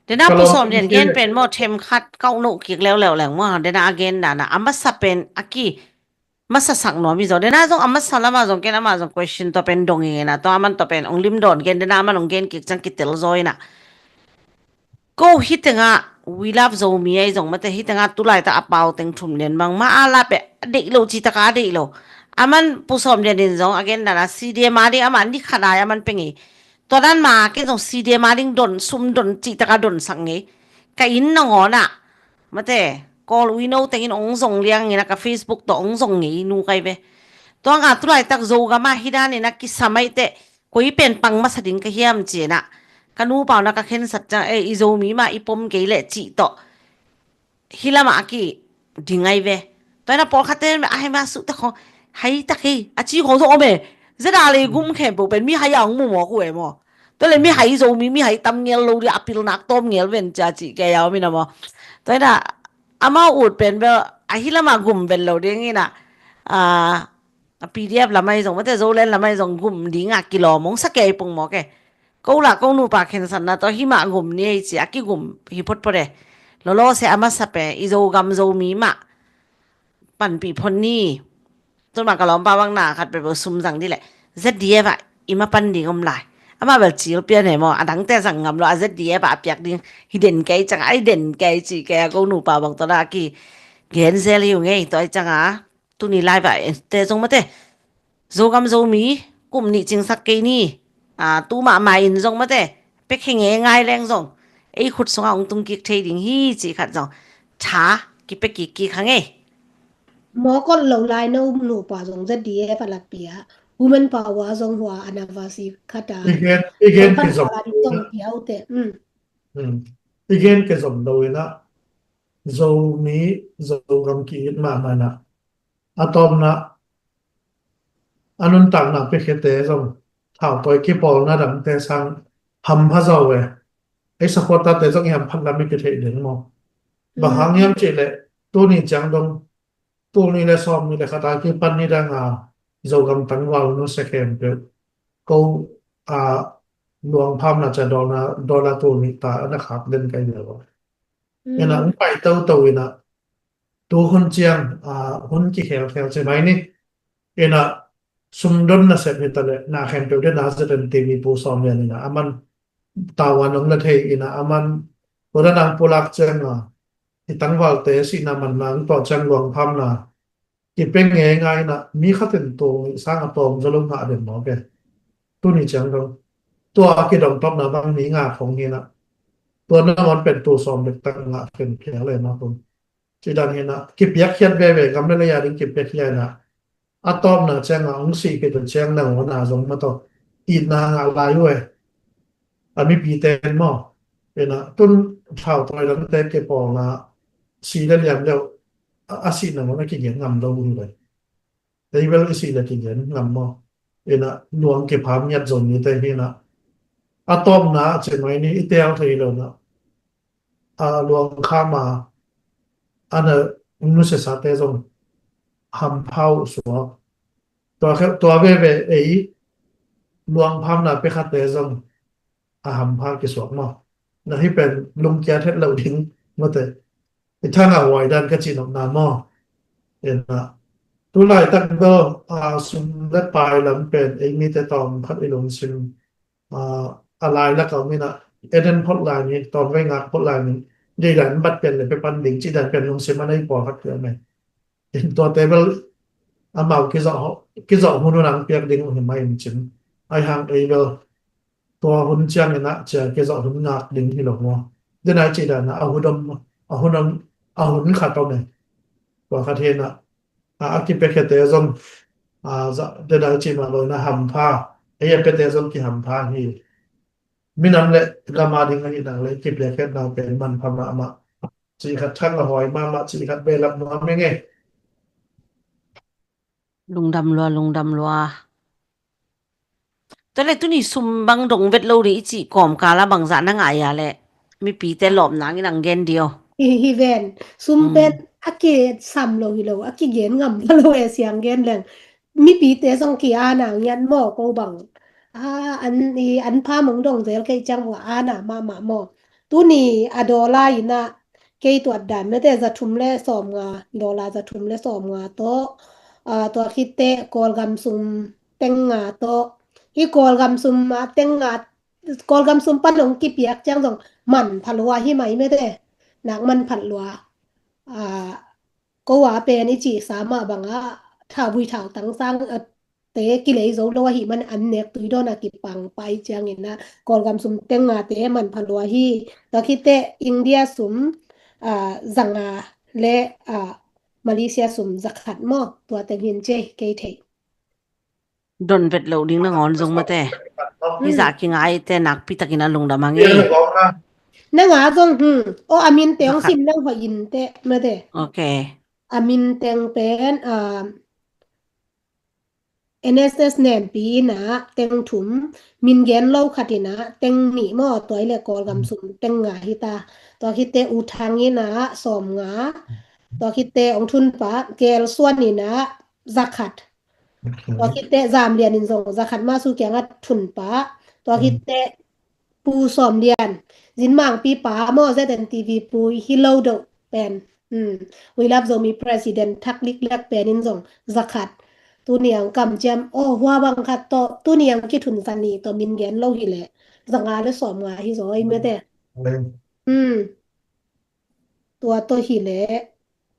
Dena Pu Sawm Lian gen pen maw them khat kau no kik leuleu leng maw. Dena a gen dana a masa pen a ki masa sak nuam hi zaw. Dena zong a masa lama zong ken ama zong question tua pen dong hi ngena tua aman tua pen ong lim dawn gen dena aman ong gen kik ciang kitel zaw ina. Ko hi tenga We love Zomi ai zong mate hi tenga tulai ta a pau teng thum lian bang ma a la pe a deih lo ci taka a deih lo. Aman Pu Sawm Lian in zong a gen dana C D M a ding ama ni khat ai aman pe ngei. Tua dan ma ken zong C D M a ding don sum don ci taka don sak ngei. Ka inn nangawn ah mate Kawl uino tengin ong zong liang ina ka Facebook tawh ong zong ngei nu kai ve. Tua nga tulai tak Zogam ah hi dan ina kisam ai teh koi pen pang masa ding ka hiam ci ina ka nu pau na ka khensat ciang e i Zomi mah i pom kei leh cih tawh hi lamah a ki ding ai ve. Tua ina pawlkhatte a hai ma suh tak khong hai tak hi a ci khong zong om e. Zeda lei gum khempeuh pen mi hai a ong mu mawk uh e maw. Tua le mi hai Zomi mi hai tam ngel lo ding a pilnak tawm ngel ven cia cih kei a om ina maw. Tua ina amau ut pen bel a hi lamah gum ven lo ding ina a P D F lamai zong mate Zoland lamai zong gum dinga kilawm ong sa kei pung mawk e. Ko lah ko nupa khensatna tawh himah gum ni ei ci a kigum hi photphot e. Lawlawsia a masa pen i Zogam Zomi mah panpih phot ni. Tun mah ka lawmpa bang na khat peuhpeuh sum zang dih leh Z D F ah i ma pan ding om lai. Amah bel cil pian he maw a dangte zang ngam lo a Z D F ah a piak ding hi den kei cang a i den kei ci kei a ko nupa bang tawh na a ki gen zel hi uh ngei tawh ai cang a. Tuni lai va te zong mate Zogam Zomi kum nih cingsak kei ni. A tu mahmah in zong mate pek hi ngei ngai leng zong ei khut sungah hong tung kik thei ding hi cih khat zong tha kipia kik kik hang ei. Mawk ot lo lai no nupa zong Z D F a lakpi ah women power zong hua anavasi khat a i gen i gen kizom lo ina. I gen kizom lo ina Zomi Zogam ki-it mahmah ina a tawpna a nuntakna piakhiate zong thautawi kipawlna dangte sang hampha zo e. Ei supporterte zong i hamphat lam i kitheih ding maw. Bang hang hiam cih leh tuni ciang dong tul nih le sawm nih le khat a kipan ni dang a Zogam tangval nusia khempeuh ko a luangphamna cia dawlna dawla tul nih ta na khak den kai lo. Ina hong pai toto ina tu hun ciang a hun kikhelkhel ci mai ni. Ina sumdon nasep hi ta le na khempeuh den a Z N T V Pu Sawm Lian ina aman tawa nong la thei ina aman tua dan ang pulak ciang a i tangvalte sihna manna ang tawh ciang luangphamna kipia ngeingai ina mi khatin tul nih sang a tawm zaw lo ngah den mawk e. Tuni ciang dong tua a kidong tawpna bang mi nga khong hi ina tua nangawn pen tul sawm dek tak ngah khen phial e mawk ung. Ci dan hi na, kipiakkhiat veve, gam le lei a ding kipiakkhiat hi na. A tawpna ciang a hong sih khit uh ciang nangawn a zong mah tawh itna ngah lai uh e. A mipite in maw. Hi na, tun thautawi lamte kipawlna si le liam leuh a, a sih nangawn a kigen ngam lo uh hi ve. Ei bel i sih le kigen ngam maw. Hi na, luang kipham ngiat zong mite hi na. A tawpna a ci mai ni i tel thei lo na. A luang kham a, a na nusiasate zong hampha uh suak. Tua khe, tua veve ei luang phamna pia khate zong a hampha kisuak maw. Na hi pen lungkiat het lo ding mate. I thang a huai dan ka ci nopna maw. Hi na, tu laitak bel, a, sum le pai lam pen ei mite tawm khat i lungsim, a, a lai lak a om hi na, Eden phot lai ni, tawm vei ngak phot lai ni, dei dan bat pen le pe pan ding ci dan pen lungsim a nei pawlkhat pia mai. In tuate bel amau kizawh, kizawh hun hun ang piak ding uh hi mai in cin. Ai hang ei bel tua hun ciangin ah cia kizawh hun ngak ding hi lo maw. Denai ci dan ah a hun om, a hun om, a hun khat om e. Tua khat hi na, a, a kipiakkhiate zong, a, za, denai ci mah lo na hampha, ei a piate zong kihampha hi. Minam le gam a ding ahi nang le kipiakkhiatna pen manpha mahmah. Cih khat thang a huai mahmah, cih khat behlap nuam ing e. Lungdam lua, lungdam lua. Tua le tuni sum bang dong vet lo ding i cih kawmkal a bangzah na ngah a le mipite lawpna in ang gen dih aw. Hi, hi ven. Sum pen a kisam lo hi lo, a kigen ngam lo e siang gen leng. Mipite zong ki-ana ngiat maw ko bang. A, an, i, an pha mong dong zel kei ciang vua ana mahmah maw. Tuni a dollar in ah kei tuat dan mete za thum le sawm nga, dollar za thum le sawm nga tawh, a, tua khitte Kawlgam sum teng nga tawh. Hi Kawlgam sum a teng nga, Kawlgam sum pan hong kipiak ciang zong manpha lua hi mai mete. Nak manpha lua. A, ko a pen i cihsa mah bang a, thauvui thautang sang, a, te kilei zo lo ahi man an nek tui dawn a kipang pai ciangin ah Kawlgam sum teng nga te manpha lua hi. Tua khitte India sum, a, za nga le, a, Malaysia sum za khat maw, tua teng hin ci kei thei. Don vet lo ding nangawn zong mate. Hi zah kingai te nakpi takin a lungdam ang e. Na nga zong, hmm. O, a min te hong sim nang hoih in te mate. Ok. A min teng pen, a, N S S Nempi in ah teng thum, min gen lo khat in ah teng nih maw, tua i le Kawlgam sum teng nga hi ta. Tua khitte U Thang in ah sawm nga, tua khitte Ong Thun Pa, Kel Suan in ah za khat. Tua khitte Zam Lian in zong za khat mah su kiang a thun pa. Tua khitte Pu Sawm Lian, Zin Mangpi pa maw, Z N T V pu hi lo deuh pen. Hmm. We Love Zomi President Thak Lik Lek pen in zong za khat. Tuni ang kam ciam, oh, hua bang khat tawh, tuni ang kithun za nih tawh min gen lo hi leh. Za nga le sawm nga hi zaw i mete. Hmm. Tua tawh hi leh.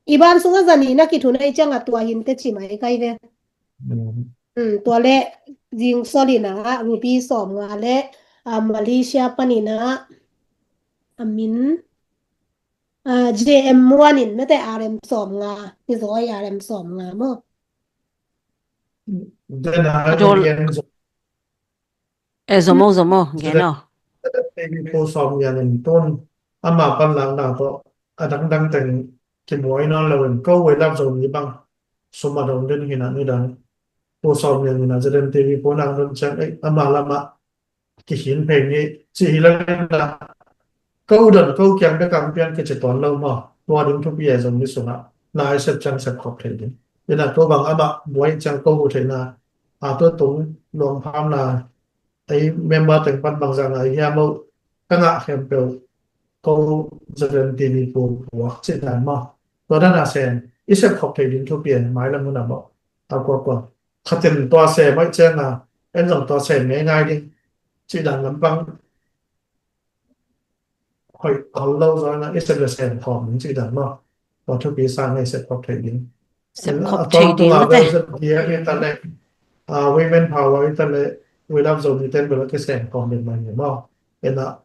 I ban sung a za nih na kithun a i ciang a tua hin te ci mai kai ve. Hmm, tua le zing sol in ah Ruby sawm nga le, a, Malaysia pan in ah a min, a, J M Muan in mete R M sawm nga, i zaw i R M sawm nga maw. Dena a dol. E, zomo, zomo, gen aw. Pu Sawm Lian in tun ama panlakna tawh a dangdang teng kimuai nawn lo in ko We Love Zomi bang sum a dong den hi na ni dang. Pu Sawm Lian in a Z N T V pu nang don ciang, ei, ama lamah kihin phei ni ci hi lo in a. Ko don ko kiang bek ang pian kici tuan lo maw. Tua ding thupi e zong ni sungah na i sep ciang sep khop thei ding. Ina tua bang amah buai ciang ko hu theihna, a, tua tung luangphamna ei member teng pan bangzah ngah hiam uh, ka ngah khempeuh ko Z N T V pu puak cih dan maw. Tua dan a sem i sep khop thei ding thupi e, mailam hun a maw. A kuakua khatin tua sem aih ciang a, en zong tua sem ngeingai ding cih dan lampang hoih khol lo zaw in a i sep le sem khawm ding cih dan maw. Tua thupi sang a i sep khop thei ding. Sep khop thei ding mate. Z D F hi ta le, a, Women Power hi ta le, We Love Zomi ten bel a kisem khawm ding mai hi maw. En a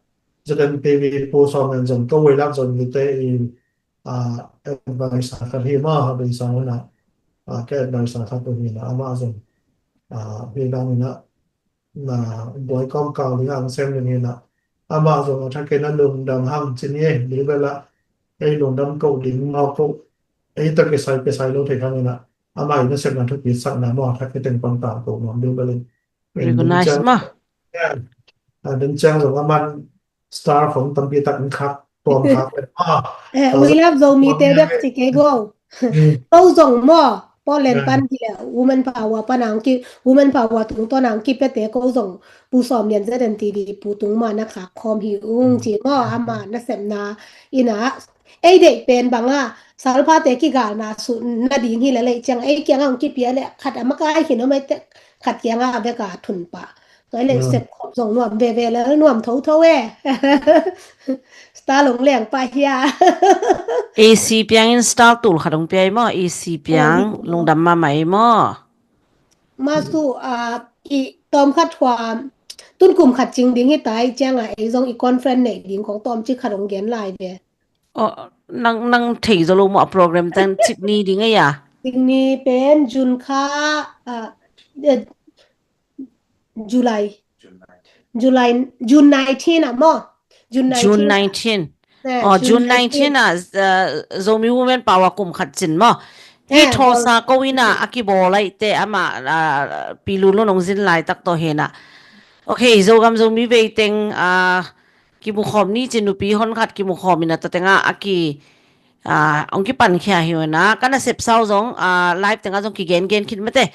Z N T V pu sawm en zong ko We Love Zomi te i ah, advisor khat hi maw, a beisa un ah, ah, ka advisor khat uh hi na, amah zong, ah, hi dan in ah, na buai kawmkal ding ah ang sem ding hi na, amah zong a thakin a lungdam hang ci ni e, Bible ah ei lungdam ko ding maw ko, ei ta kisai kisai lo thei hang in ah, amah i nasepna thupi sakna maw, a thak hi teng pang ta ko maw, Bible in. Recognize maw. Ah, den ciang zong aman star khong tampi tak in khak, tuam khak le. Ah, eh, ah, we love Zomite bek ci kei go. Hmm. Ko zong maw, Portland pan hi le, Women Power pan ang ki, Women Power tungtawn ang ki pete ko zong, Pu Sawm Lian Z N T V, Pu tung ma na khak khawm hi ung ci maw, ama nasepna in ah, ei deih pen bang ah, salphate kigalna sut nading hi le lei ciang, ei kiang ang kipia le, khat a makai khin om ei te, khat kiang ah vek a thun pah. Tua i le sep khop zong nuam veve le nuam thotho e. Star long leng pah hia. A C piang in star tul khat hong pia i maw, A C piang, lungdam mahmah i maw. Masu, ah, i tawm khat hua, tun kum khat cing ding hi ta i ciang ah, ei zong i conference nei ding kong tawm cik khat hong gen lai ve. Oh, nang, nang thei zo lo maw a program tan Sydney ding a ya? Sydney pen June kha, ah, eh, July. July, June nineteen ah maw? June nineteen. June nineteen. Eh, oh, June nineteen ah, uh, Zomi Women Power kum khat cin maw? Hi Tulsa ko in ah a kibawl ai te ama, uh, Pi Lun Lun hong zin lai tak tawh hi na. Okay, Zogam Zomi vei teng, uh, kimukhawm ni ci nupi hon khat kimukhawm in a ta teng ah a ki, uh, hong kipan khia hi na. Ka nasep sau zong, uh, live teng ah zong kigen gen khin mate.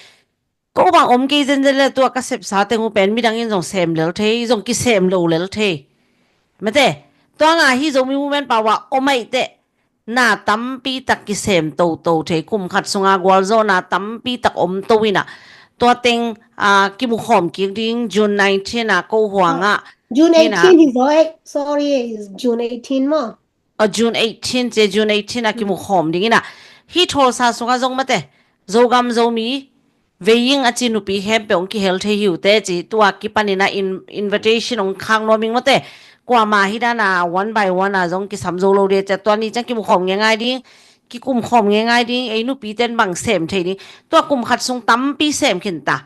Ko bang om kei zenzen le tua ka sepsa teng uh pen midang in zong sem lel thei, zong kisem lo lel thei. Mate, tua nga hi Zomi Women Power om ai te, na tampi tak kisem toto thei, kum khat sunga gualzawhna tampi tak om to in ah. Tua teng, ah, kimukhawm kik ding June nineteen ah ko huang ah. June eighteen hi zaw e. Sorry, June eighteen maw. A June eighteen ci, June eighteen ah kimukhawm ding in ah. Hi Tulsa sungah zong mate, Zogam Zomi vei ing a ci nupi khempeuh hong kihel thei hi uh te ci, tua kipan in ah in-, invitation hong khak nuam ing mate. Kuamah hi dan a one by one ah zong kisam zo lo ding ci, tua ni ciang kimukhawm ngeingai ding, kikumkhawm ngeingai ding, ei nupi ten bang sem thei ding. Tua kum khat sung tampi sem khin ta.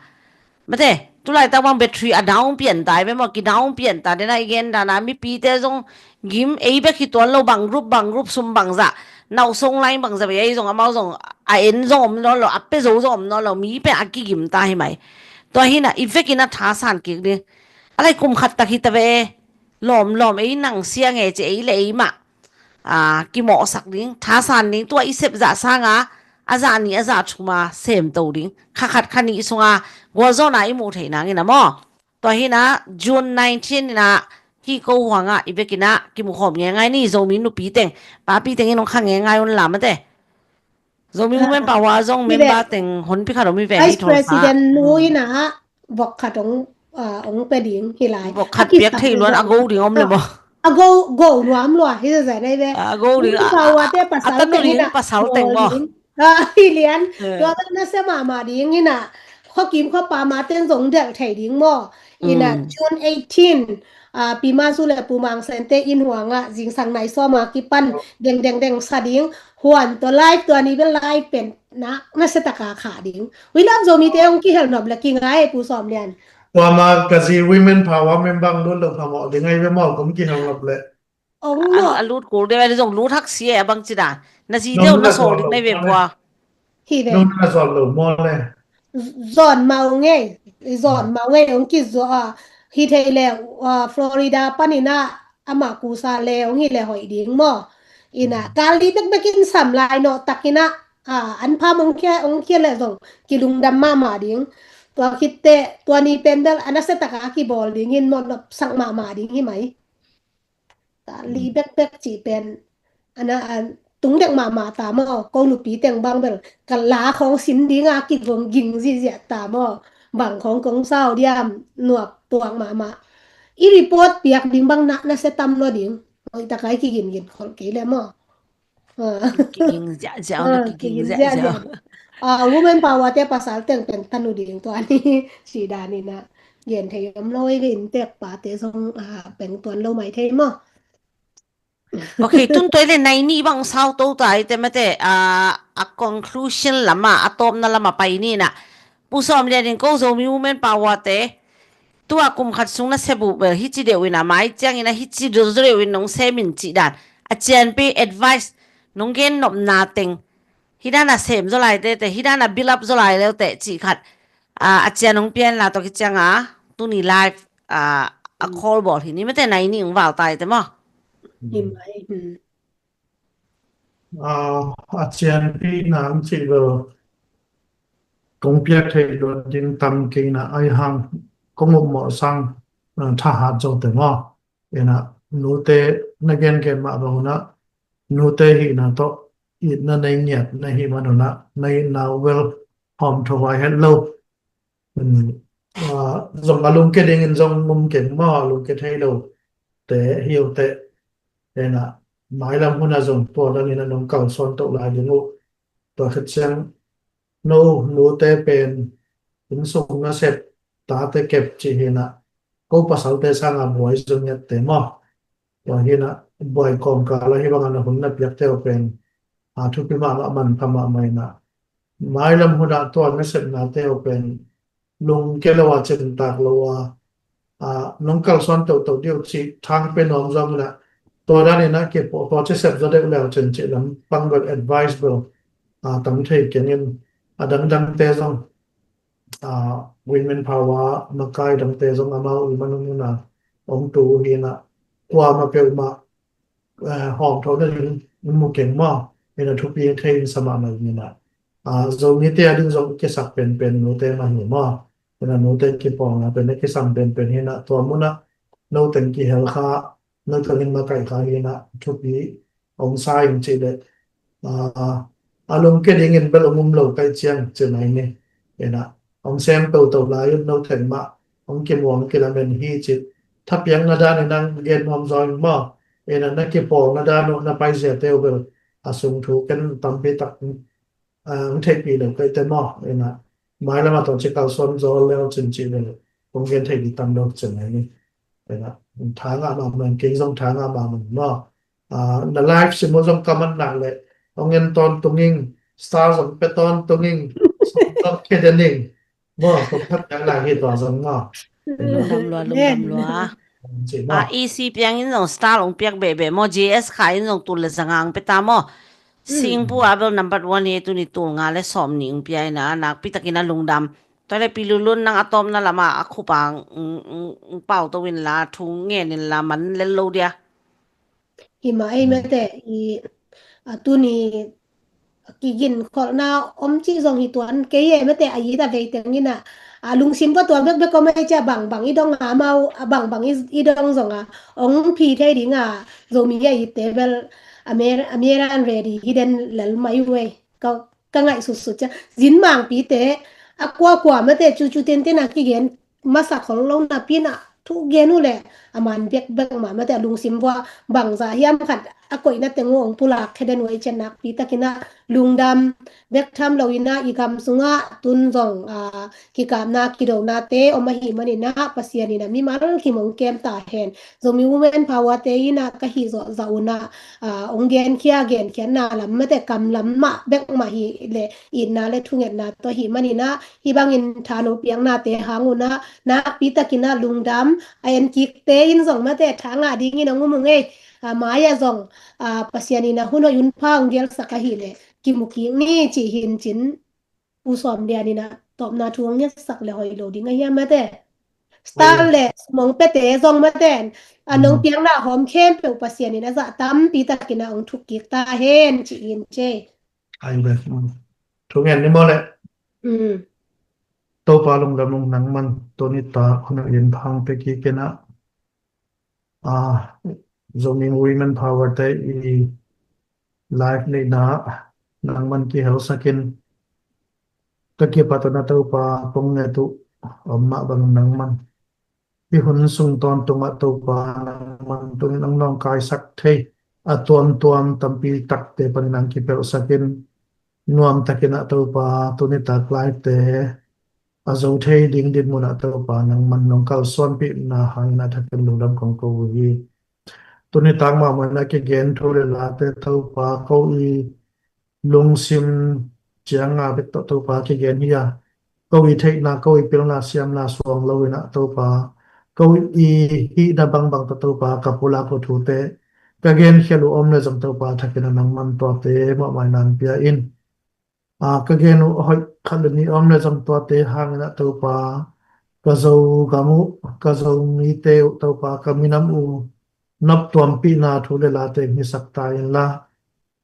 Mate, tulaitak bang battery a down pian ta hi ve maw, ki down pian ta den a i gen dan a mipite zong gim, ei bek hi tuan lo, bang group, bang group, sum bangzah, nausong line bangzah vei, ei zong amau zong a en zong om nawn lo, a pia zo zong om nawn lo, mi pen a kigim ta hi mai. Tua hi na, i vekin a thasan kik ding. A lai kum khat tak hi ta ve, lawm lawm, ei nang sia nge ci, ei le ei mah. Aa, kimawhsak ding, thasan ding, tua i sep zah sanga, a zah nih, a zah thuma semto ding. Kha khat kha nih sunga, gualzawhna i muh theih nangin a maw. Tua hi na, June nineteen in a, hi ko huang ah, i vekin a, kimukhawm ngeingai ni, Zomi nupi teng, papi teng in hong kha ngeingai un la mate. Zomi Women Power zong member teng honpi khat om hi ve, Vice President nu in a, vok khat hong, ah, hong pia ding hi lai. Vok khat piak thei luan a go ding om le maw. A go, go nuam lua hi zazai nei ve. A go ding, a, Power te pasal teng in a, pasal teng maw. Hi lian. Tua kan na sia mahmah ding in a, khuakim khuapa ma ten zong delh thei ding maw. In a, June eighteen, ah, Pi Mang Su le Pu Mang Sen te inn huang ah, zingsang nai sawm a kipan, deng deng deng sa ding, huan tua live, tua ni bel live pen, na, na sia taka kha ding. We love Zomi te hong kihel nop le kingai, Pu Sawm Lian. Tua ma ka zi Women Power member lut lo phamawh ding ai ve maw, kong kihel nop le. Ong a, no. A lut kul deuh, a zong lut hak si e, a bang ci dan. Na zi deuh na sawl ding nai ve pua. Hi ve. Nung na zon lo maw le. Zon mau ngei, zon mau ngei, ong ki zo a. Hi thei le, ah, Florida panin a, ama kusa le, ong hi le hoih ding maw. In a, kal li bekbek in sam lai nawh takin a, ah, an pham ong khia, ong khia le zong, kilungdam mahmah ding. Tua khit teh, tua ni pen bel, a nasia taka kibawl ding in maw, nopsak mahmah ding hi mai. Ka li bekbek cih pen, ana, a, tung dek mahmah ta maw, ko nupi teng bang bel, ka la khong sin ding a kigong ging ziahziah ta maw, bang khong kong sau diam, nuak tuak mahmah. I report piak ding bang na, nasia tam lo ding, oi takai kigin gin khol kei le maw. Ah. Kiging ziahziah, ah, kiging ziahziah. Ah, Women Power te pasal teng pen tanu ding tua ni si dan in a. Gen thei om lo i gen tek pa te zong, ah, peng tuan lo mai thei maw. Ok, tun tua i le nai nih bang sau to ta i te mate, a, a conclusion lama, a tawpna lama pai ni na. Pu Sawm Lian in ko Zomi Women Power te, tua kum khat sung na sep uh bel hi ci deuh in a mai ciang in a hi ci deuh deuh in nong sem in ci dan. A cianpi advice nong gen nopna teng. Hi dan a sem zaw lai te te, hi dan a build up zaw lai leu te ci khat. A, a cian nong pian la to ki ciang a, tuni live, a, a call bawl hi ni mate nai nih ung val tai te maw. Hi mai, hmm. A, a cianpi na ang ci bel kong piak thei luat ding tam kei na ai hang kong up mawh sang, a, thahat zo te maw. Ina nute na gen gen mah bang una nute hi na to itna nei ngiat na hi man una na itna vel hawm tho vai het lo. Zong a lungke dingin zong ngum keng maw, a lungke thei lo te hi uh teh. Ina mailam huna zong tua dangin a nong kalsuan toh lai ding uh. Tua khat ciang no nute pen innsung nasep tate kep cih hina ko pasalte sanga buai zong ngiatte maw. Tua hina buai kawmkala hi banga na hun na piakte uh pen a thupi mahmah manpha mahmah ina mailam huna tua nasepnate uh pen lungke lo a cintak lo a a, nong kalsuan tohtoh diu cih thang pe nuam zong ina tua dan ina kipawh tua ci sep zaw deuh leu cin cih lam pang bel advice bel a tam thei kengin a dangdangte zong a, women power makai dangte zong amau i manun ina ong tu uh hina kuama peuhmah hawm tho na ding mu keng maw ina thupi thei in sa mahmah ina a, Zomite a ding zong kisak penpen nute mah hi maw. Ina nute kipawlna pen na kisam penpen hina tua muna no teng kihel kha no tengin makaih kha hina thupi ong sa in cih le a, a lungke dingin bel ong um lo kai ciang cih mai ni. Ina ong sem toto lai un no teng mah ong kimuang kilamen hi cih thapiakna dan in ang gen nuam zaw in maw. Ina na kipawlna dan uh na paiziate uh bel a sung thu ken tampi tak ang theihpih lo kai te maw. Ina mailama tawh ci kalsuan zaw leu cin cih le kong gen thei dih tam lo cin ai ni. Ina tha ngah mahmah kei zong tha ngah mahmah maw. Na live simu zong ka man nak le ong en tawntung ing, star zong pe tawntung ing, zong khe den ing. Maw, kong khat nak lai hi tua zong maw. Lungdam lua, lungdam lua. Cih maw. A E C piang in zong star ong piak behbeh maw, G S kha in zong tul le zanga ong pe ta maw. Singpu a bel number one hi tuni tul nga le sawm nih ong pia ina nakpi takin a lungdam. Tua le Pi Lulun nang a tawpna lama a khupa ong pau to in la thu ngen in la man lel lo dia. Hi mah ei mate i a tuni kigin kholhna om cih zong hi tuan kei e mate a it a vei teng ina a lungsim va tua bekbek om ei cia bangbang i dong a mau a bangbang i dong zong a ong phi thei ding a Zomi a itte bel a mer a mer an ready hi den lel mai uh ei. Ka ka ngaihsutsut cia zin mangpite a kuakua mate cucu tintin a kigen masa khol lo napi na thu gen uh le a man bekbek mah mate a lungsim vua bangzah hiam khat a koihna teng uh ong pulak khe den uh ei cia nakpi takin a lungdam bek tham lo ina i gam sungah tun zong a kikapna kidonate om ahi manin a Pasian in a mimal khim ong kem ta hen. Zomi Women Power te ina ka hih zawh zah una a ong genkhia genkhiatna lam mate kam lam mah bek mah hi le itna le thungetna tawh hi manin a hih bangin thano piaknate hang una nakpi takin a lungdam a en kikte in zong mate tha ngah dingin a ngum ung ei. A mai a zong a Pasian in a hun hoih hun pha ong gelsak ahi le kimu kik ni cih hin cin. Pu Sawm Lian in a tawpna thu ong ngetsak le hoih lo ding a hiam mate. Star le sumong pete zong mate a nong piakna hawm khempeuh Pasian in a zah tampi takin a ong thuk kik ta hen ci in ce. Ai ve. Thu ngen ni maw le. Topa lungdam ung nangman tuni ta hun a in phang pe kik in a. A, Zomi Women Power te i live neihna nangman kihelsakin ka kipat una Topa kong nget uh om mah bang nangman i hun sung tawntungah Topa nangman tungin ang nawngkaisak thei a tuamtuam tampi takte panin ang kipelhsakin nuamtakin ah Topa tuni tak live te a zo thei ding dinmun ah Topa nangman nong kalsuanpihna hangin a thakin lungdam kong ko uh hi. Tuni tak mahmah in a kigen thu le late Topa, ko i lungsim ciang a bek tawh Topa kigen hi a, ko i theihna, ko i pilna, siamna suang lo in a Topa, ko i hihna bangbang tawh Topa ka pulak uh thute ka genkhial uh om le zong Topa, a thakin a nangman tuate mahmah in nang pia in. A, ka gen uh a hoih khat le nih om le zong tuate hangin a Topa, ka Zogam uh, ka Zomite uh Topa, ka minam uh noptuampihna thu le late hisak ta inla,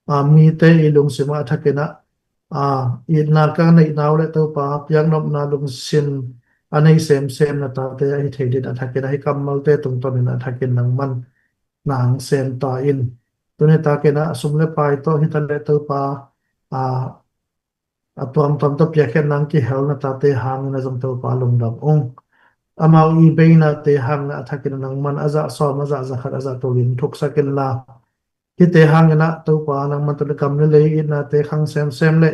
a, mite i lungsim ah a thakin a, a, itna ka neihna uh le Topa, piaknopna lungsim a nei semsem na tate ahi thei dingin a thakin a, hih kammalte tungtawnin a thakin nangman nang sem ta in. Tuni takin a sum le pai tawh hi ta le Topa, a, a tuamtuam tawh piakkhiat nang kihel na tate hangin a zong Topa lungdam ung. Amau i beinate hangin a thakin a nangman a zah sawm, a zah zakhat, a zah tulin thuksak inla, hihte hangin a Topa nangman tuni gam le lei itnate khang semsem le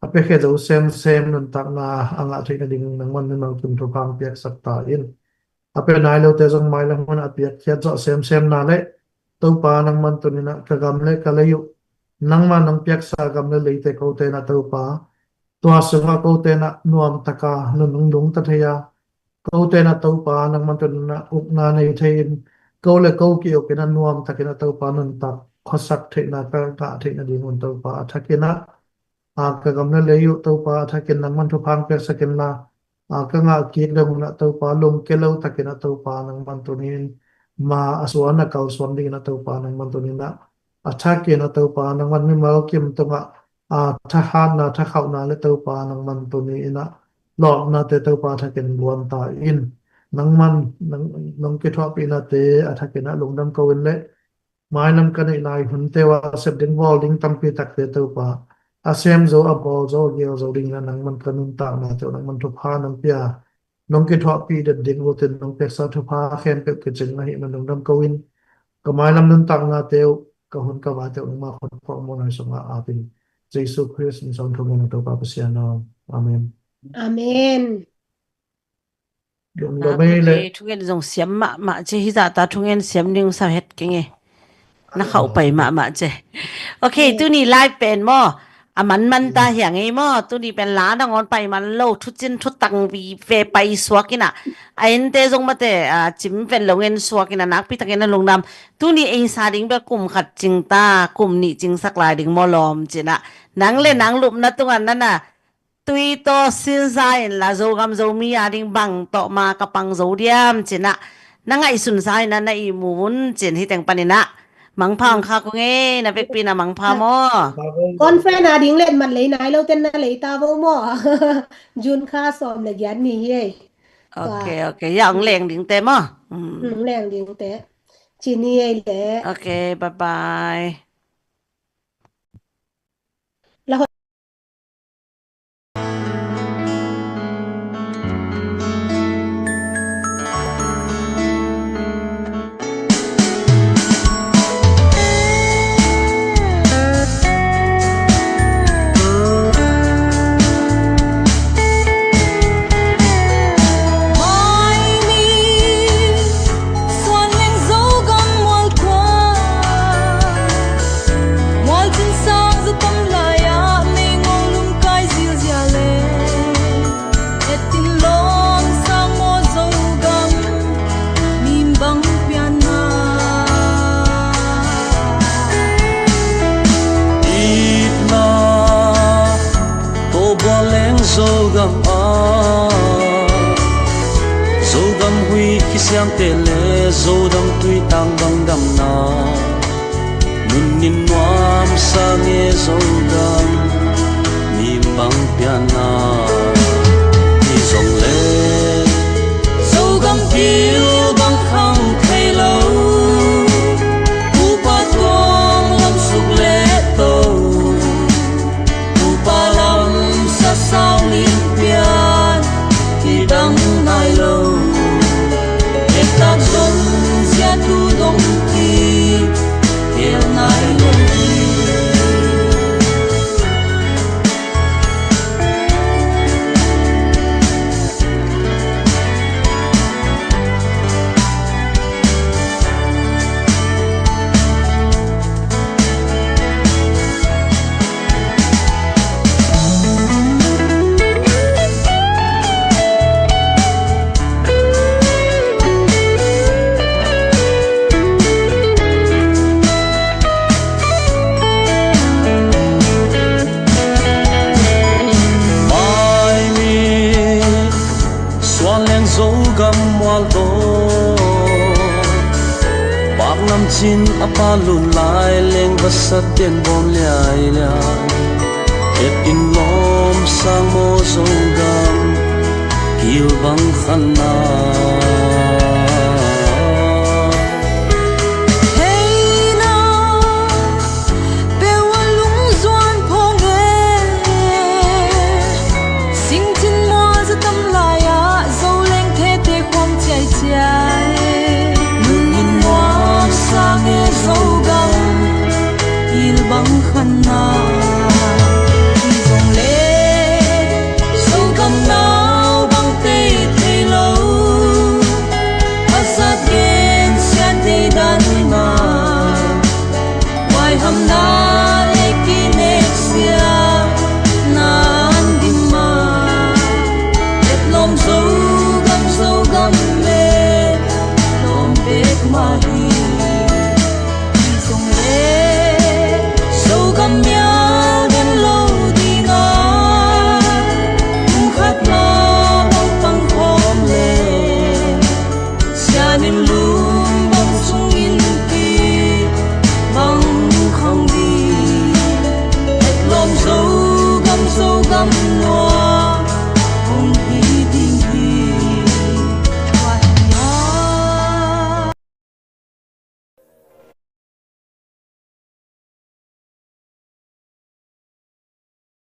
a piakhia zo semsem nuntakna a ngah theih nading nangman mimal kim thupha piaksak ta in. A pia nai lote zong mailam hun a piakkhiat zawh semsem na le Topa nangman tunin a ka gam le ka lei uh nangman nang piaksa gam le leite kote na Topa, tua sungah kote na nuamtaka nunung lungta thei a, kote na Topa nangman tunin a ukna nei thei in, ko le ko ki-uk in a nuamtakin a Topa nuntak khuasak theihna ka ngah theih nadingun Topa a thakin a, a, ka gam le lei uh Topa a thakin nangman thupha piaksak inla, a, ka ngah kik le mun a Topa lungke lo takin a Topa nangman tunin ma a suan a kalsuan dingin a Topa nangman tunin a, a thakin a Topa nangman mimal kim tungah, a, thahatna, thakhauhna le Topa nangman tunin a lawpnate Topa a thakin luan ta in. Nangman nang, nong kithuahpihnate a thakin a lungdam ko in le mailam ka neih lai hunte uh a sep ding bawl ding tampi takte Topa, a sem zo, a bawl zo, a gel zo dingin a nangman ka nuntaknate uh nangman thupha nang pia, nong kithuahpih det ding uh tin nong piaksa thupha khempeuh kicing ahih man lungdam ko in, ka mailam nuntaknate uh, ka hun ka vaite uh nangmah khut phuak muanhuai sungah apin Jesu Khrist min suang thum in a Topa Pasian aw. Amen. Amen. Lungdam ei le. Thungen zong siam mahmah ci, hih zahta thungen siam ding sa het keng e. Na khauh pai mahmah ci. Ok, tuni live pen maw, a manman ta hiang ei maw, tuni pen la nangawn pai man lo, thucin thutang vive pai suak in a, a ente zong mate, a, cim ven lo ngen suak in a, nakpi takin a lungdam. Tuni ei sa ding bel kum khat cing ta, kum nih cingsak lai ding maw lawm cin a, nang le nang lupna tungah nana tui tawh sinsa inla Zogam Zomi a ding bang tawh ma ka pang zo diam cin a, na ngaihsunsa in a na ihmu un cin, hih teng panin a mangpha ong kha kong ei, na vekpi in a mangpha maw. Conference a ding letmat lei nai lo ten na lei ta vo maw. June kha sawm le giat ni hi ei. Ok, ok, ya ong leng dingte maw. Ong leng dingte ci ni ei le. Ok, bye bye. Suan leng Zogam mual kua, mual cin sang za tam lai-ah mei ngong lungkai zilzial le. Et in lawm sang maw Zogam mi bang pianna. Itna Tawbua leng Zogam ah, Zogam hui kisiamte le Zodam tuitang bang damna. Nunnin nuam sang e Zogam mi bang pianna. Hi zong le Zogam pil bang khang thei lo, upa tuang lam suk le to. Upa lam sasau lim pian kidang nai lo. Ektak zong zia tu dong ki kel nai lo. Cin a pa lut lai leng vasat den bawm liailiai. Ep in lawm sang maw Zogam, kilbang khanna. Hei na, peuh a lungzuan phawng e. Singcin mual za tam lai-ah Zoleng thete khuam ciaiciai. Nun in mual sang e Zogam, kilbang khanna.